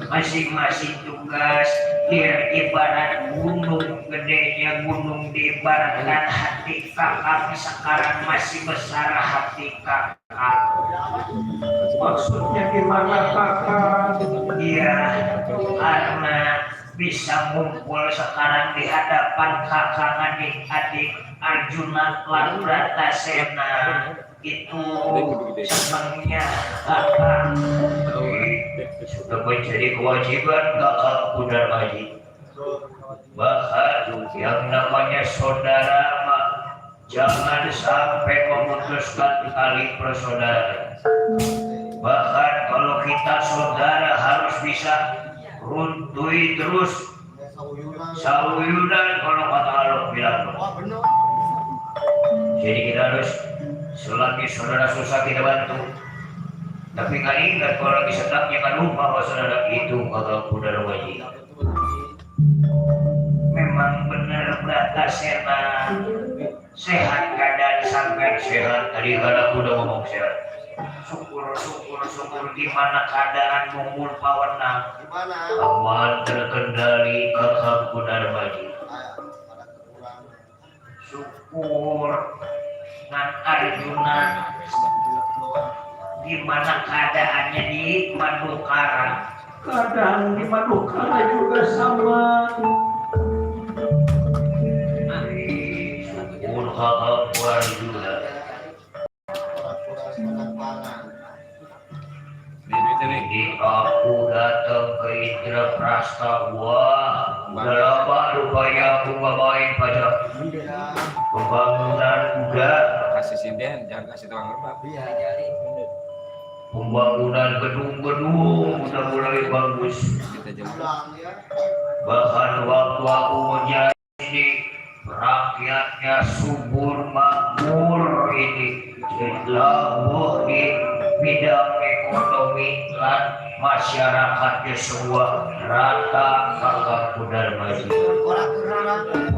masing-masing tugas. Dia ibarat gunung, gedenya gunung diibaratkan hati kakak, sekarang masih besar hati kakak. Maksudnya gimana kakak? Iya, karena bisa ngumpul sekarang di hadapan kakak adik-adik Arjuna lan Bratasena itu senangnya kakak. Sudah menjadi kewajiban kakak Kudar Haji. Bahkan yang namanya saudara mah jangan sampai memutuskan tali persaudaraan. Bahkan kalau kita saudara harus bisa runtui terus sauyunan kalau kata Allah bilang. Jadi kita harus selagi saudara susah kita bantu. Tapi nggak ingat kalau lagi senang jangan lupa bahwa saudara itu kakak Kudar Haji. Memang benar Bratasena sehat keadaan sampai sehat. Tadi kalau udah ngomong sehat. Syukur gimana keadaan mumpul pawenang. Aman terkendali kakak Kudar Haji. Syukur nan Arjuna gimana keadaannya di Madukara. Keadaan di Madukara juga sama. Syukur kakak Arjuna. Jadi aku datang ke Indraprasta. Wah, udah lama rupanya aku bawain pajak pembangunan udah. Kasih sinden, jangan kasih tukang lembab. Pembangunan gedung-gedung udah mulai bagus. Kita jemput. Bahkan waktu aku menjadi ini rakyatnya subur makmur ini. Labuh di bidang ekonomi dan masyarakatnya semua rata kakak Kudar Haji.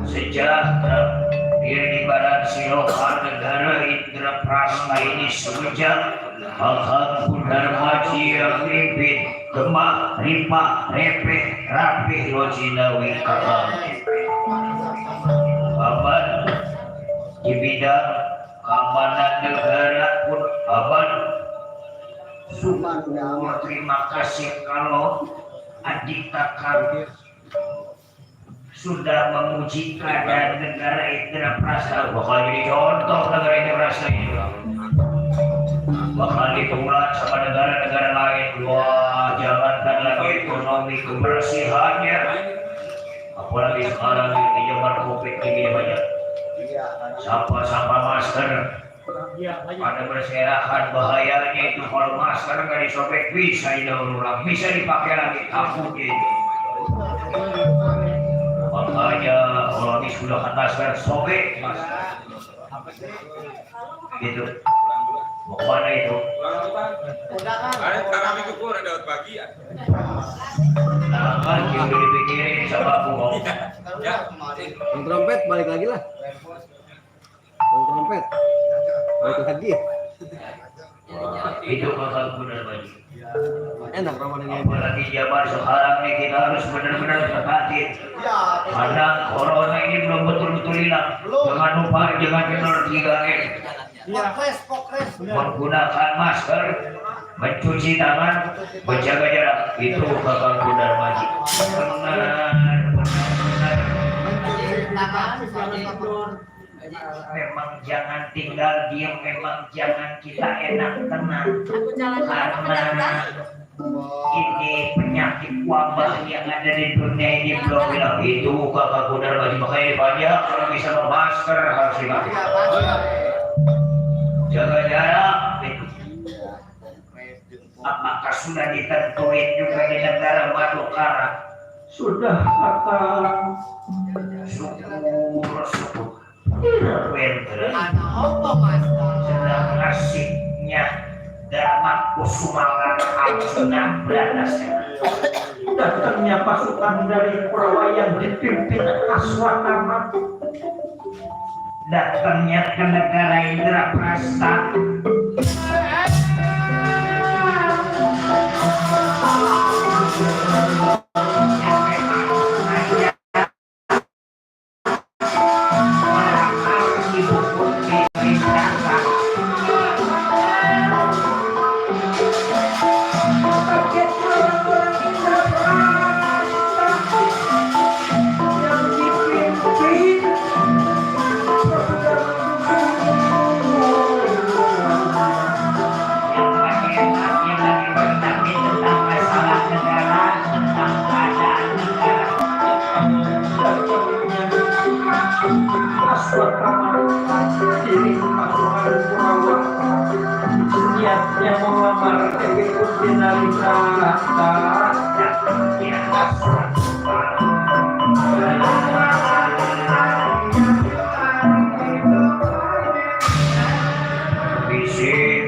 Sejahtera di badan silokan negara Indraprasta ini semenjak kakak Kudar Haji yang mimpin gemah ripa repeh rapih lojinawi kakak. Aman di bidang keamanan negara pun aman. Syukur terima kasih kalau adik kakak sudah memuji keadaan negara Indraprasta. Bakal jadi contoh negara Indraprasta ini. Bakal ditular sama negara-negara lain. Wah, jangankan lagi ekonomi kebersihannya. Apalagi sekarang di zaman COVID ini banyak. Sampah-sampah masker. Pada berserakan bahayanya itu kalau masker nggak disobek bisa didaur ulang, bisa dipakai lagi takut gitu. Makanya kalau habis sudah masker sobek mas, gitu. Mau kemana itu? Karena minggu pun ada pagi ya. Nah kan yang udah dipikirin sama aku mau. Ya, Bang Trompet balik lagi lah. Bang Trompet balik lagi. Itu kakak Kudar Haji. Enak Ramadan ini. Apalagi zaman sekarang nih kita harus benar-benar perhatiin. Karena corona ini belum betul-betul hilang. Jangan lupa jangan kendor 3M. Menggunakan masker, mencuci tangan, menjaga jarak. Itu kakak Kudar Haji. Memang jangan tinggal diam, memang jangan kita enak tenang. Karena ini penyakit wabah yang ada di dunia ini belum bilang itu kakak Kudar Haji. Makanya banyak kalau bisa memasker harus dipakai. Jaga jarak itu. Apakah sudah ditentuin juga di negara Madukara? Sudah kakak. Syukur. Sedang nasibnya Dharma Kusumalan Arjuna Bratasena. Datangnya pasukan dari Purawa yang dipimpin Aswatama. datangnya ke negara Indraprasta. Niatnya melamar Dewi Putri Nalita.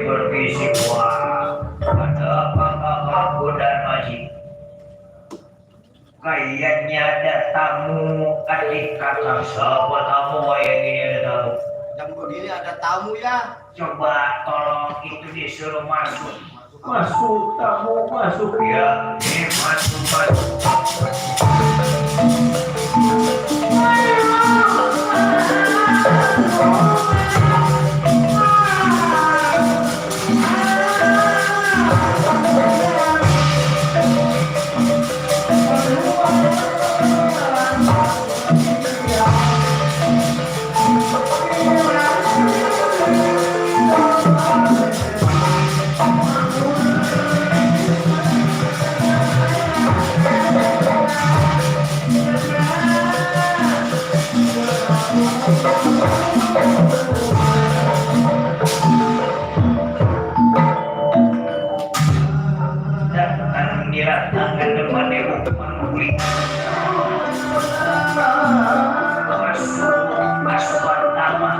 Berbisik wah, ada apa-apa dan majik. Kayaknya ada tamu, adik kakak siapa tamu yang ini ada tamu. Jam begini ada tamu ya. Coba tolong itu disuruh masuk. Masuk tamu masuk. Ya, ini masuk. Dan diratangkan depan Dewa Mangguli. Masuk pertama.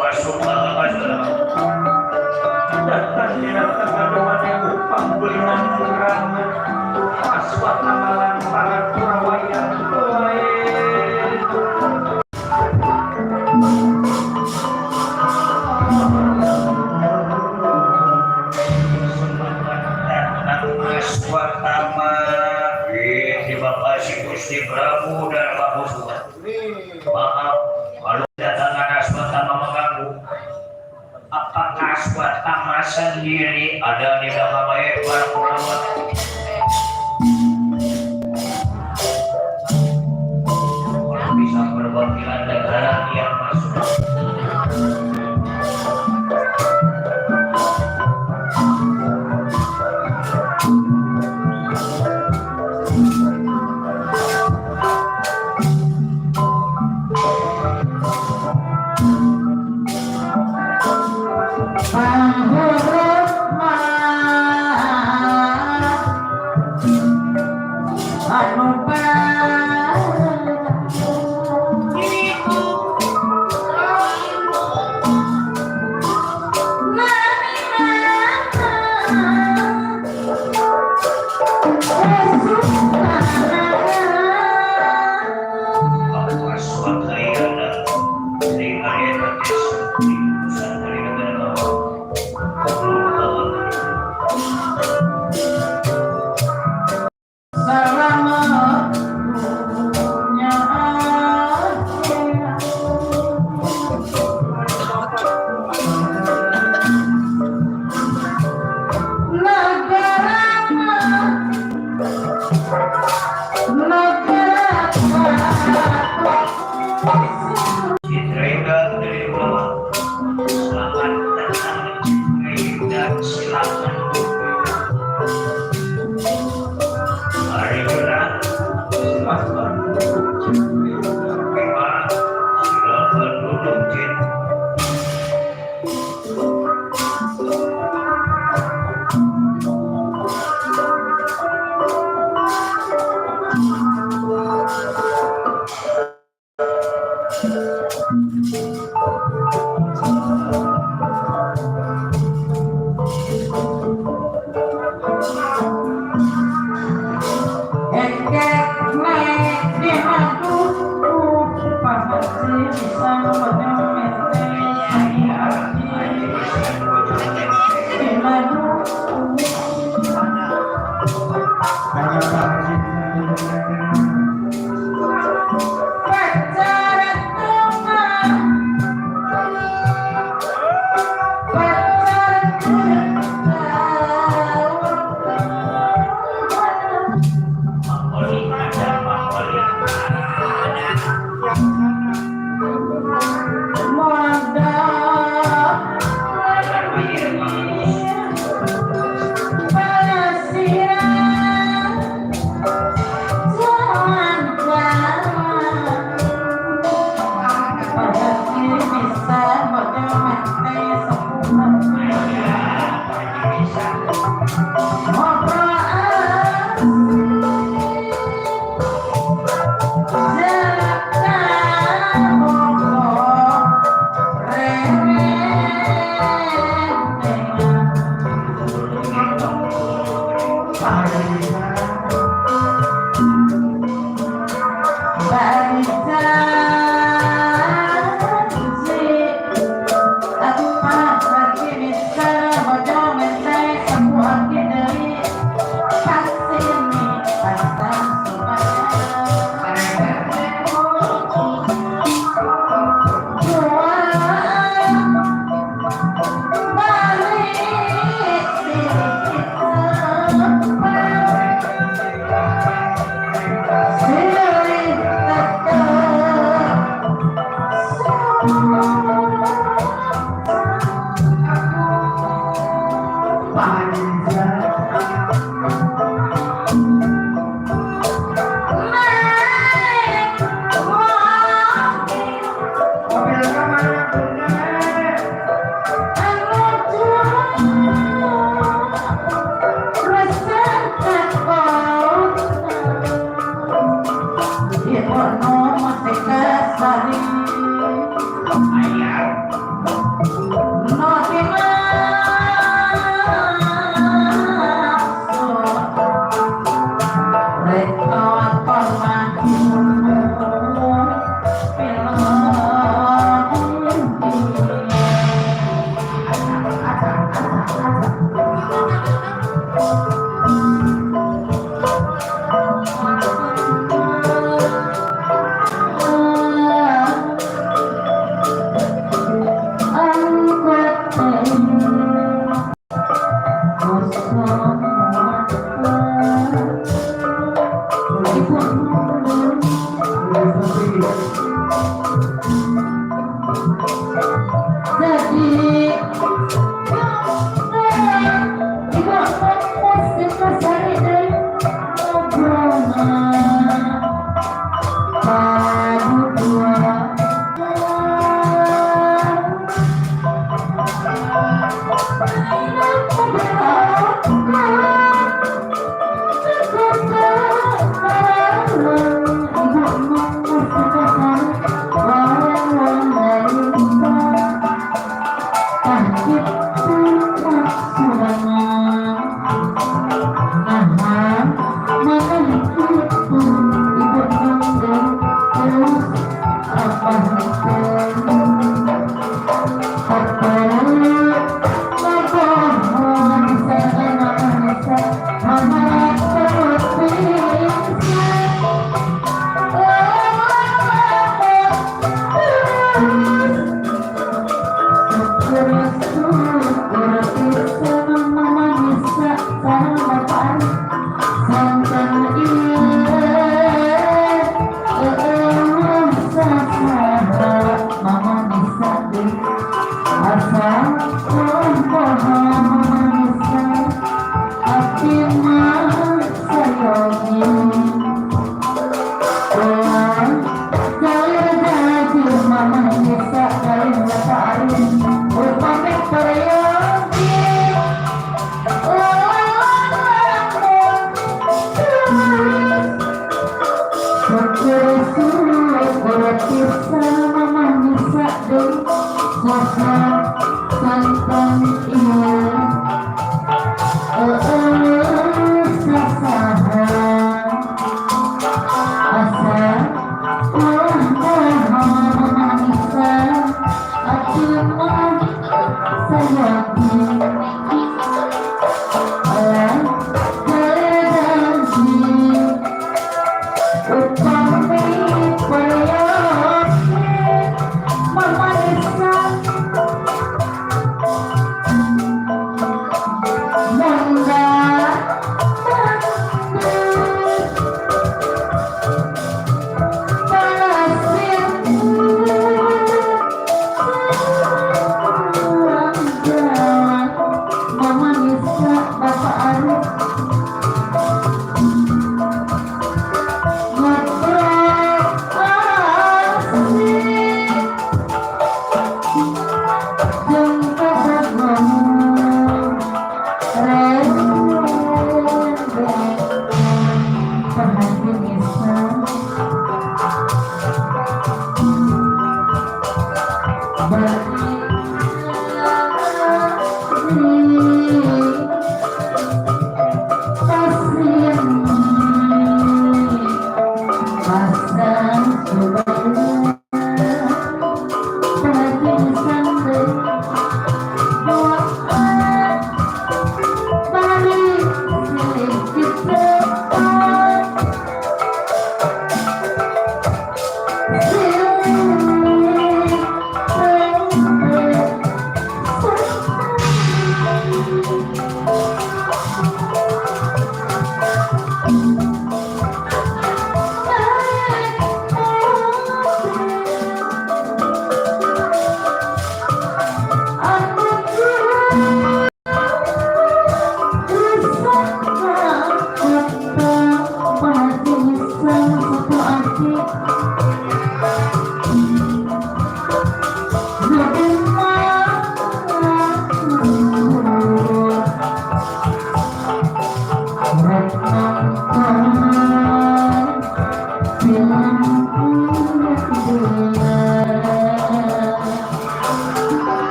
Masuk pertama. Datang didatangkan dewan Dewa panggulingan gerangan. Masuk amalan para Kurawayan. Pertama, terima kasih Gusti Prabu dan Pak Buswa. Maaf kalau kedatangan Aswatama mengganggu. Apakah Aswatama sendiri ada di dalam para perawat? Kalau bisa perwakilan negara yang masuk. Engkek nek di hatu Santan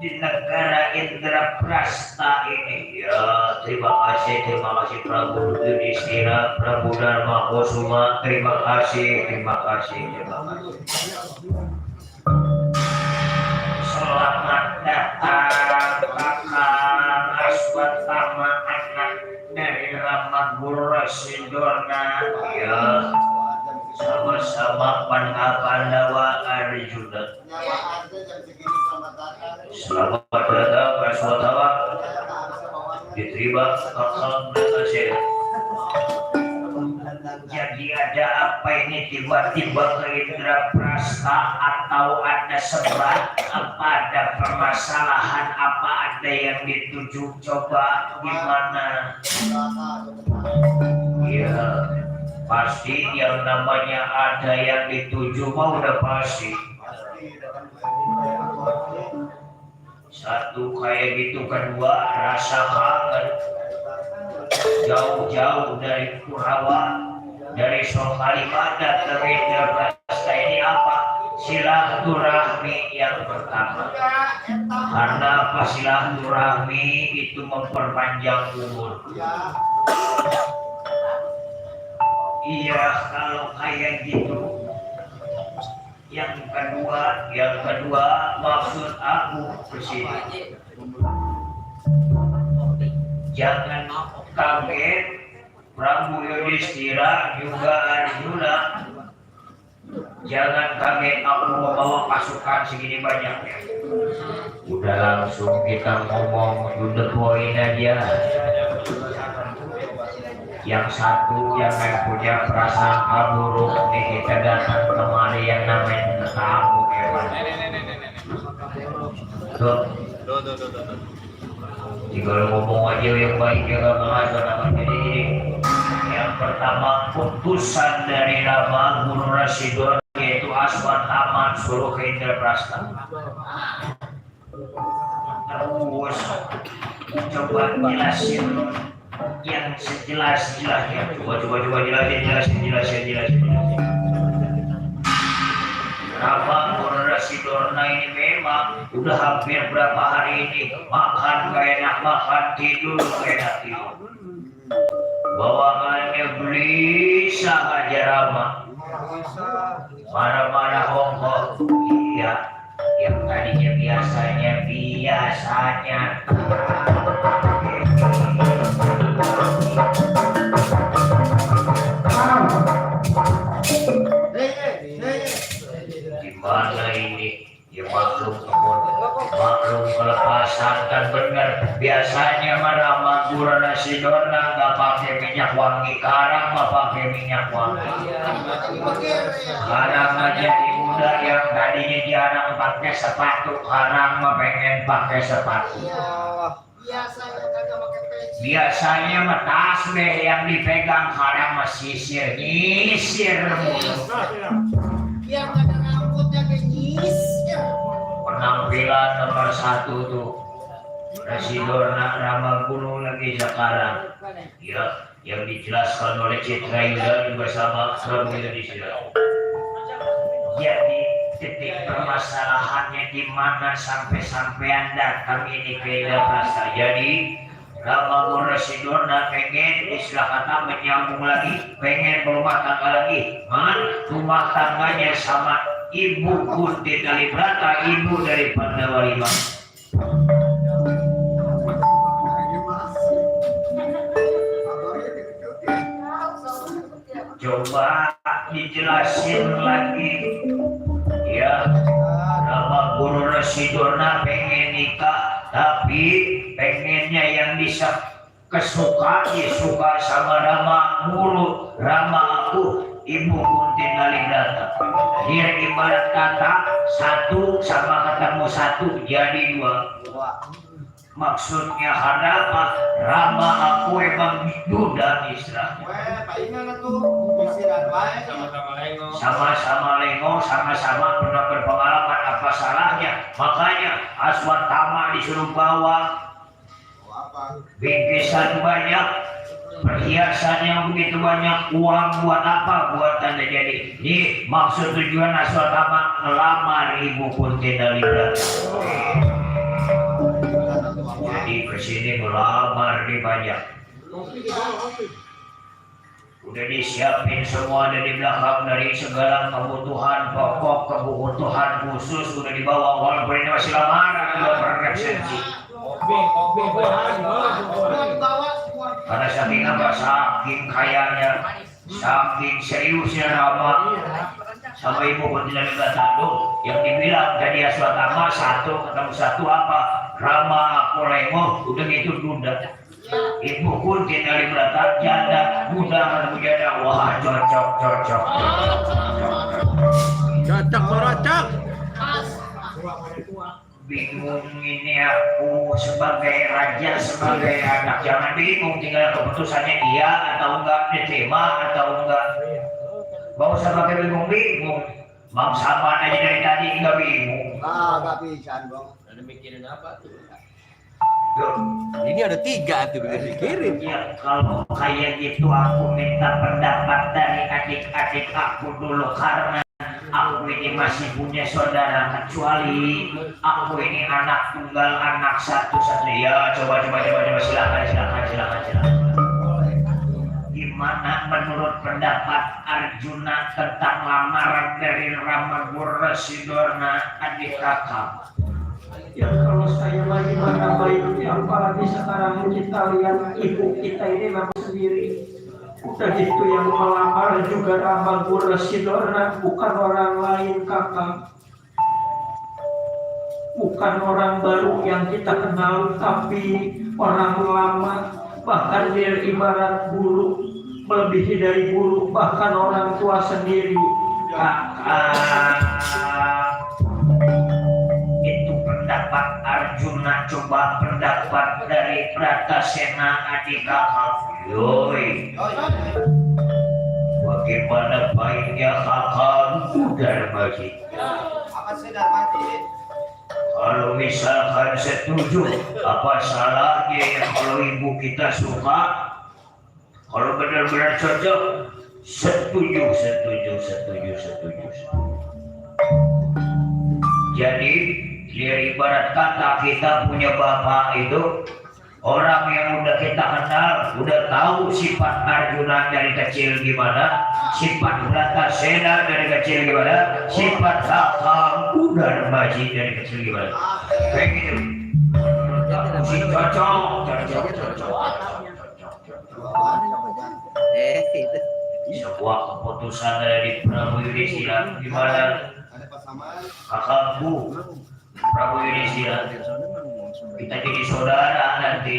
di negara Indraprasta ini. Ya, terima kasih Prabu Yudhistira, Prabu Dharma Kusuma, terima kasih. Selamat datang Kakang Aswatthama, anak dari Rama Gurasidona. Ya, sama-sama Pandhawa Arjuna. Selamat datang Aswatthama, diterima Kakang Asih. Jadi ada apa ini tiba-tiba ke Indraprasta, atau ada sebab apa, ada permasalahan apa, ada yang dituju, coba gimana? Ya, pasti yang namanya ada yang dituju mah udah pasti. Satu kayak gitu, kedua rasa kangen jauh-jauh dari Kurawa, dari Sokalimanda ke Indraprasta ini apa? Silaturahmi yang pertama. Karena apa? Silaturahmi itu memperpanjang umur. Iya, kalau kayak gitu. Yang kedua maksud aku kesini, jangan kaget Prabu Yudhistira juga Arjuna, jangan kaget aku membawa pasukan segini banyaknya. Udah langsung kita ngomong to the point aja. Yang satu yang punya prasangka buruk nih, kita datang kemari yang namanya tamu hewan. Tuh. Jika ngomong aja yang baik ya gak mengajar. Jadi yang pertama, putusan dari Rama Gurasidona yaitu Aswatthama suruh ke Indraprasta. terus coba jelasin yang sejelas-jelasnya. Coba jelasin. Rama Murna Sidorna ini memang udah hampir berapa hari ini makan gak enak makan, tidur gak enak tidur. Bawaannya gelisah aja Rama. Marah-marah hongkong. Iya, yang tadinya biasanya. Gimana ini? Ya maklum kelepasan kan bener. Biasanya Rama Murna Sidorna nggak pakai minyak wangi, sekarang mah pakai minyak wangi. Sekarang aja di muda yang tadinya jarang pakai sepatu, sekarang mah pengen pakai sepatu. Biasanya mah tasbih yang dipegang, sekarang mah sisir nyisir mulu. Yang ada rambutnya kayak nyisir. Penampilan nomor 1 tuh Sidorna Rama Gunung lagi sekarang. Ya, yang dijelaskan oleh Citra Yuda juga sama Indonesia. Jadi titik permasalahannya di mana sampai-sampean datang ini ke Indonesia. Jadi Rama Murna Sidorna pengen istilah kata menyambung lagi, pengen berumah tangga lagi. Rumah tangganya sama Ibu Kunti Kalibrata, ibu dari Pandawa Lima. Coba dijelasin lagi. Ya, Rama Murna Sidorna pengen nikah, tapi pengennya yang bisa kesuka, suka sama Rama mulu. Rama aku Ibu Kunti Kalibrata. Dia ibarat kata satu sama ketemu satu jadi dua. Maksudnya apa? Rama aku emang duda istilahnya. Sama-sama lengo, sama-sama pernah berpengalaman, apa salahnya? Makanya Aswatama disuruh bawa bingkisan banyak, perhiasan yang begitu banyak, uang buat apa? Buat tanda jadi. Ini maksud tujuan Aswatama ngelamar Ibu Kunti Kalibrata. Jadi kesini melamar di banyak. Udah disiapin semua dari belakang, dari segala kebutuhan pokok, kebutuhan khusus udah dibawa. Walaupun ini masih lamaran, udah berresepsi. Karena saking apa? Saking kayanya, saking seriusnya Rama sama Ibu Kunti Kalibrata tuh yang dibilang jadi Aswatama satu ketemu satu apa? Rama aku lengo, udah gitu duda. Ibu Kunti Kalibrata janda, muda ketemu janda. Wah cocok. Bingung ini aku sebagai raja, sebagai anak. Jangan bingung, tinggal keputusannya iya atau enggak, diterima atau enggak. Gak usah pakai bingung. Bang Saman aja dari tadi enggak bingung. Gak bisa dong. Ada mikirin apa tuh? Ini ada 3 tuh pikirin. Ya kalau kayak gitu aku minta pendapat dari adik-adik aku dulu, karena aku ini masih punya saudara, kecuali aku ini anak tunggal, anak satu-satunya. Ya coba silakan. Gimana menurut pendapat Arjuna tentang lamaran dari Rama Murna Sidorna adik kakak? Ya kalau saya lagi mana baiknya, apalagi sekarang kita lihat ibu kita ini memang sendiri. Udah gitu yang melamar juga Rama Murna Sidorna, bukan orang lain kakak. Bukan orang baru yang kita kenal, tapi orang lama. Bahkan dia ibarat guru, melebihi dari guru, bahkan orang tua sendiri. Itu pendapat Arjuna. Coba pendapat dari Pratasena adik kakak. Yoi, bagaimana baiknya kakak Darmaji? Apa sih Darmaji? Kalau misalkan setuju, apa salahnya ya kalau ibu kita suka? Kalau benar-benar cocok, setuju. Jadi, dia ibarat kata kita punya bapak itu orang yang udah kita kenal, udah tahu sifat Arjuna dari kecil gimana, sifat Bratasena dari kecil gimana, sifat Kakang Udarbaji dari kecil gimana. Begitu. Cocok. Sebuah keputusan dari Prabu Yudhistira gimana? Kakangku Prabu Yudhistira, kita jadi saudara nanti.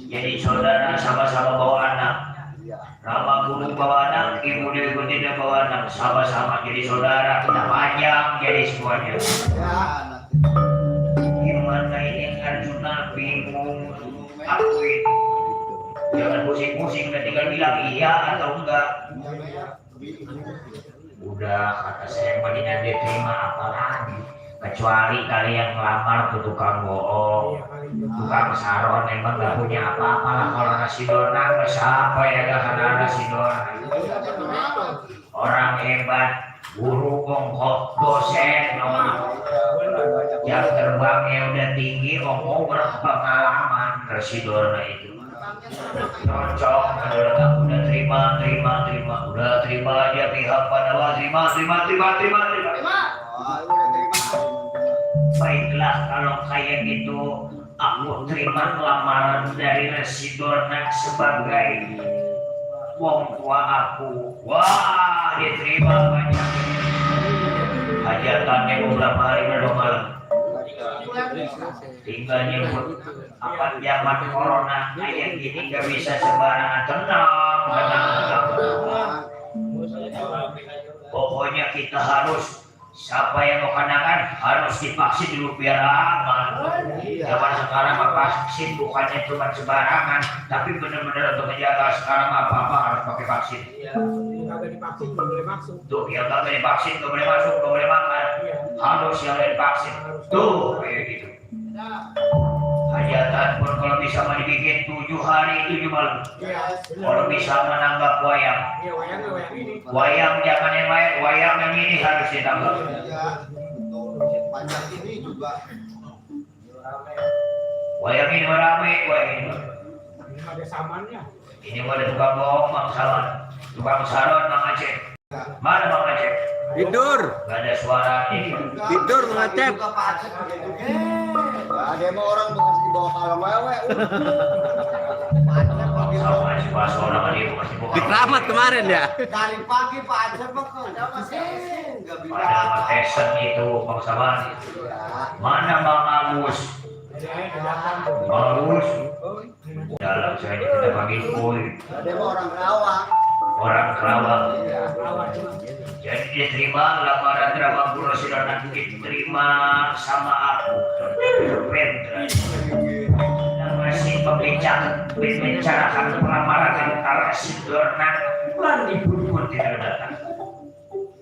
Jadi saudara, sama-sama bawa anak. Rama Guru bawa anak, Ibu Dewi Guntinda bawa anak, sama-sama jadi saudara. Kita panjang jadi semuanya. Gimana ini Arjuna bingung? Akuin. Jangan pusing-pusing, tinggal bilang iya atau enggak. Udah, kata saya mendingan dia terima apa lagi, kecuali kalian ngelamar ke tukang bohong, tukang saron, emang gak punya apa-apa lah. Kalau nasi dorna siapa ya gak ada nasi dorna. Orang hebat, guru ongkos, dosen, jam terbangnya udah tinggi, ongkos berpengalaman. Nasi dorna itu cocok, udah terima, udah terima aja pihak Pandawa, terima. Baiklah kalau kayak gitu, aku terima lamaran dari Resi Dorna sebagai wong tua aku. Wah, diterima banyak. Hajatannya beberapa hari berapa malam. Tinggal nyebut apa zaman corona kayak gini gak bisa sembarangan. Tenang. Pokoknya kita harus, siapa yang mau kandangan harus divaksin dulu biar aman. Zaman sekarang vaksin bukannya cuma sembarangan, tapi benar-benar untuk menjaga. Sekarang apa-apa harus pakai vaksin. Kagak divaksin nggak boleh masuk. Tuh, yang kagak divaksin nggak boleh masuk, nggak boleh makan. Harus yang divaksin. Tuh, kayak gitu. Hajatan pun kalau bisa mau dibikin 7 hari 7 malam. Kalau bisa menambah wayang. Iya, wayang ini. Wayang jangan yang lain, wayang yang ini harus ditambah. Pajak ini juga. Wayang ini rame, wayang ini. Ini ada samannya. Ini ada tukang bohong, Mang Sawan. Tukang saron, Mang Aceh. Mana Mang Aceh? Tidur. Gak ada suara ini. Tidur ngecek. Ada emang orang bekas di bawah kalam wewe. Sama si Paso orang dia masih bukan. Dikeramat kemarin ya. Dari pagi Pak Aceh bekerja masih enggak bisa. Ada Mang Tesen itu, Mang Sawan. Mana Mang Agus? Mang Agus. Dalam saya kita panggil Boy. Ada emang orang Kerawang. Orang Kerawang. Jadi diterima lamaran drama Guru Sidona, diterima sama aku. Dan masih membicarakan lamaran antara Sidona dan ibu tidak datang.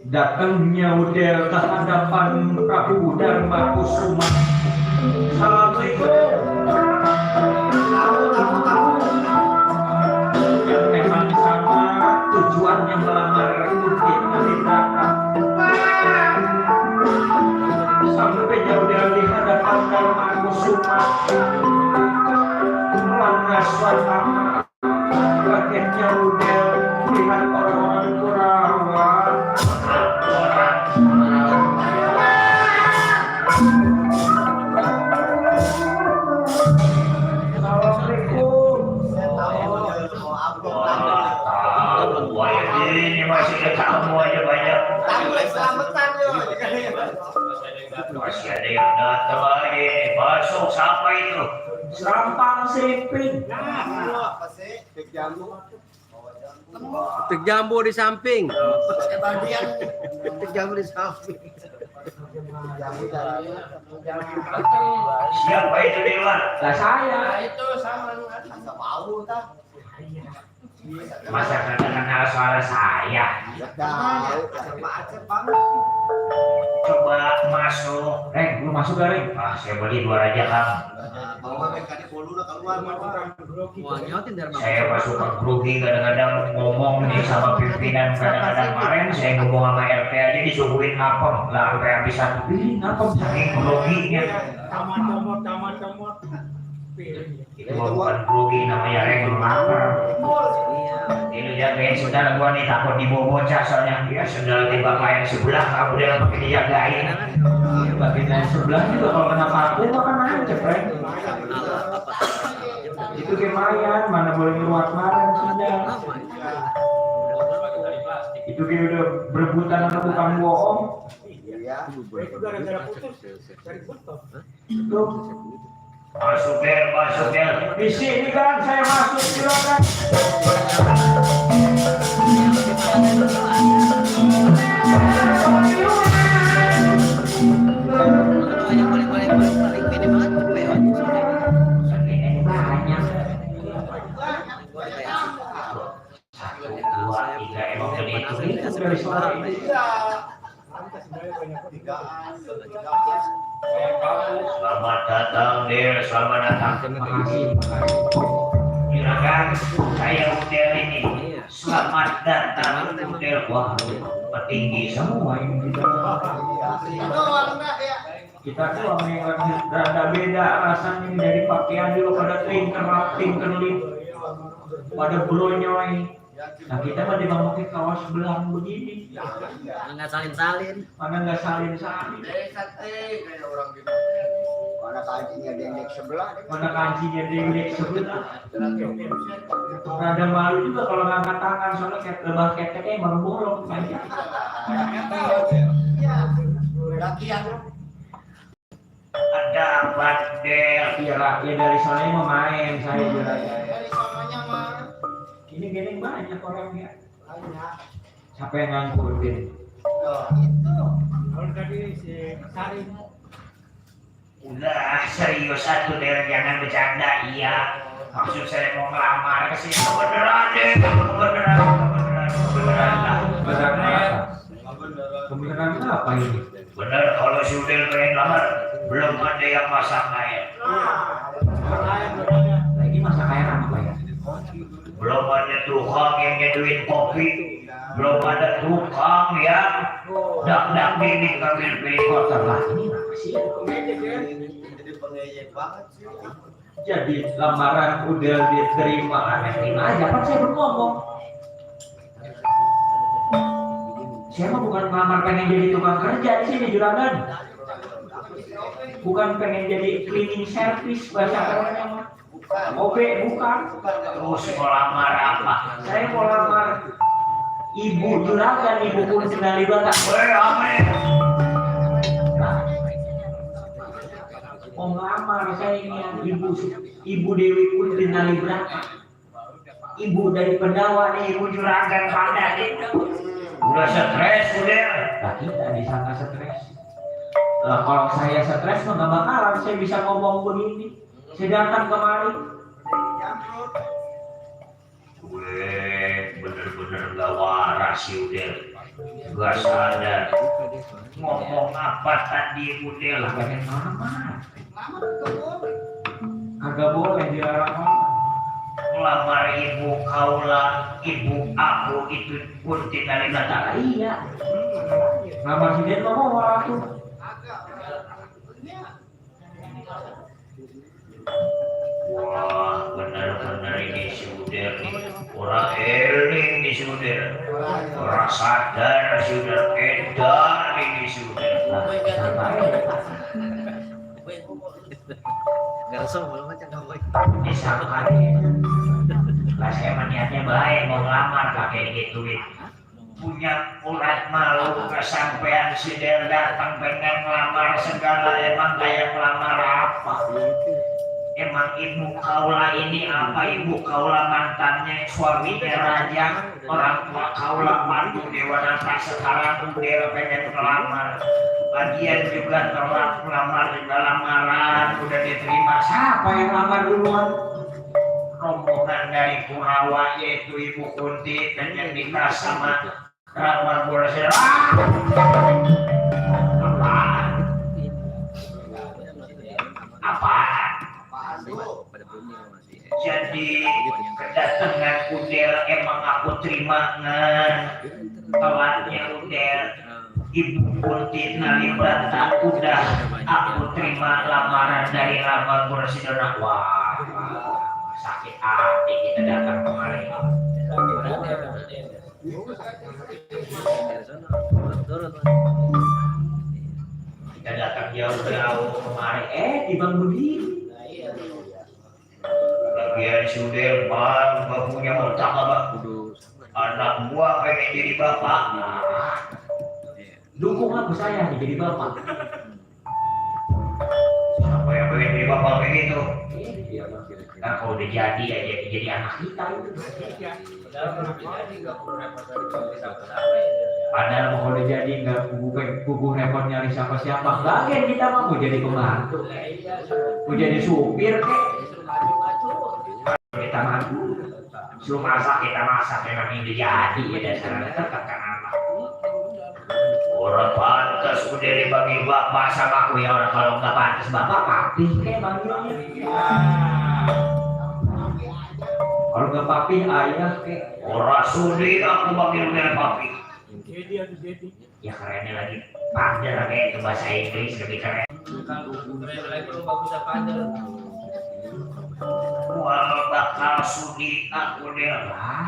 Datangnya Udel ke hadapan Prabu Dharma Kusuma. Assalamualaikum. Yang memang sama tujuannya melamar Kunti Adipati. Sampai jauh di hadapan Dharma Kusuma. Mana suasana kagetnya Udel melihat orang-orang Kurawan. Ini masih ada tamu aja banyak. Tamu selamatan yo. Masih ada yang datang lagi. Masuk siapa itu? Serampang Siping. Apa sih? Big Jambu. Tek jambu di samping. Bagian Tek jambu di samping. jambu dari Siapa itu di luar? Lah saya. Nah, itu sama. asa bau tah. Masa kagak kenal suara saya? Tahu, coba aja bang. Coba masuk. Lu masuk gak, Reng? Ah, saya beli 2 aja, Kang. Bawa mereka di polu lah keluar mah. Saya pasukan grogi kadang-kadang ngomong nih sama pimpinan, kadang-kadang kemarin saya ngomong sama RT aja disuguhin apem lah sampai habis 1 piring apem saking groginya. Itu bukan grogi, namanya Reng lapar. Ini jagain saudara gua nih, takut dibawa bocah soalnya dia sendal di bapak yang sebelah kamu udah pakai dijagain. Bagian yang sebelah juga kalau kena paku makan nancep, Reng. Itu lumayan, mana boleh ngeluar kemarin sudah. Itu dia udah berebutan sama tukang bohong. Iya. Itu masuk Del. Di sini kan saya masuk silakan. Selamat datang Del, selamat datang. Terima kasih. Silakan, saya Udel ini. Selamat datang Udel. Wah, petinggi semua ini kita tuh sama yang rada beda rasanya dari pakaian juga pada tinker-lip pada blonyoy. Nah kita mah dipakai kaos belang begini. Nggak salin-salin. Mana nggak salin. Mana kancinya dendek sebelah. Rada malu juga kalau ngangkat tangan soalnya kayak lebah keteknya baru bolong. Ada apa Del? Ya dari soalnya mau main saya juga. Ini gini banyak orangnya. Siapa yang ngangkutin? Udah serius satu Del, jangan bercanda. Iya, maksud saya mau ngelamar ke sini. Beneran deh, beneran apa ini? Bener, kalau si Udel pengen lamar, belum ada yang masak air. Lagi masak air apa ya? Belum ada tukang yang nyeduin kopi, belum ada tukang yang dak ini ngambil pilih kotor lah. Ini apa sih? Jadi pengejek banget sih. Jadi lamaran udah diterima, terima aja kan saya belum ngomong. Saya mah bukan ngelamar pengen jadi tukang kerja di sini juragan. Bukan pengen jadi cleaning service bahasa kerennya mah. OB bukan. Terus mau lamar apa? Saya mau lamar ibu juragan, ibu Kuntinali Batak. Mau ngelamar saya ini yang ibu Dewi Kuntinali Batak. Ibu dari Pendawa nih, ibu juragan Pandan nih. Udah stres udah. Nah kita disangka stres. Kalau saya stres mah nggak bakalan saya bisa ngomong begini. Saya datang kemari. Bener-bener gak waras sih Udel. Gak sadar. Ngomong apa tadi Udel? Pengen mana? Agak boleh dilarang orang. Ngelamar ibu kaula, ibu aku itu Kuntinali Batak. Iya. Ngelamar si Del mau aku. Wah, benar-benar ini si Udel nih. Orang eling nih si Udel. Orang sadar si Udel, edan ini si Udel. Nggak resep belum macam kamu. Disangka lah saya niatnya baik mau ngelamar pakai digituin. Punya urat malu kesampean si Del datang pengen ngelamar segala, emang kayak ngelamar apa? Emang ibu kaula ini apa? Ibu kaula mantannya suaminya raja, orang tua kaula mantu Dewa Nata, sekarang Udel pengen ngelamar. Bagian juga telat ngelamar juga lamaran udah diterima. Siapa yang ngelamar duluan? rombongan dari Kurawa yaitu Ibu Kunti dan yang nikah sama Rahman Burasir. Apa? Jadi kedatangan Udel emang aku terima ngan telatnya Udel. Ibu Kunti Nalibrata udah aku terima lamaran dari Rahman Burasir. Wah, sakit hati kita datang kemarin. Kita datang jauh-jauh kemarin, di Bang Budi. Bagian Sudel, Bang, bapunya otak abang. Anak gua pengen jadi bapak. Dukung aku saya nih jadi bapak. Siapa yang pengen jadi bapak begitu? Nah kalau udah jadi ya jadi anak kita itu. Padahal kalau udah jadi nggak kubu repot nyari siapa-siapa. Bagian kita mau jadi pembantu, mau jadi supir kek. Kita maju, suruh masak kita masak memang ini jadi ya dasarnya tetap kan anak. Orang pantas udah dibagi bapak sama aku ya orang kalau nggak pantas bapak papi kayak manggilnya. Kalau nggak papi ayah kayak orang sudi aku manggilnya papi. Ya kerennya lagi pandai kayak itu bahasa Inggris lebih keren. Keren lagi lu bagus apa aja. Walau bakal sudi aku dia lah.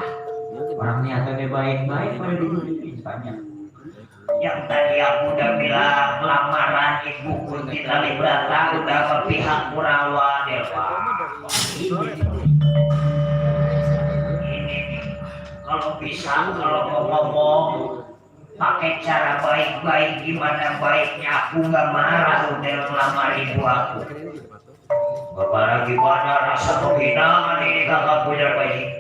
Orang nyatanya baik-baik pada dijuliin banyak. Yang tadi aku udah bilang lamaran Ibu Kunti Nalibrata udah ke pihak Kurawa Dewa. Ini kalau bisa kalau mau ngomong pakai cara baik-baik gimana baiknya aku nggak marah udah ngelamar ibu aku. Bapak gimana rasa penghinaan ini kakak punya bayi?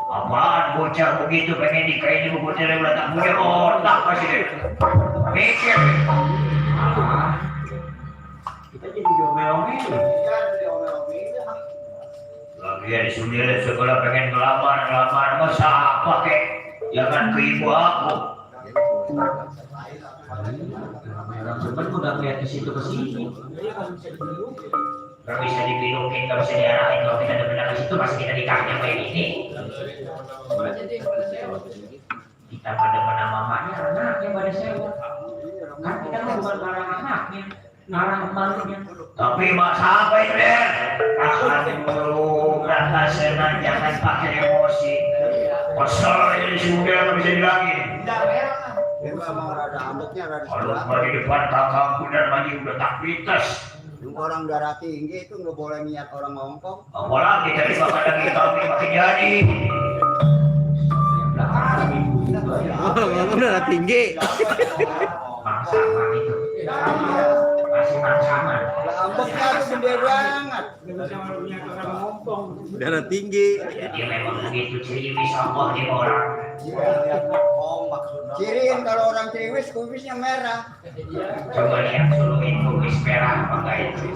Apaan bocah begitu pengen nikahin ibu bocah yang tak punya otak pasti deh. Mikir. Kita jadi diomel-omel. Lagi ada sundel sekolah pengen ngelamar masa apa kek? Jangan ke ibu aku. Orang Sumber udah ngeliat ke situ ke sini. Gak bisa dibilukin, gak bisa diarahin. Kalau kita benar ke situ pasti kita nikahnya kayak ini. Kita pada mana mamanya, anaknya pada sewa. Kan kita bukan ngarang anaknya, ngarang emaknya. Tapi masa apa itu deh? Tahan dulu, rata senang, jangan pakai emosi. Pasal ini sudah gak bisa bilangin. Kalau di depan kakakku dan lagi udah tak pitas. Orang darah tinggi itu nggak boleh niat orang ngomong. Apalagi dari bapak lagi kami makin jadi. Ngomong darah tinggi. Mangsaman itu. Masih mangsaman. Lamboknya tuh gede banget. Darah tinggi. Jadi memang begitu ciri sombong di orang. Ciriin kalau orang cewek kumisnya merah. Coba lihat dulu itu kumis merah apa enggak itu.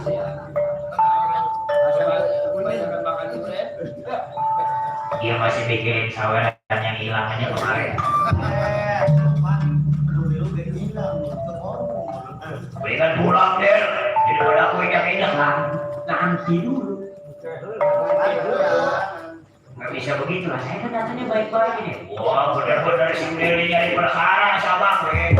Dia masih bikin saweran yang hilang aja kemarin. Berikan pulang deh. Jadi pada aku yang indah nanti dulu. Gak bisa begitu lah, saya kan datanya baik-baik ini. Wah benar-benar si Udeli nyari perkara sama aku ya.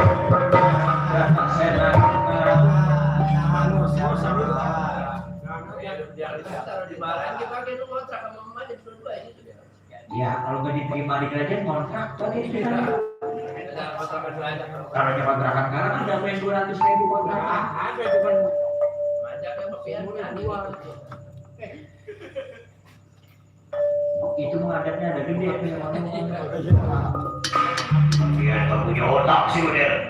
Ya kalau nggak diterima di kerajaan kontrak tadi kalau nyoba kontrakan sekarang udah main 200.000 kontrakan. Itu menghadapnya ada gede iya nggak punya otak sih udah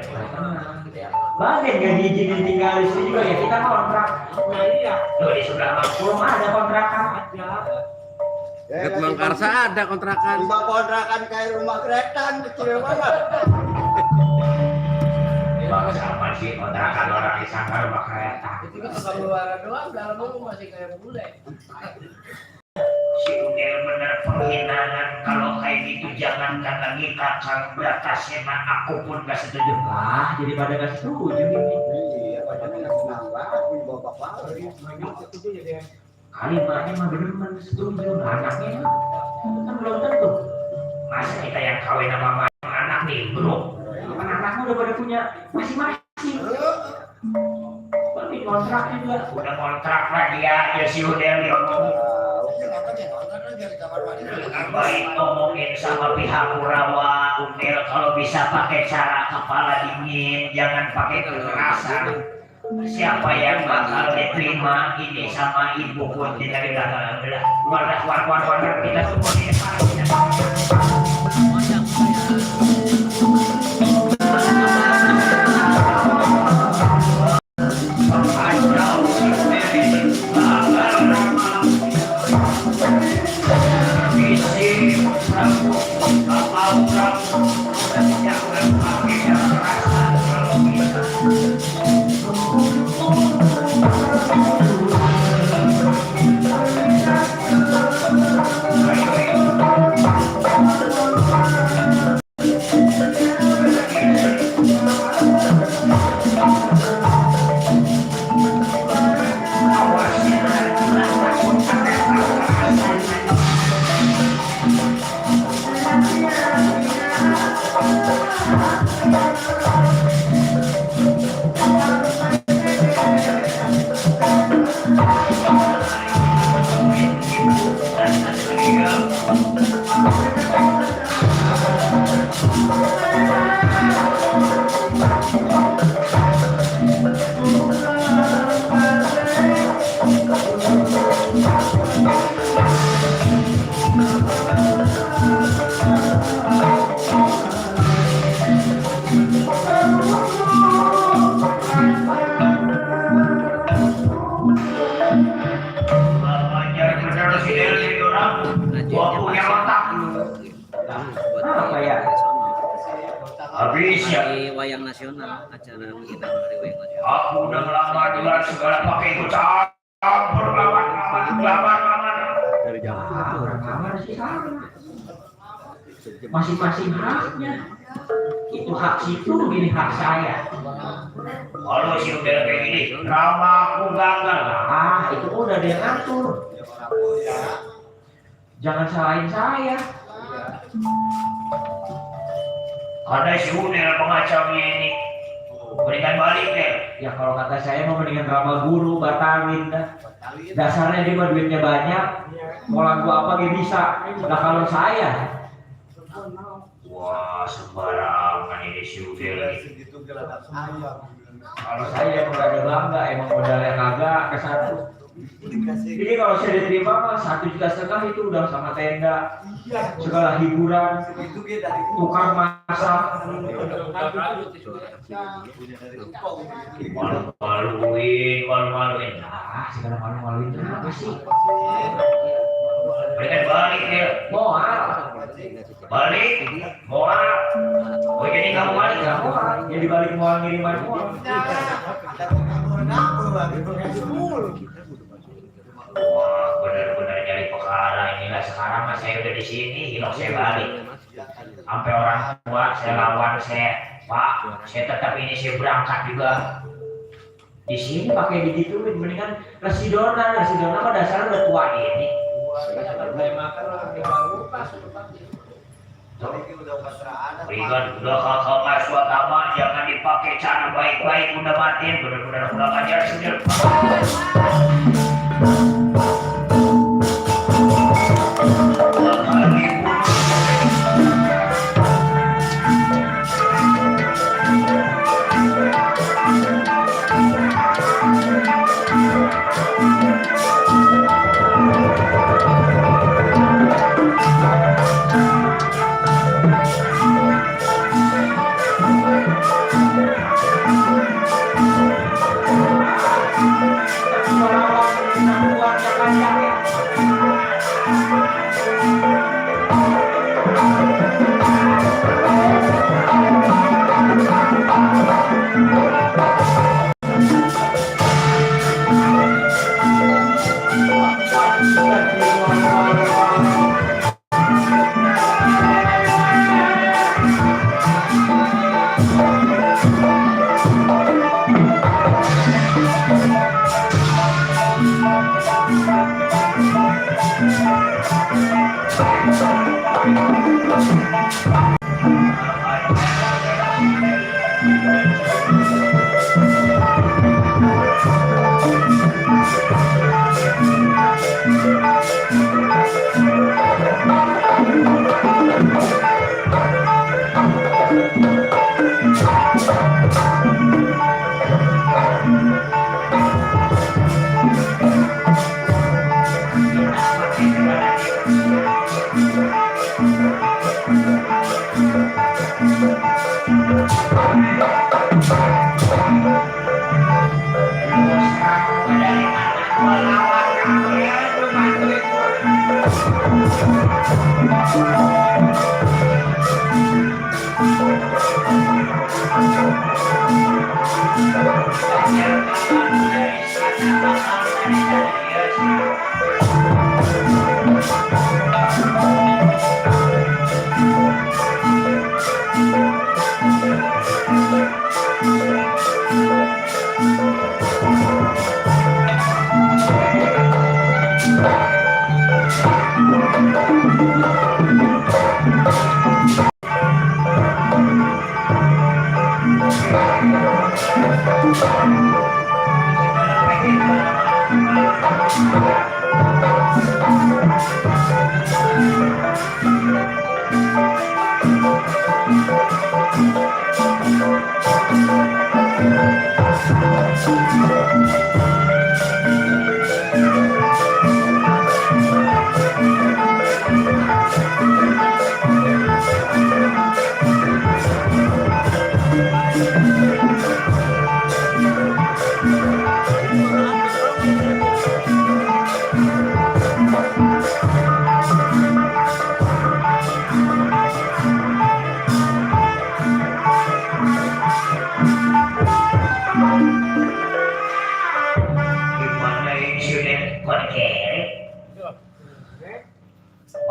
bagian nggak diizinin tinggal di sini juga ya kita kontrak. Loh di sebelah belum ada kontrakan. Dekat Mangkarsa ada kontrakan. Rumah kontrakan kayak rumah kereta kecil banget. Sama sih kontrakan orang disangka rumah kereta. Itu kan keluaran doang, dalam masih kayak bule. Si Udel bener penghinaan. Kalau kayak gitu jangankan lagi kakak batasnya mah aku pun gak setuju. Lah jadi pada gak setuju ini. Iya, padahal nambah, punya bapak lagi. Kalimatnya mah bener setuju. Anaknya kan belum tentu. Masa kita yang kawin sama anak nih bro? Kan anakmu udah pada punya masing-masing. Berarti kontrak juga. Udah kontrak lah dia ya si Udel ngomong. Baik ngomongin sama pihak Kurawa, Udel kalau bisa pakai cara kepala dingin, jangan pakai kekerasan. Siapa yang bakal diterima ini sama ibu pun dari belakang adalah warga kita semua di depan. Habis ya. Wayang nasional, acara kita dari wayang nasional. Aku udah ngelamar juga segala pakai ikut campur lamar. Dari jam Lamar sih sama. Masing-masing haknya. Itu hak situ, ini hak saya. Kalau si udah kayak gini, drama aku gagal. Itu udah dia ngatur. Jangan salahin saya. Ada si Udel pengacaunya ini. Berikan balik deh. Ya kalau kata saya mau mendingan drama guru, batalin dah. Dasarnya dia mah duitnya banyak. Mau lagu apa dia bisa. Nah kalau saya, wah sembarangan ini si Udel. Kalau saya emang gak ada bangga, emang modalnya kagak ke satu. Jadi kalau saya diterima mah 1,5 juta itu udah sama tenda, segala hiburan, tukang masak, malu-maluin. Nah, segala malu-maluin kenapa sih? Berikan balik ya, moal. Balik, moal. Oh jadi kamu balik nggak moal? Jadi balik moal ngiriman moal. Wah, benar-benar nyari perkara inilah sekarang mas saya udah di sini, hilang saya balik. Sampai orang tua saya lawan Pak, saya tetap ini saya berangkat juga. Di sini pakai digituin, mendingan Residona mah dasarnya udah tua ini. Berikan udah kakak mas taman jangan dipakai cara baik-baik udah matiin benar-benar udah ngajar sudah.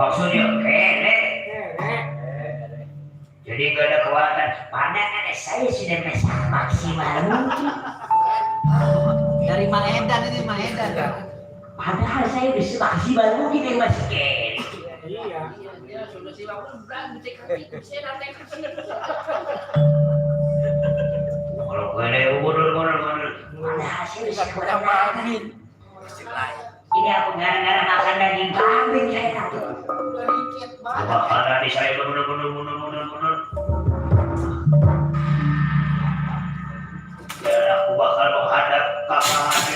Maksudnya kere. Jadi gak ada kekuatan. Pandangan saya sudah maksimal mungkin. Dari Mang Edan ini Mang Edan kan. Padahal saya bisa maksimal mungkin yang masih kere. Iya. Dia sudah silau berani cek kaki saya nanti. Kalau kere mundur. Padahal saya bisa kemana-mana. Ini aku gara-gara makan daging kambing saya takut. Karena di saya mundur. Dan aku bakal menghadap kapangan di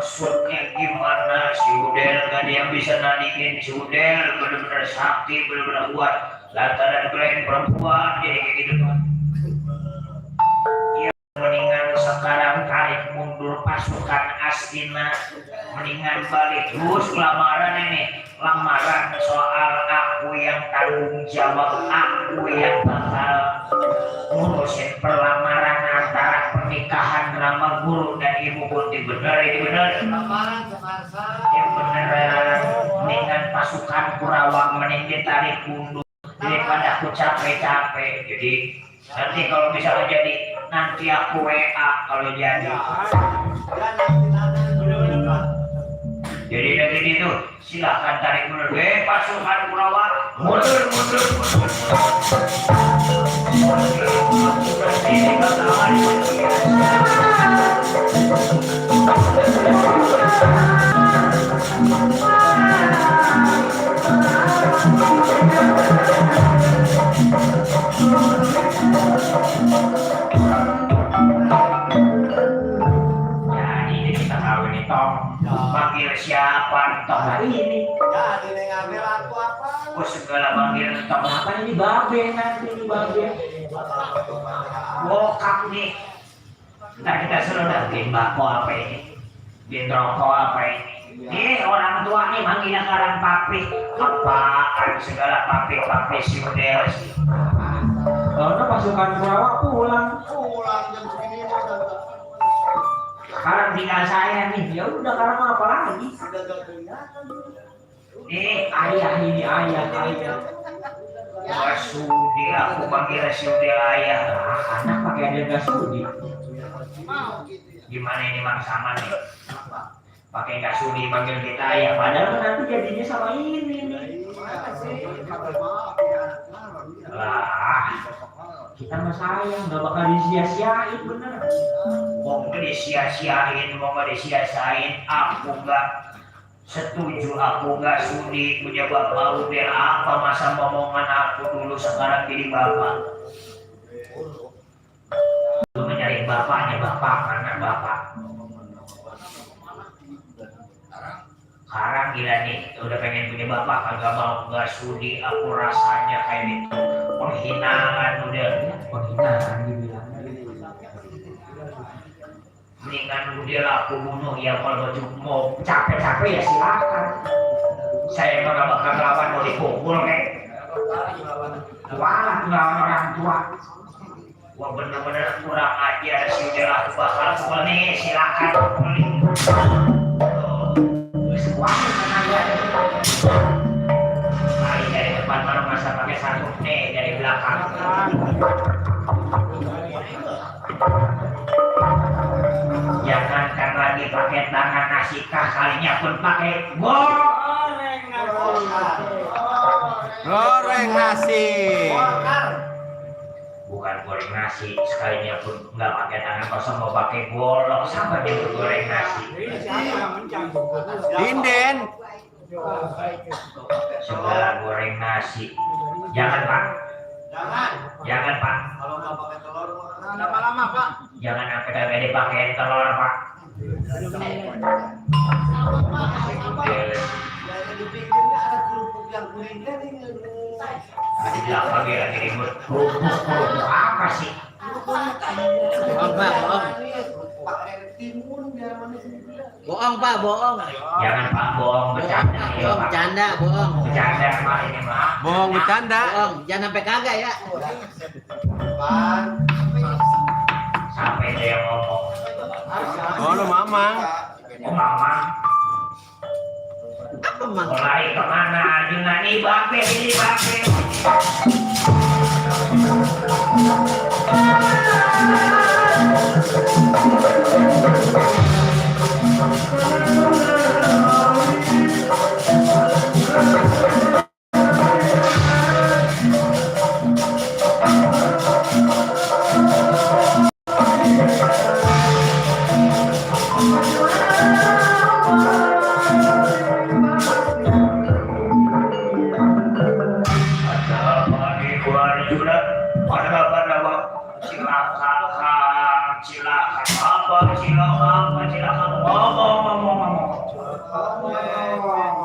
maksudnya gimana si Udel gak ada yang bisa nandingin si Udel bener-bener sakti bener-bener kuat lantaran kalian perempuan jadi kayak gitu kan ya mendingan sekarang tarik mundur pasukan Astina mendingan balik terus lamaran soal aku yang tanggung jawab aku yang bakal ngurusin perlamaran antara pernikahan nama guru dan ibu Kunti. Bener ini bener Lamaran sekarsa. yang beneran mendingan pasukan Kurawa mending ditarik mundur daripada aku capek-capek. Jadi nanti kalau misalnya jadi nanti aku WA kalau jadi jadi dari itu silakan tarik mundur pasukan Kurawa mundur ini katakan jadi kita tahu ini Tom panggil siapa Tom hari ini Jadi ngambil aku apa? oh segala panggil Tom apa ini babe nanti ini babe bokap nih ntar kita suruh nanti bako apa ini Di rokok apa ini? Orang tua nih manggilnya sekarang papi. Apaan segala papi si model sih. Karena pasukan Kurawa pulang. Pulang jam segini mau datang. Sekarang tinggal saya nih. Ya udah sekarang apa lagi? Sudah gak kelihatan. Nih ayah ini ayah. Gak sudi aku panggil si model ayah. Anak pakai ada nggak sudi. Mau gitu ya. Gimana ini Mang Saman nih? Pakai nggak sudi manggil kita ayah. Padahal nanti jadinya sama ini nih. Gimana sih? Maaf ya anak. Lah, kita mah sayang, gak bakal disia-siain bener. Mau nggak disia-siain, aku nggak setuju, aku nggak sudi punya bapak udah apa masa momongan aku dulu sekarang jadi bapak. Lu mencari bapaknya bapak, mana bapak? Sekarang gila nih, udah pengen punya bapak, kagak mau, nggak sudi, aku rasanya kayak gitu. Penghinaan udah, Penghinaan dibilang. mendingan udah lah aku bunuh ya. Kalau mau capek-capek ya silakan. Saya nggak bakal lawan, mau dipukul Walah ngelawan orang tua. Wah bener-bener kurang ajar sih, udah aku bakal pukul nih, silakan. Wah, tenaga mari dari depan baru masa pakai satu nih dari belakang. Jangankan lagi pakai tangan nasikah, kalinya pun pakai Goreng nasi. bukan goreng nasi, sekalinya pun nggak pakai tangan kosong, mau pakai golok. Siapa yang goreng nasi? Inden. Segala goreng nasi. Jangan Pak, jangan Pak, Kalau nggak pakai telur, lama-lama Pak. jangan sampai kagak dipakai telur Pak. Di pinggirnya ada kerupuk yang kuning dari Di belakang dia lagi ribut. Kerupuk apa sih? Bohong Pak, bohong. pakai timun biar manis. Bohong Pak, bohong. Jangan Pak, bohong, bercanda ya Bohong, Pak. bercanda, bohong. Bercanda Pak ini Pak. Bohong bercanda. Bohong, jangan sampai kagak ya. Pan. Sampai dia ngomong, Oh, lu mamang. oh mama, Emang. mau lari kemana? Dengan ini bape.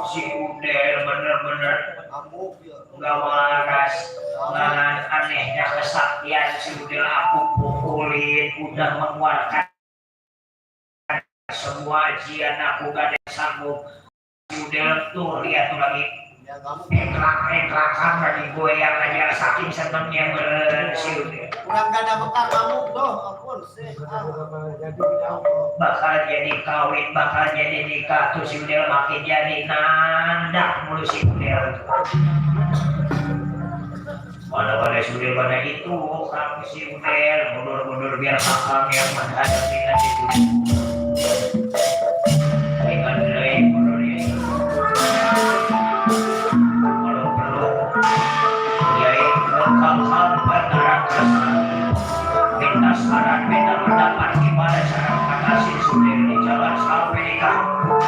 Si Udel bener-bener nggak waras. Dengan anehnya kesaktian si Udel aku pukulin, udah mengeluarkan semua ajian, aku gak ada yang sanggup. Si Udel tuh lihat tuh lagi engklak-engklakan lagi goyang aja, saking senengnya si Udel. Udah nggak ada bekal kamu tuh, ampun sih. Bakal jadi kawin, bakal jadi nikah, tuh si Udel makin jadi nandak mulu si Udel. Mana-mana si Udel pada itu, kamu si Udel mundur-mundur biar kakak yang menghadapi nanti itu. Dengan mulai mundur ini. Kalau perlu, kiai berkam-kam bertarakan. Minta saran, minta pendapat gimana cara mengatasi Udel ini, jangan sampai nikah.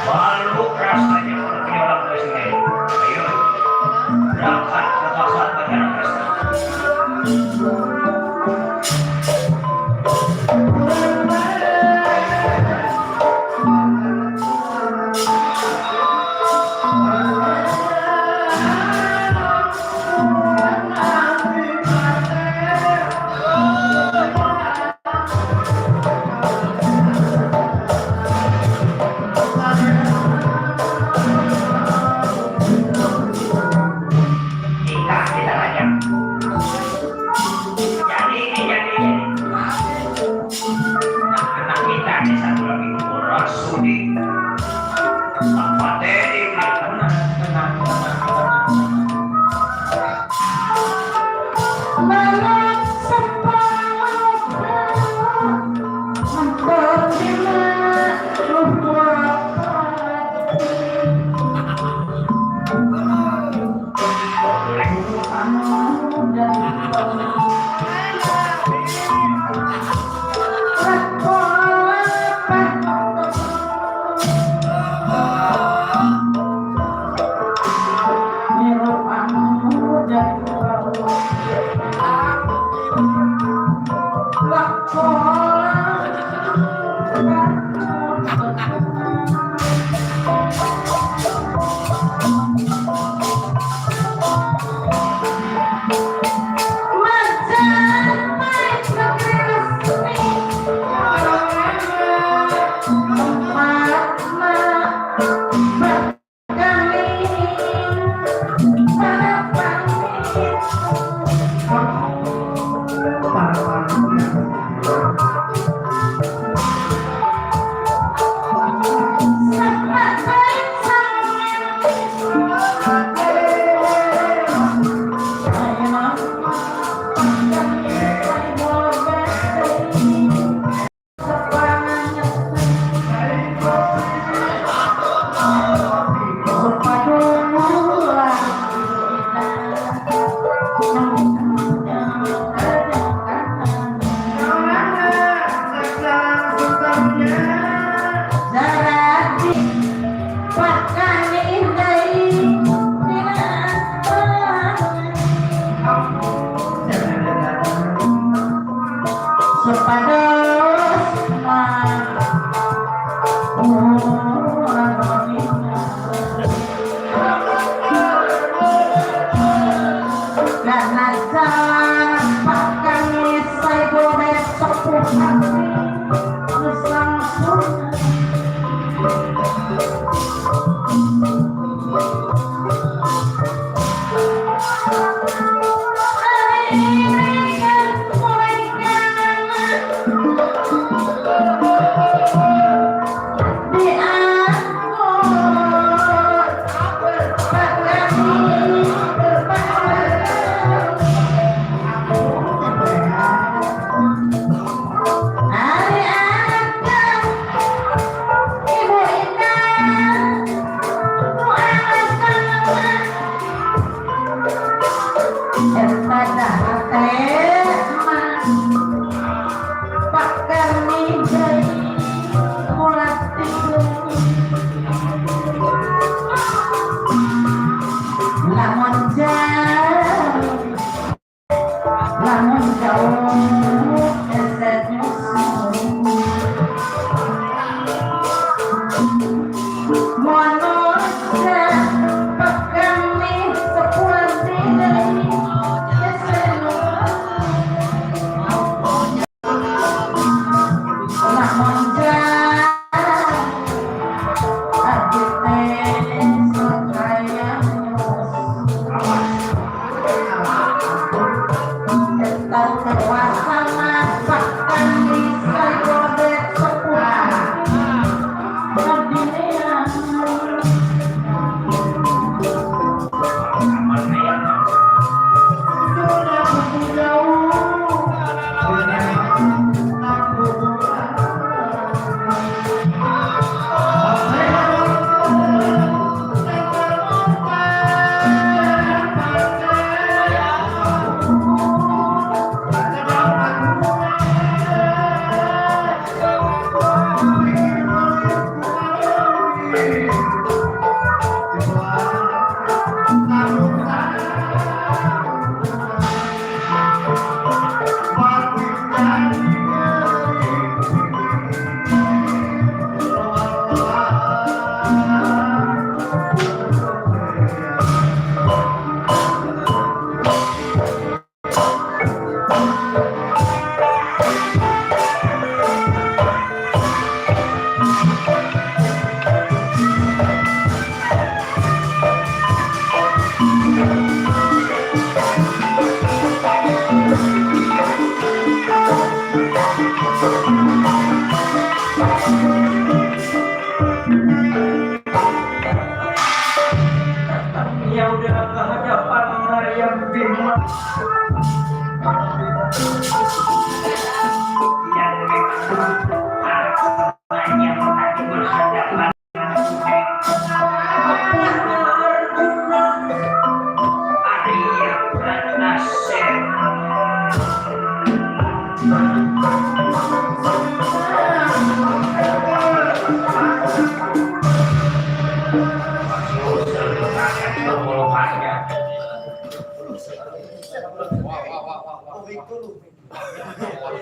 Malu rasanya kalau punya orang tua Udel. Ayo, berangkat ke pasar Banjar Kristen.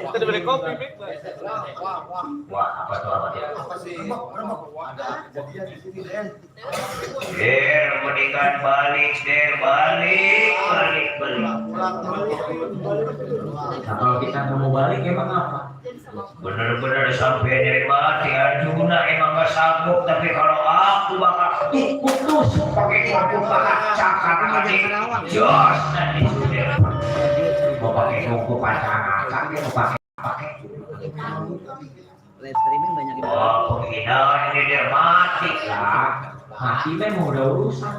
Tadi beli kopi, Mik. Wah, apa tuh? Apa sih? Ada kejadian di sini, Den. Der, mendingan balik, Der, balik. Pulang terus. Nah, kalau kita mau balik emang apa? Bener-bener sampai dari mati Arjuna emang gak sanggup, tapi kalau aku bakal ikut tusuk pakai tongku cakar nanti jos nanti sudah mau pakai tongku kacang dia mau pakai Live streaming banyak yang wah penghinaan ini dia mati lah mati memang udah urusan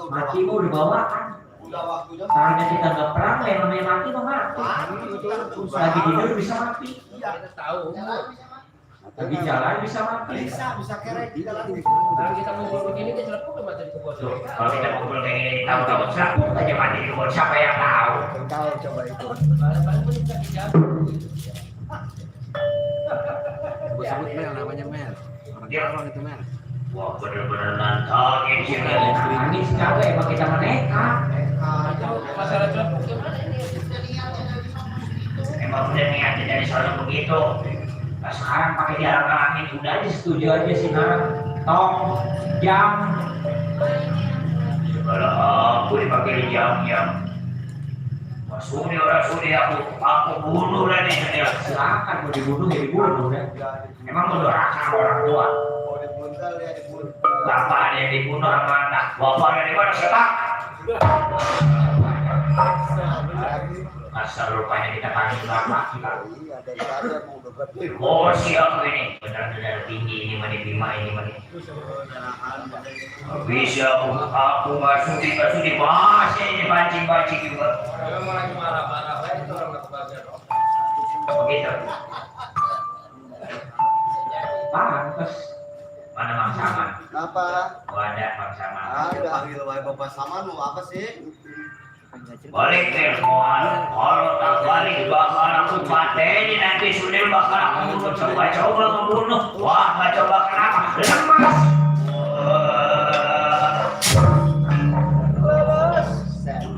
mati mau dibawakan Udah waktunya. karena kita nggak perang yang namanya mati mah mati lagi tidur bisa mati Kita tahu. lagi jalan bisa mati Bisa kerek di dalam ini. Kalau kita ngumpul begini dia celepuk ke mati di kebun. Tuh, kalau kita ngumpul kayak gini tahu-tahu satu aja mati di kebun siapa yang tahu Tahu coba itu. Paling pun bisa dijaga. Sebut Mel, namanya Mel. Orang Karawang itu Mel. wah bener-bener nantangin sih nangis kagak emang kita menekat Masalah celepuk gimana ini? emang udah niatnya dari soalnya begitu nah sekarang pakai dihalang-halangin udah aja setuju aja sih narang tong jam kalau aku dipakai di jam-jam sudi orang sudi aku bunuh lah nih silakan mau dibunuh ya dibunuh deh emang mau doraka orang tua Mau dibuntal ya dibuntal. bapak ada yang dibunuh sama anak bapak ada di mana setak asal rupanya kita panggil bapak kita Iya, dari tadi mau udah gede. oh siap ini benar-benar tinggi ini mani bima ini mani bisa aku masuk di bahasnya ini pancing-pancing juga Kalau mau lagi marah-marah, itu orang nggak kebagian. begitu pantes mana Mang Saman Kenapa? ada Mang Saman Ada panggil wae Bapak Saman mau apa sih? balik telepon kalau tak balik bakal aku pateni nanti Sunil bakal aku bunuh coba membunuh wah nggak coba kenapa lemas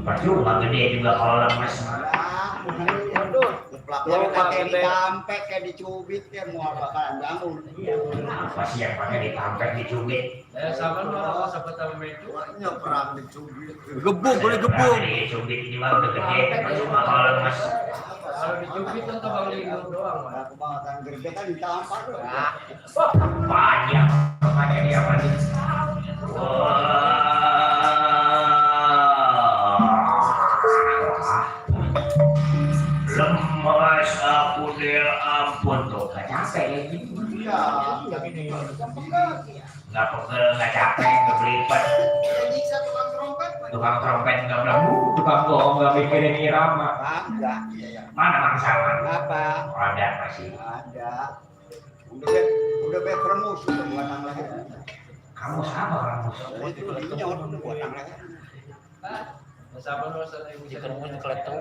percuma gede juga kalau lemas Kayak ditampek, kayak dicubit ya mau bakalan bangun. apa sih yang pakai ditampek dicubit Sama malah sempat sama itu. Perang dicubit. Gebuk, boleh gebuk. dicubit ini mah udah gede percuma kalau lemas Kalau dicubit kan Bang Linggo doang, Mas. Aku bakalan gede kan ditampar tuh. panjang makanya dia mati lemas aku dia ampun tuh gak capek ya gini Iya. nggak pegel nggak capek nggak belibet Nyiksa tukang trompet. tukang trompet nggak bilang tukang bohong nggak mikirin irama Enggak, iya ya. mana Mang Saman Apa? ada masih Ada. Udah be permus udah buatan lahir. kamu sama kamu Itu dinya udah buatan lahir. Sama lu Dikerumun keletung.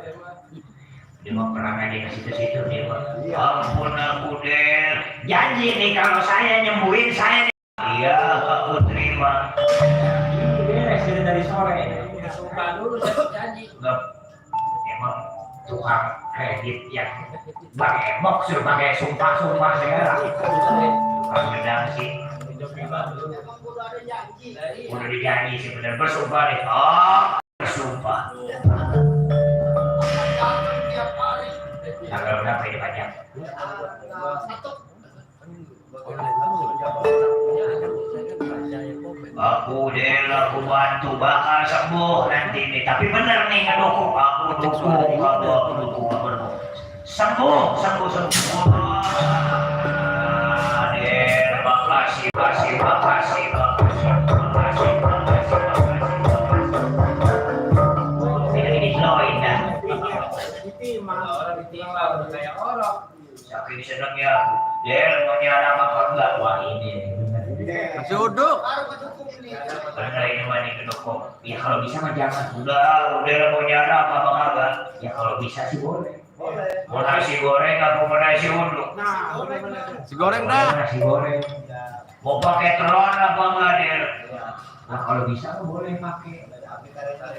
dia mau perang aja ke situ-situ dia mah Iya. ampun aku Der janji nih kalau saya nyembuhin saya nih iya aku terima ini beres dari sore sumpah dulu saya janji. nggak emang tukang kredit yang pakai box suruh pakai sumpah segala tukang gedang sih udah dijanji sih bener bersumpah nih bersumpah tanggal berapa ini pajak aku Del aku bantu bakal sembuh nanti nih tapi bener nih ngedukung aku dukung sembuh Del makasih ini join dah Orang ditimbang kayak orang. saking senengnya Del mau nyara apa enggak wah ini Masih uduk. bener ini mah nih kedukung ya kalau bisa mah jangan udah mau nyara apa enggak ya kalau bisa sih boleh mau nasi goreng apa mau nasi uduk Si goreng dah. nasi goreng mau pakai telur apa enggak Del nah kalau bisa mah boleh pakai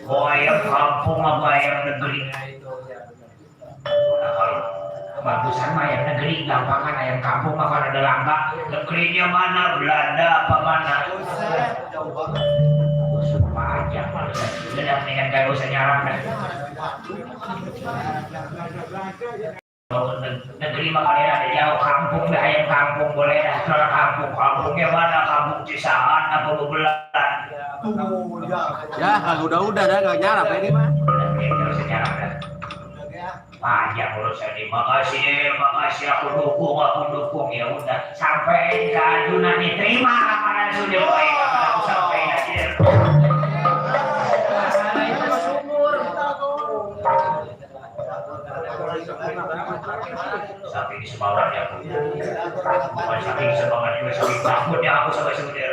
mau ayam kampung apa ayam negeri Nah, kalau bagusan mah ayam negeri, gampangan ayam kampung mah kan ada langka. Negerinya mana? Belanda apa mana? Buset, jauh banget. Panjang malu. Udah mendingan gak usah nyarap dah. Kalau negeri mah kalian ada jauh kampung dah, ayam kampung boleh dah. Kalau kampungnya mana? Kampung Cisahan apa Bebelan? Ya, kalau udah dah nggak nyarap ini mah. Gak usah nyarap dah. Panjang urusan ini. Makasih aku dukung ya udah sampai ke ajunan diterima amaran sudah baik. Aku sampai aja. Sapi di semangat ya aku. Bukan sapi di semangat juga, sapi takutnya aku sampai sebenarnya.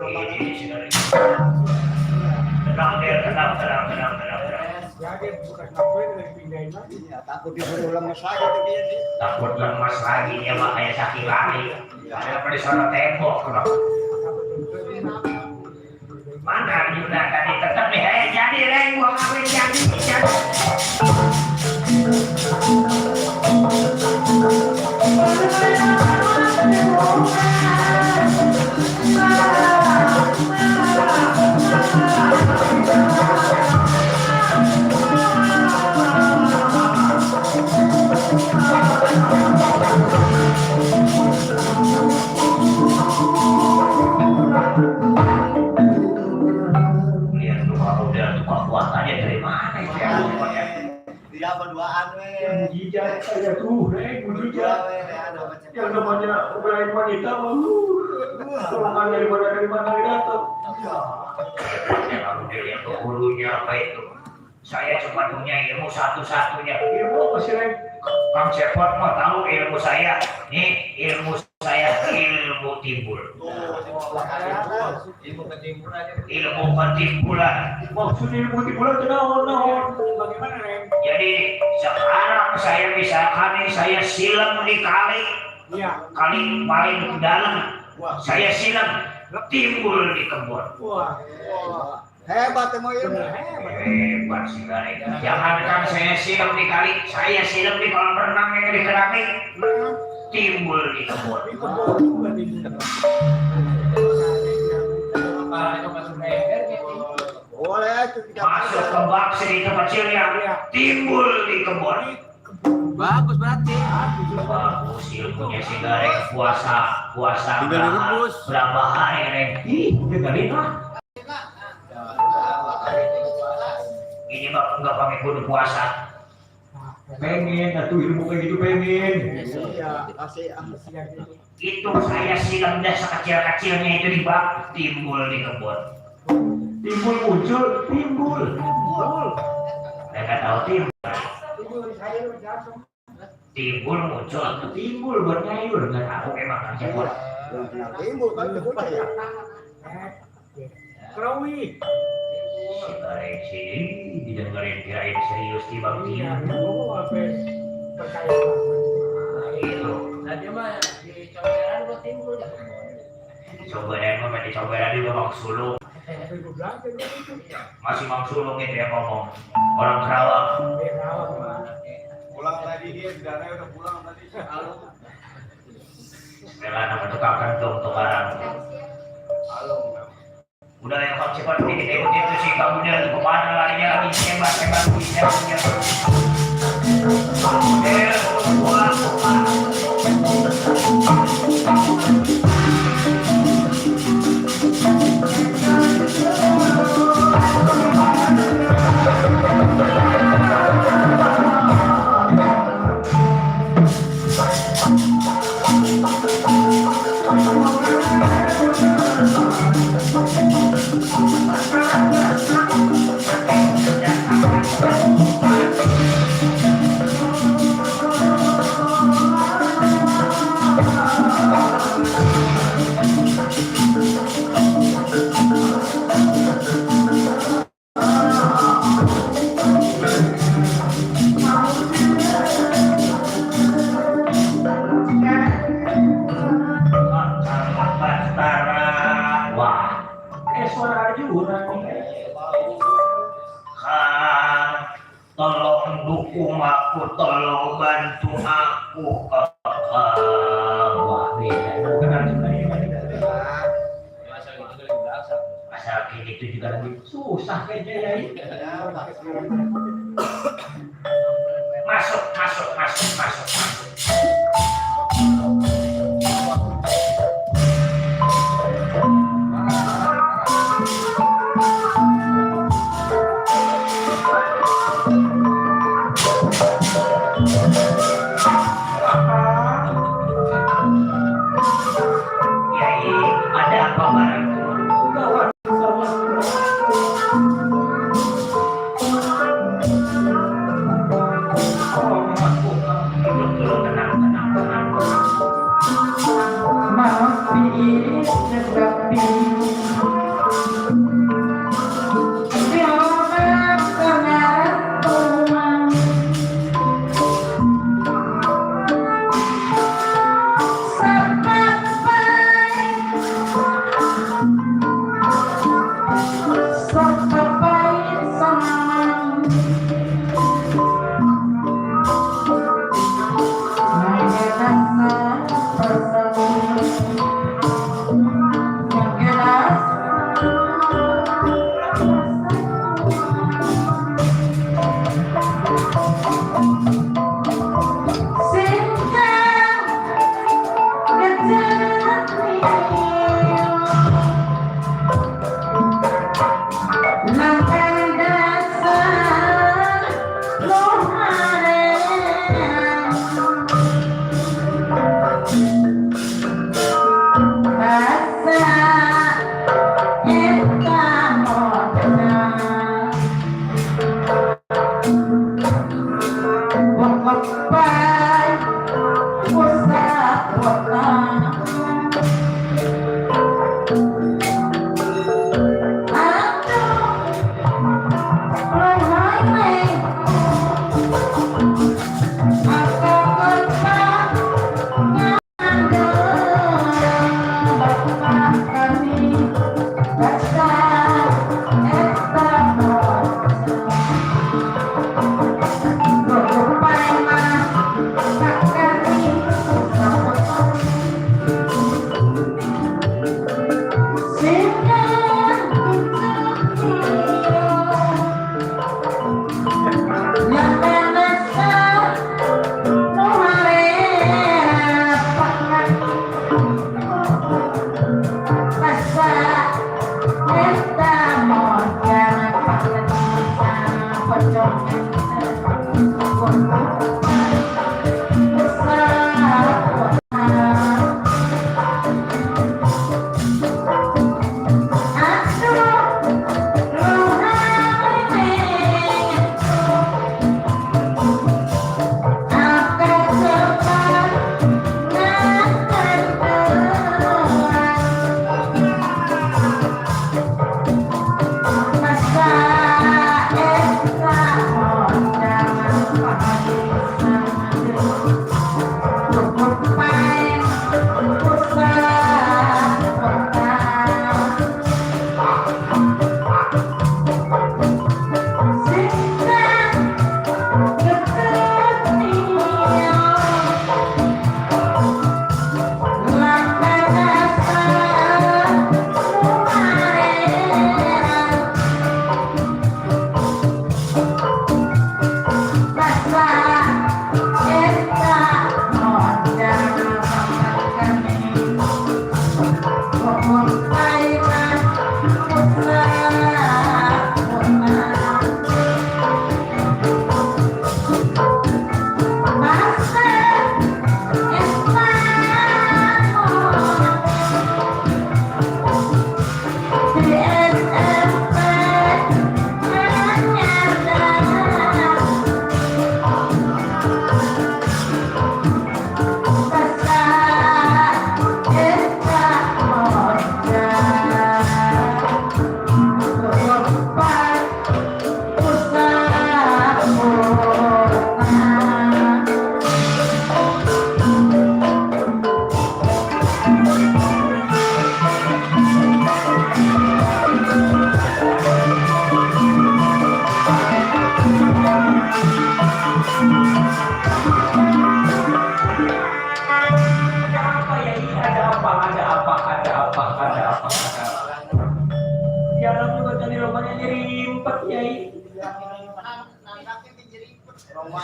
Ini sini. Tenang. Takut diburu lemes lagi tuh dia sih. Takut lemas lagi dia mah kayak sakit lagi. Ada pada sana tembok loh. Mana juga tadi tetap nih, jadi reng gua ngawin jadi. Lihat tuh kalau udah tuh kekuatannya dari mana itu ya? Dia berduaan weh. Mujizat saya tuh, mujizat. Yang namanya mempelai wanita, serangan dari mana datang. Ya lalu dia lihat tuh hulunya apa itu? Saya cuma punya ilmu satu-satunya. Ilmu apa sih, Reng? Kang Cepot mau tahu ilmu saya? Nih ilmu saya ilmu timbul. Ilmu ketimbulan. Maksud ilmu timbulan itu naon? Bagaimana, Reng? Jadi sekarang saya misalkan nih saya silam di kali Iya. paling dalam. Saya silam timbul di kebun. Wah. Hebat emang ilmu. Hebat sih Gareng. Jangankan saya silam di kali, saya silam di kolam renang yang di keramik, timbul di kebun. Boleh tuh kita Masuk ke bak segitu kecilnya, timbul di kebun. Bagus berarti. Bagus ilmunya si Gareng. Puasa Tinggal direbus. berapa hari Reng? Ih, udah 5. Ini mah nggak pakai kudu puasa. Pengen, atuh ilmu kayak gitu pengen. iya kasih Itu saya silam dah sekecil-kecilnya itu di bak, timbul di kebun. Timbul muncul, timbul. Mereka tahu timbul muncul, timbul buat nyayur, nggak tahu emang kan Cepot. timbul kan itu ya. Kerawi. Si Gareng sini didengerin kirain serius di bang Tian. Itu Nah dia mah di coberan gua timbul. cobaran mah di cobaran juga Bang Sulung. Masih Bang Sulung itu yang ngomong. Orang Kerawang. Pulang tadi dia darahnya udah pulang tadi. Setelah nama tukang kentung tukaran. Udah yang Bang Cepot dikit-dikit itu sih Bang udah kemana larinya lagi hebat punya. aku tolong bantu aku. Wah, beda. Masalah kayak gitu juga lagi susah kayaknya ya. Masuk. Yai, ada apa barangku?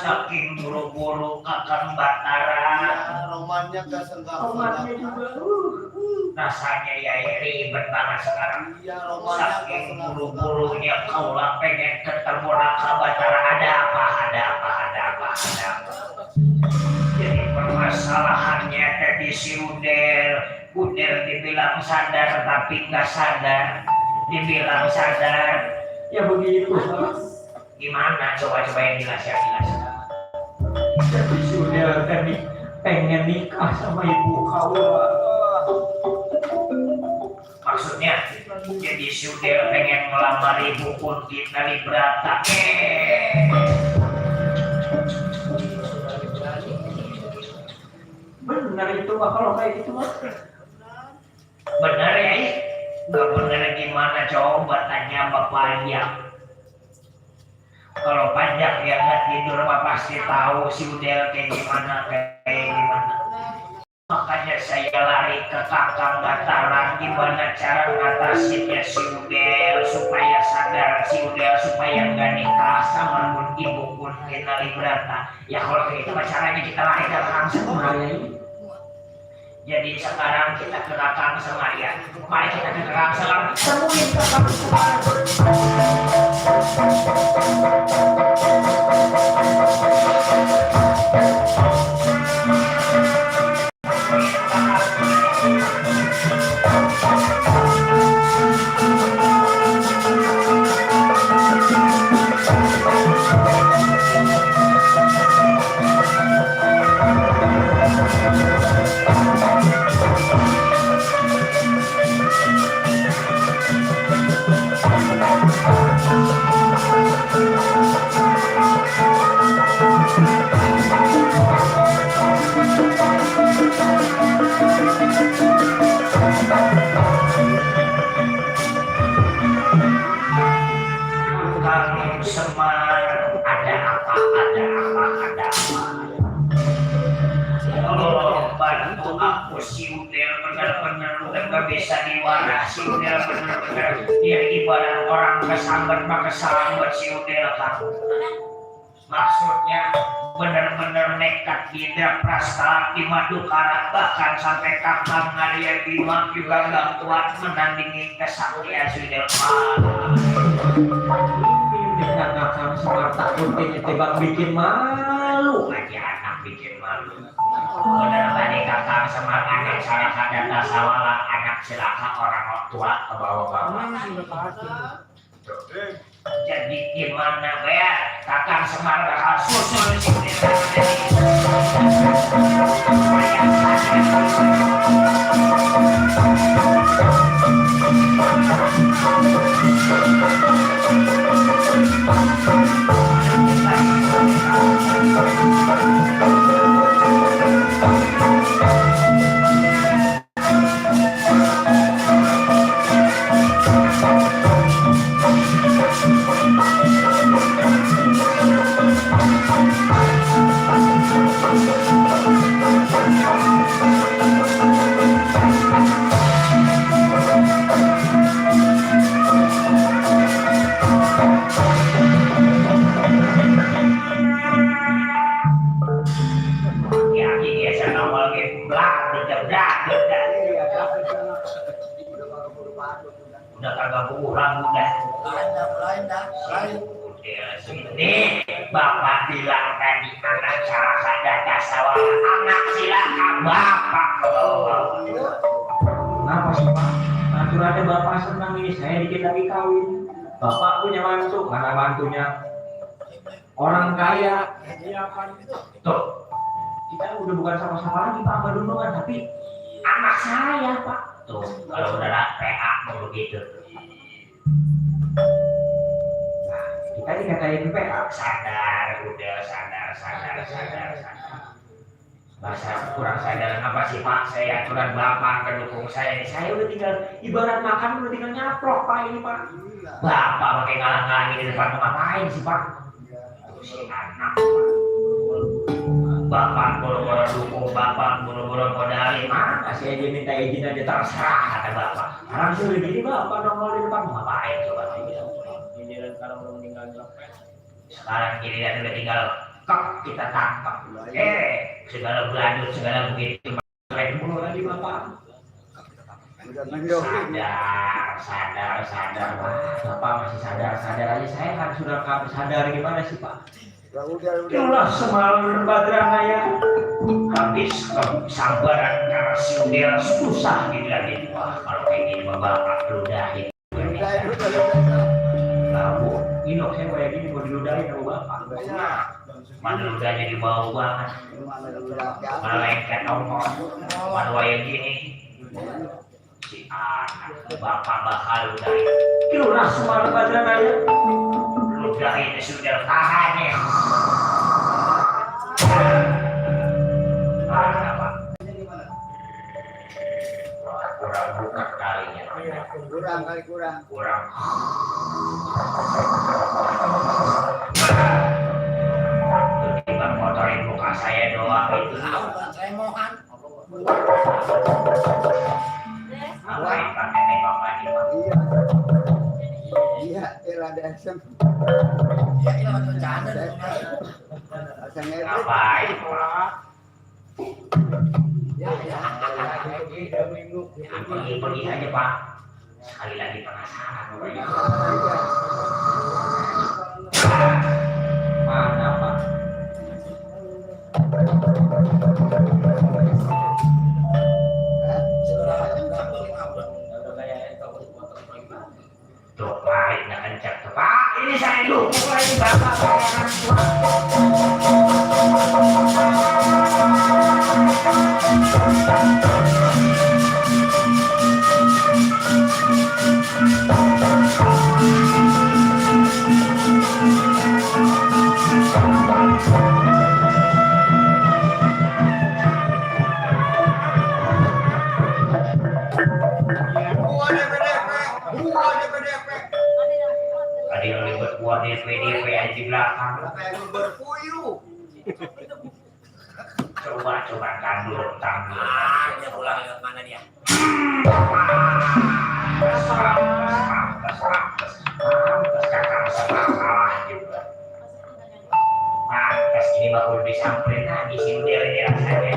Saking buru-buru kakang Batara. Romannya gak senggak. Romannya juga. Rasanya ya ribet banget sekarang. Iya, romannya gak Saking senggak. buru-burunya kaulah pengen ketemu Raka Batara. Ada apa? Jadi permasalahannya tadi si Udel dibilang sadar tapi nggak sadar, dibilang sadar. Ya begitu. Gimana? Coba yang jelas. Jadi sudah tadi pengen nikah sama ibu kau. Maksudnya jadi Udel pengen melamar ibu Kunti Kalibrata. Benar itu mah kalau kayak gitu mah. Bener ya? Nggak bener gimana? Coba tanya Bapak Panjang. Kalau Panjang yang nggak tidur mah pasti tahu si Udel kayak gimana. Makanya saya lari ke kakang Batara, gimana cara ngatasinnya si Udel supaya sadar, si Udel supaya nggak nikah sama ibu Kunti Kalibrata. Ya kalau kayak itu caranya kita lari ke kakang Semaria. Jadi sekarang kita ke kakang Semaria. Mari kita ke kakang Semaria. Temuin kakang Kakang Semar, ada apa? Oh, bantu aku si Udel benar-benar udah gak bisa diwaras. Si Udel benar-benar dia ibarat orang kesambat si Udel kan. Maksudnya benar-benar nekat Gindra Prasta di Madukara, bahkan sampai kakang Arya Bima juga gak kuat menandingi kesaktian si Udel. dengan kakang Semar takut ditebak bikin malu. Lagi anak bikin malu. Benar tadi kakang Semar anak salah data sawala, anak silaka orang tua ke bawah-bawah. Jadi gimana ya kakang Semar bakal susul si udah kagak kurang udah. Ini bapak bilang tadi anak salah data sawah, anak silakan bapak. Kenapa sih Pak? Aturannya bapak senang ini saya dikit lagi kawin. Bapak punya mantu, mana mantunya? Orang kaya. Tuh, kita udah bukan sama-sama lagi Pak, berdua tapi anak saya Pak. Tuh, kalau udah PA begitu. Nah, kita dikatain PA. Sadar, udah sadar. Bahasa kurang sadar apa sih Pak? Saya aturan bapak pendukung saya ini. Saya udah tinggal ibarat makan udah tinggal nyaplok Pak ini Pak. Bapak pakai ngalang-ngalangin di depan ngapain sih Pak? Tuh si anak Pak. Bapak boro-boro dukung, bapak boro-boro modalin. Mana sih aja minta izin aja terserah kata bapak. Sekarang sudah gini bapak nongol di depan ngapain coba? Ini kalau belum meninggal nyopet. Sekarang ini dan udah tinggal kok kita tangkap. Segala beladut, segala begitu. Keren mulu lagi bapak. Sadar. Bapak masih sadar aja. Saya kan sudah sadar gimana sih Pak? Itulah semalam Badranaya. Habis kesabaran karena si Udel susah dibilangin. Wah kalau kayak gini bapak ludahin. Lalu Inok saya kayak gini mau diludahin sama bapak. Mana ludahnya di bawah banget. Mana lengket nongol. Mana kayak gini. Si anak bapak bakal ludahin. Itulah semalam Badranaya. Ludahin sudah tahan ya. Kurang buka kalinya. Kurang. Ketimbang motorin muka saya doang itu. Saya mohon. Ngapain pakai tembak lagi Pak? Iya, ada asam. Ya ini waktu bercanda. Ngapain Pak? Pergi aja Pak. Sekali lagi penasaran. Mana Pak? Tuh pahitnya kencang tuh Pak. Ini saya dukung lagi bapak orang tua. Ada yang ribet buat DP aja di belakang. Coba tanggul. Dia pulang ke mana dia? Pantes ini bakal disamperin lagi si Udel ini rasanya.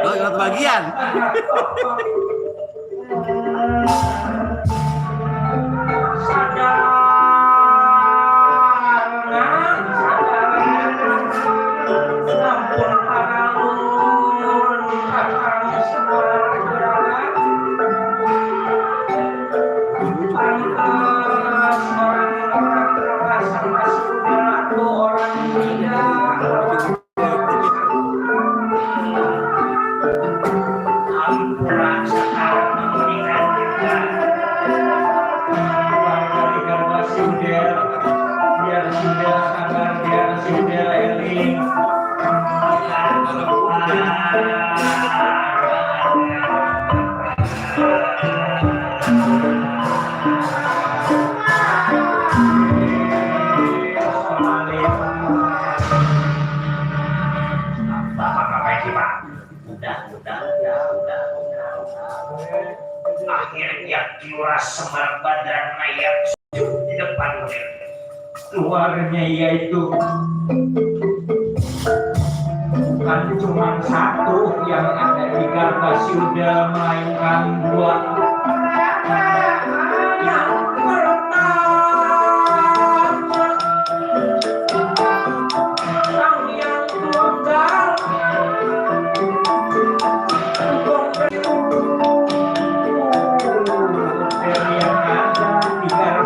Lewat bagian. Akhirnya Kiura Semar Badranaya di depan Udel. Keluarnya yaitu bukan cuma satu yang ada di garda Udel, melainkan dua. Yang pertama yang tunggal yang ada di garda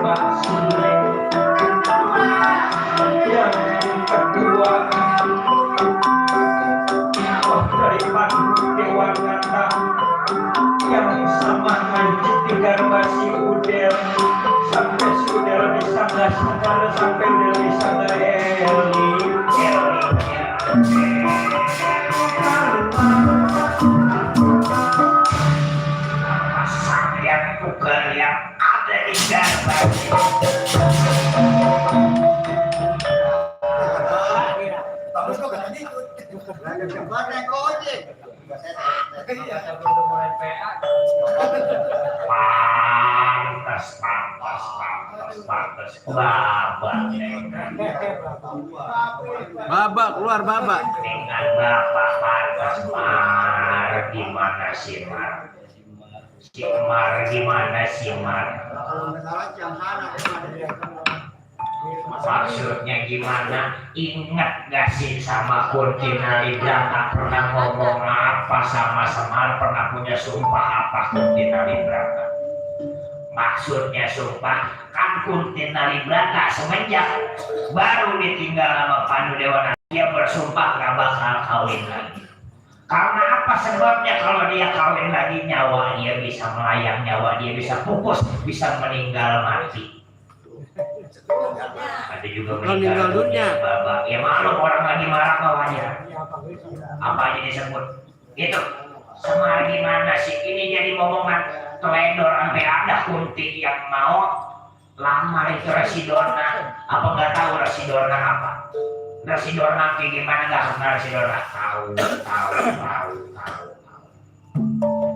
Lagi cepat naik ojek. Udah mulai PA. Pantas. Babak. Babak keluar babak. Dengan bapak pantas Mar. Gimana sih Mar? Gimana sih Mar? Kalau nggak salah jam sana Maksudnya gimana? Ingat gak sih sama Kunti Nalibrata pernah ngomong apa sama Semar? Pernah punya sumpah apa Kunti Nalibrata? Maksudnya sumpah kan Kunti Nalibrata semenjak baru ditinggal sama Pandu Dewana, dia bersumpah gak bakal kawin lagi. Karena apa sebabnya? Kalau dia kawin lagi nyawa dia bisa melayang, nyawa dia bisa pupus, bisa meninggal mati. Ada juga meninggal dunia. Bapak, ya maklum orang lagi marah bawahnya. Apa aja disebut? Itu Semar gimana sih? Ini jadi ngomongan teledor sampai ada Kunti yang mau lamar itu Residorna. Apa nggak tahu Residorna apa? Residorna kayak gimana nggak kenal Residorna? Tahu.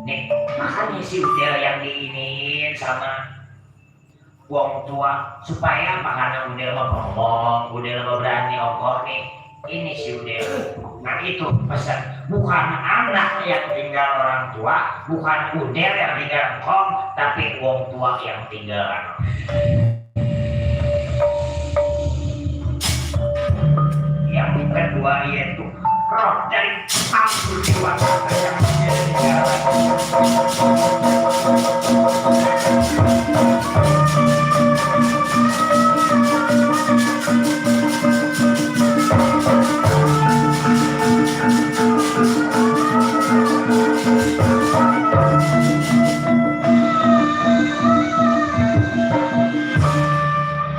Nih makanya si Udel yang diinin sama wong tua supaya apa? Karena Udel mau ngomong, Udel mau berani ongkor nih. Ini si Udel. Nah itu pesan, bukan anak yang tinggal orang tua, bukan Udel yang tinggal engkong, tapi wong tua yang tinggal anak. Yang kedua yaitu roh dari Pandu Dewata yang menjadi negara.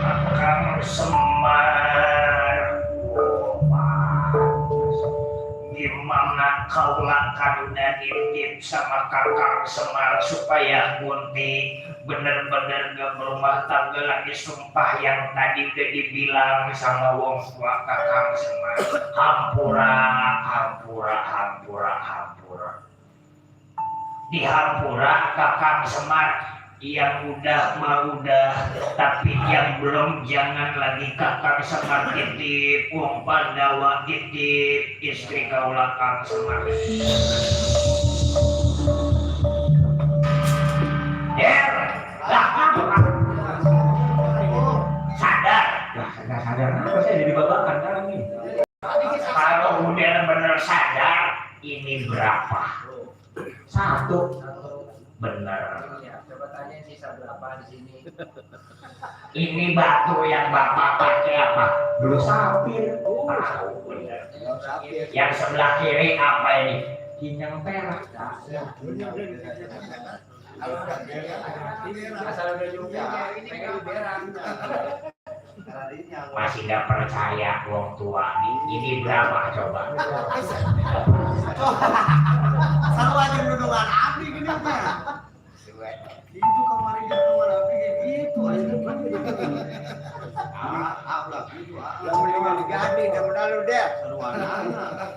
Kakang Semar, gimana kau lakukan nitip sama Kakang Semar supaya Kunti bener-bener gak berumah tangga lagi, sumpah yang tadi udah dibilang sama wong tua Kakang Semar. Hampura. Di Hampura Kakang Semar yang udah mah udah, tapi yang belum jangan lagi Kakang Semar titip wong Pandawa, titip istri kaula Kang Semar. Sadar. Sadar apa saya jadi babakan sekarang ini. Kalau udah bener sadar, ini berapa? 1. Bener. Coba tanya sisa berapa di sini. Ini batu yang Bapak pakai apa? Blue sapphire. Tahu bener. Yang sebelah kiri apa ini? Ginjal perak. Asal udah juga, pengen berak. Masih gak percaya wong tua nih. Ini berapa coba? Selalu aja nudungan api gini mah. Itu kemarin nudungan api kayak gitu aja. Lah gitu. Yang mendingan diganti daripada lu deh. Seruan anak.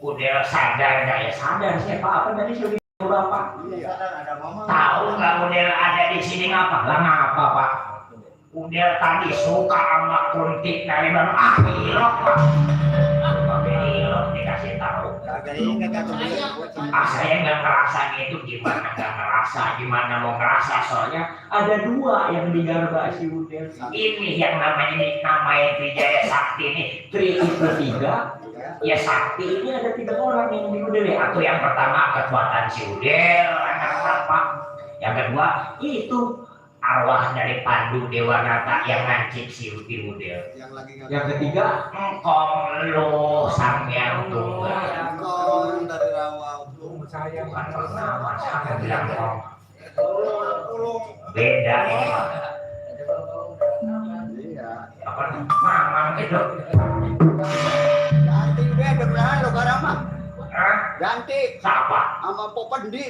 Udah sadar gak ya? Sadar siapa apa tadi sudah Bapak? Iya, sadar ada mama. Tahu nggak Udel ada di sini ngapa? Lah ngapa Pak? Udel tadi suka sama Kunti Nalibrata. Hilok Pak. Hilok dikasih tahu. Kagak ingat atau Saya nggak ngerasa gitu. Gimana mau ngerasa? Soalnya ada 2 yang digarba si Udel. Ini yang namanya Wijaya Sakti ini. Tri itu 3. Ya Sakti ini ada 3 orang yang di Udel ya. Atau yang pertama kekuatan si Udel, anak Bapak. Yang kedua itu arwah dari Pandu Dewanata yang ngancik si Udel. Yang ketiga engkong lo sang yang tunggal. Engkong dari rawa Saya Bukan nama saya bilang kong. Beda ini Pak. Apa mamang itu? ganti udah berapa lo garama? Hah? Ganti Siapa? sama Popendi.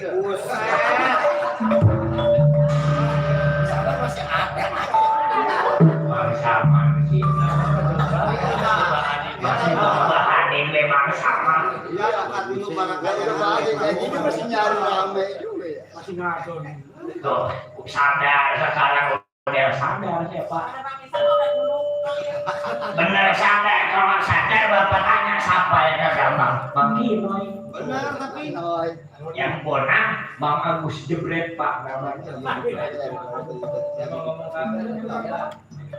Masih ada. memang sama sih. Bahan memang sama. Iya, angkat dulu barangkali udah bahagia kayak gini masih nyari rame juga ya. Masih ngaco. Tuh, sadar sekarang udah sadar ya Pak. Bener sadar, kalau sadar Bapak tanya siapa yang gampang? Bang Kinoy. Benar tapi Yang bonang Bang Agus Jebret Pak namanya.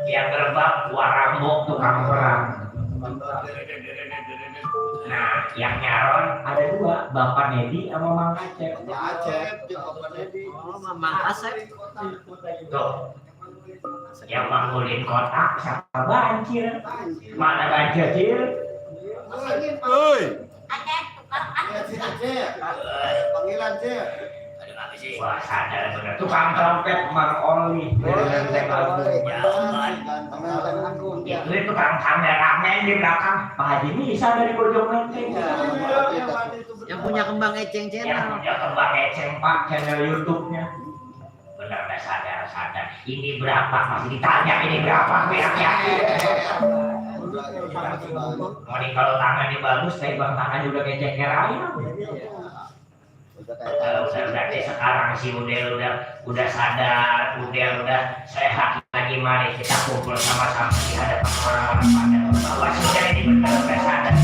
Yang gerbang Warambok tukang perang. Nah, yang nyaron ada dua, Bapak Nedi sama Mang Acep. Acep, Bapak Nedi. Oh, Mamang Asep. Tuh, yang bangunin kotak siapa banjir? Mana banjir? Oi. Panggilan Cep. Wah sadar bener. Tukang trompet Mang Oli. Itu tukang kameramen di belakang. Pak Haji bisa dari Bojong Menteng. Yang punya kembang eceng Yang channel. punya kembang eceng Pak channel YouTube-nya. Bener nggak sadar. Ini berapa? Masih ditanya ini berapa? Ya. Mending kalau tangannya bagus, tapi bang tangannya udah kayak ceker ayam. Berarti sekarang si Udel udah sadar, udah sehat lagi. Mari kita kumpul sama-sama di hadapan orang-orang pada bahwa sudah ini benar udah sadar.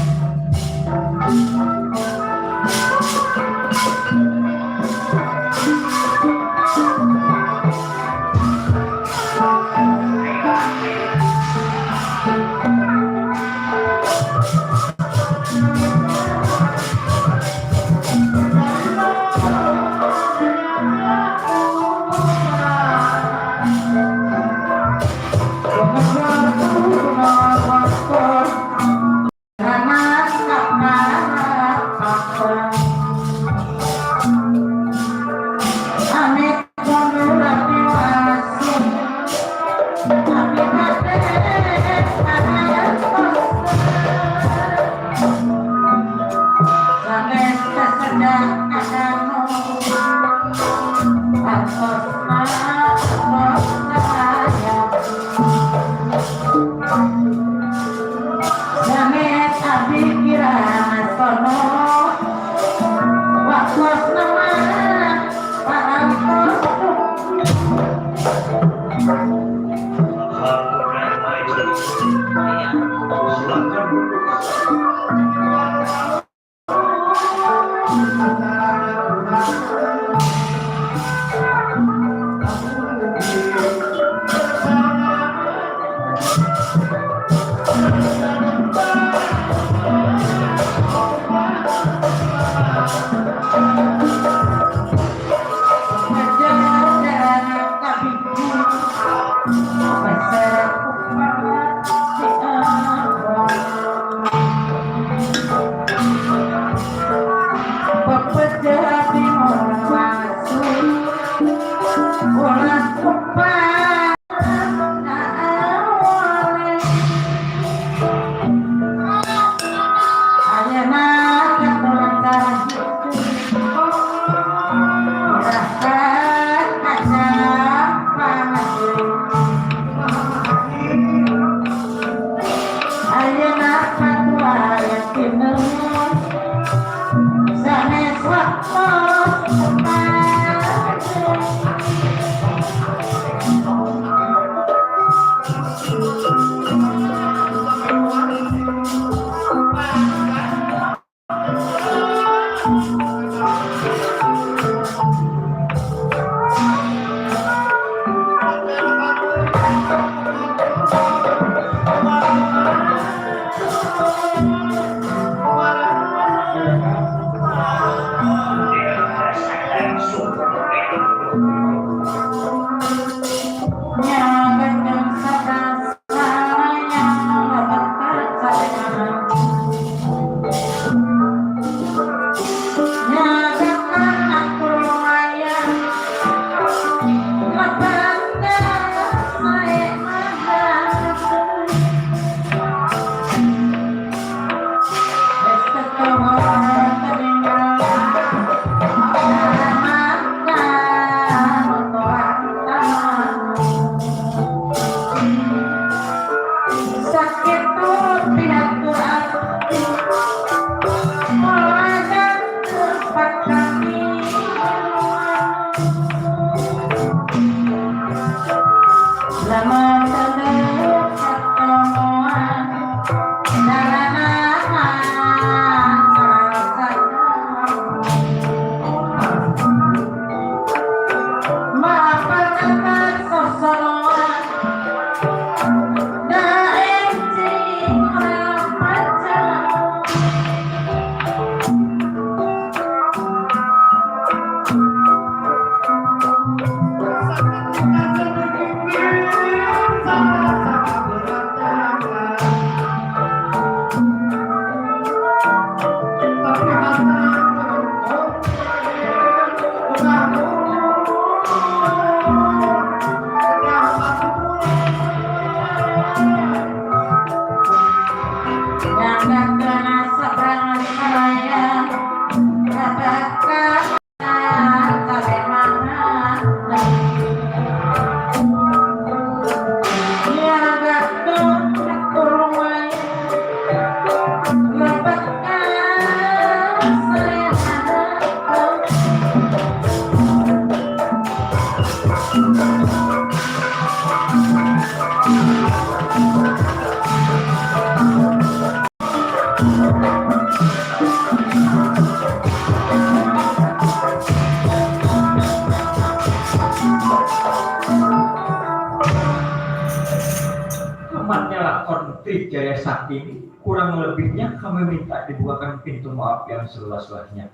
Tamatnya lakon Trijaya Sakti, kurang lebihnya kami minta dibukakan pintu maaf yang seluas-luasnya.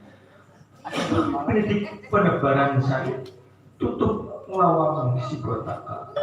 Pendidik penebaran saya tutup lawang si kota.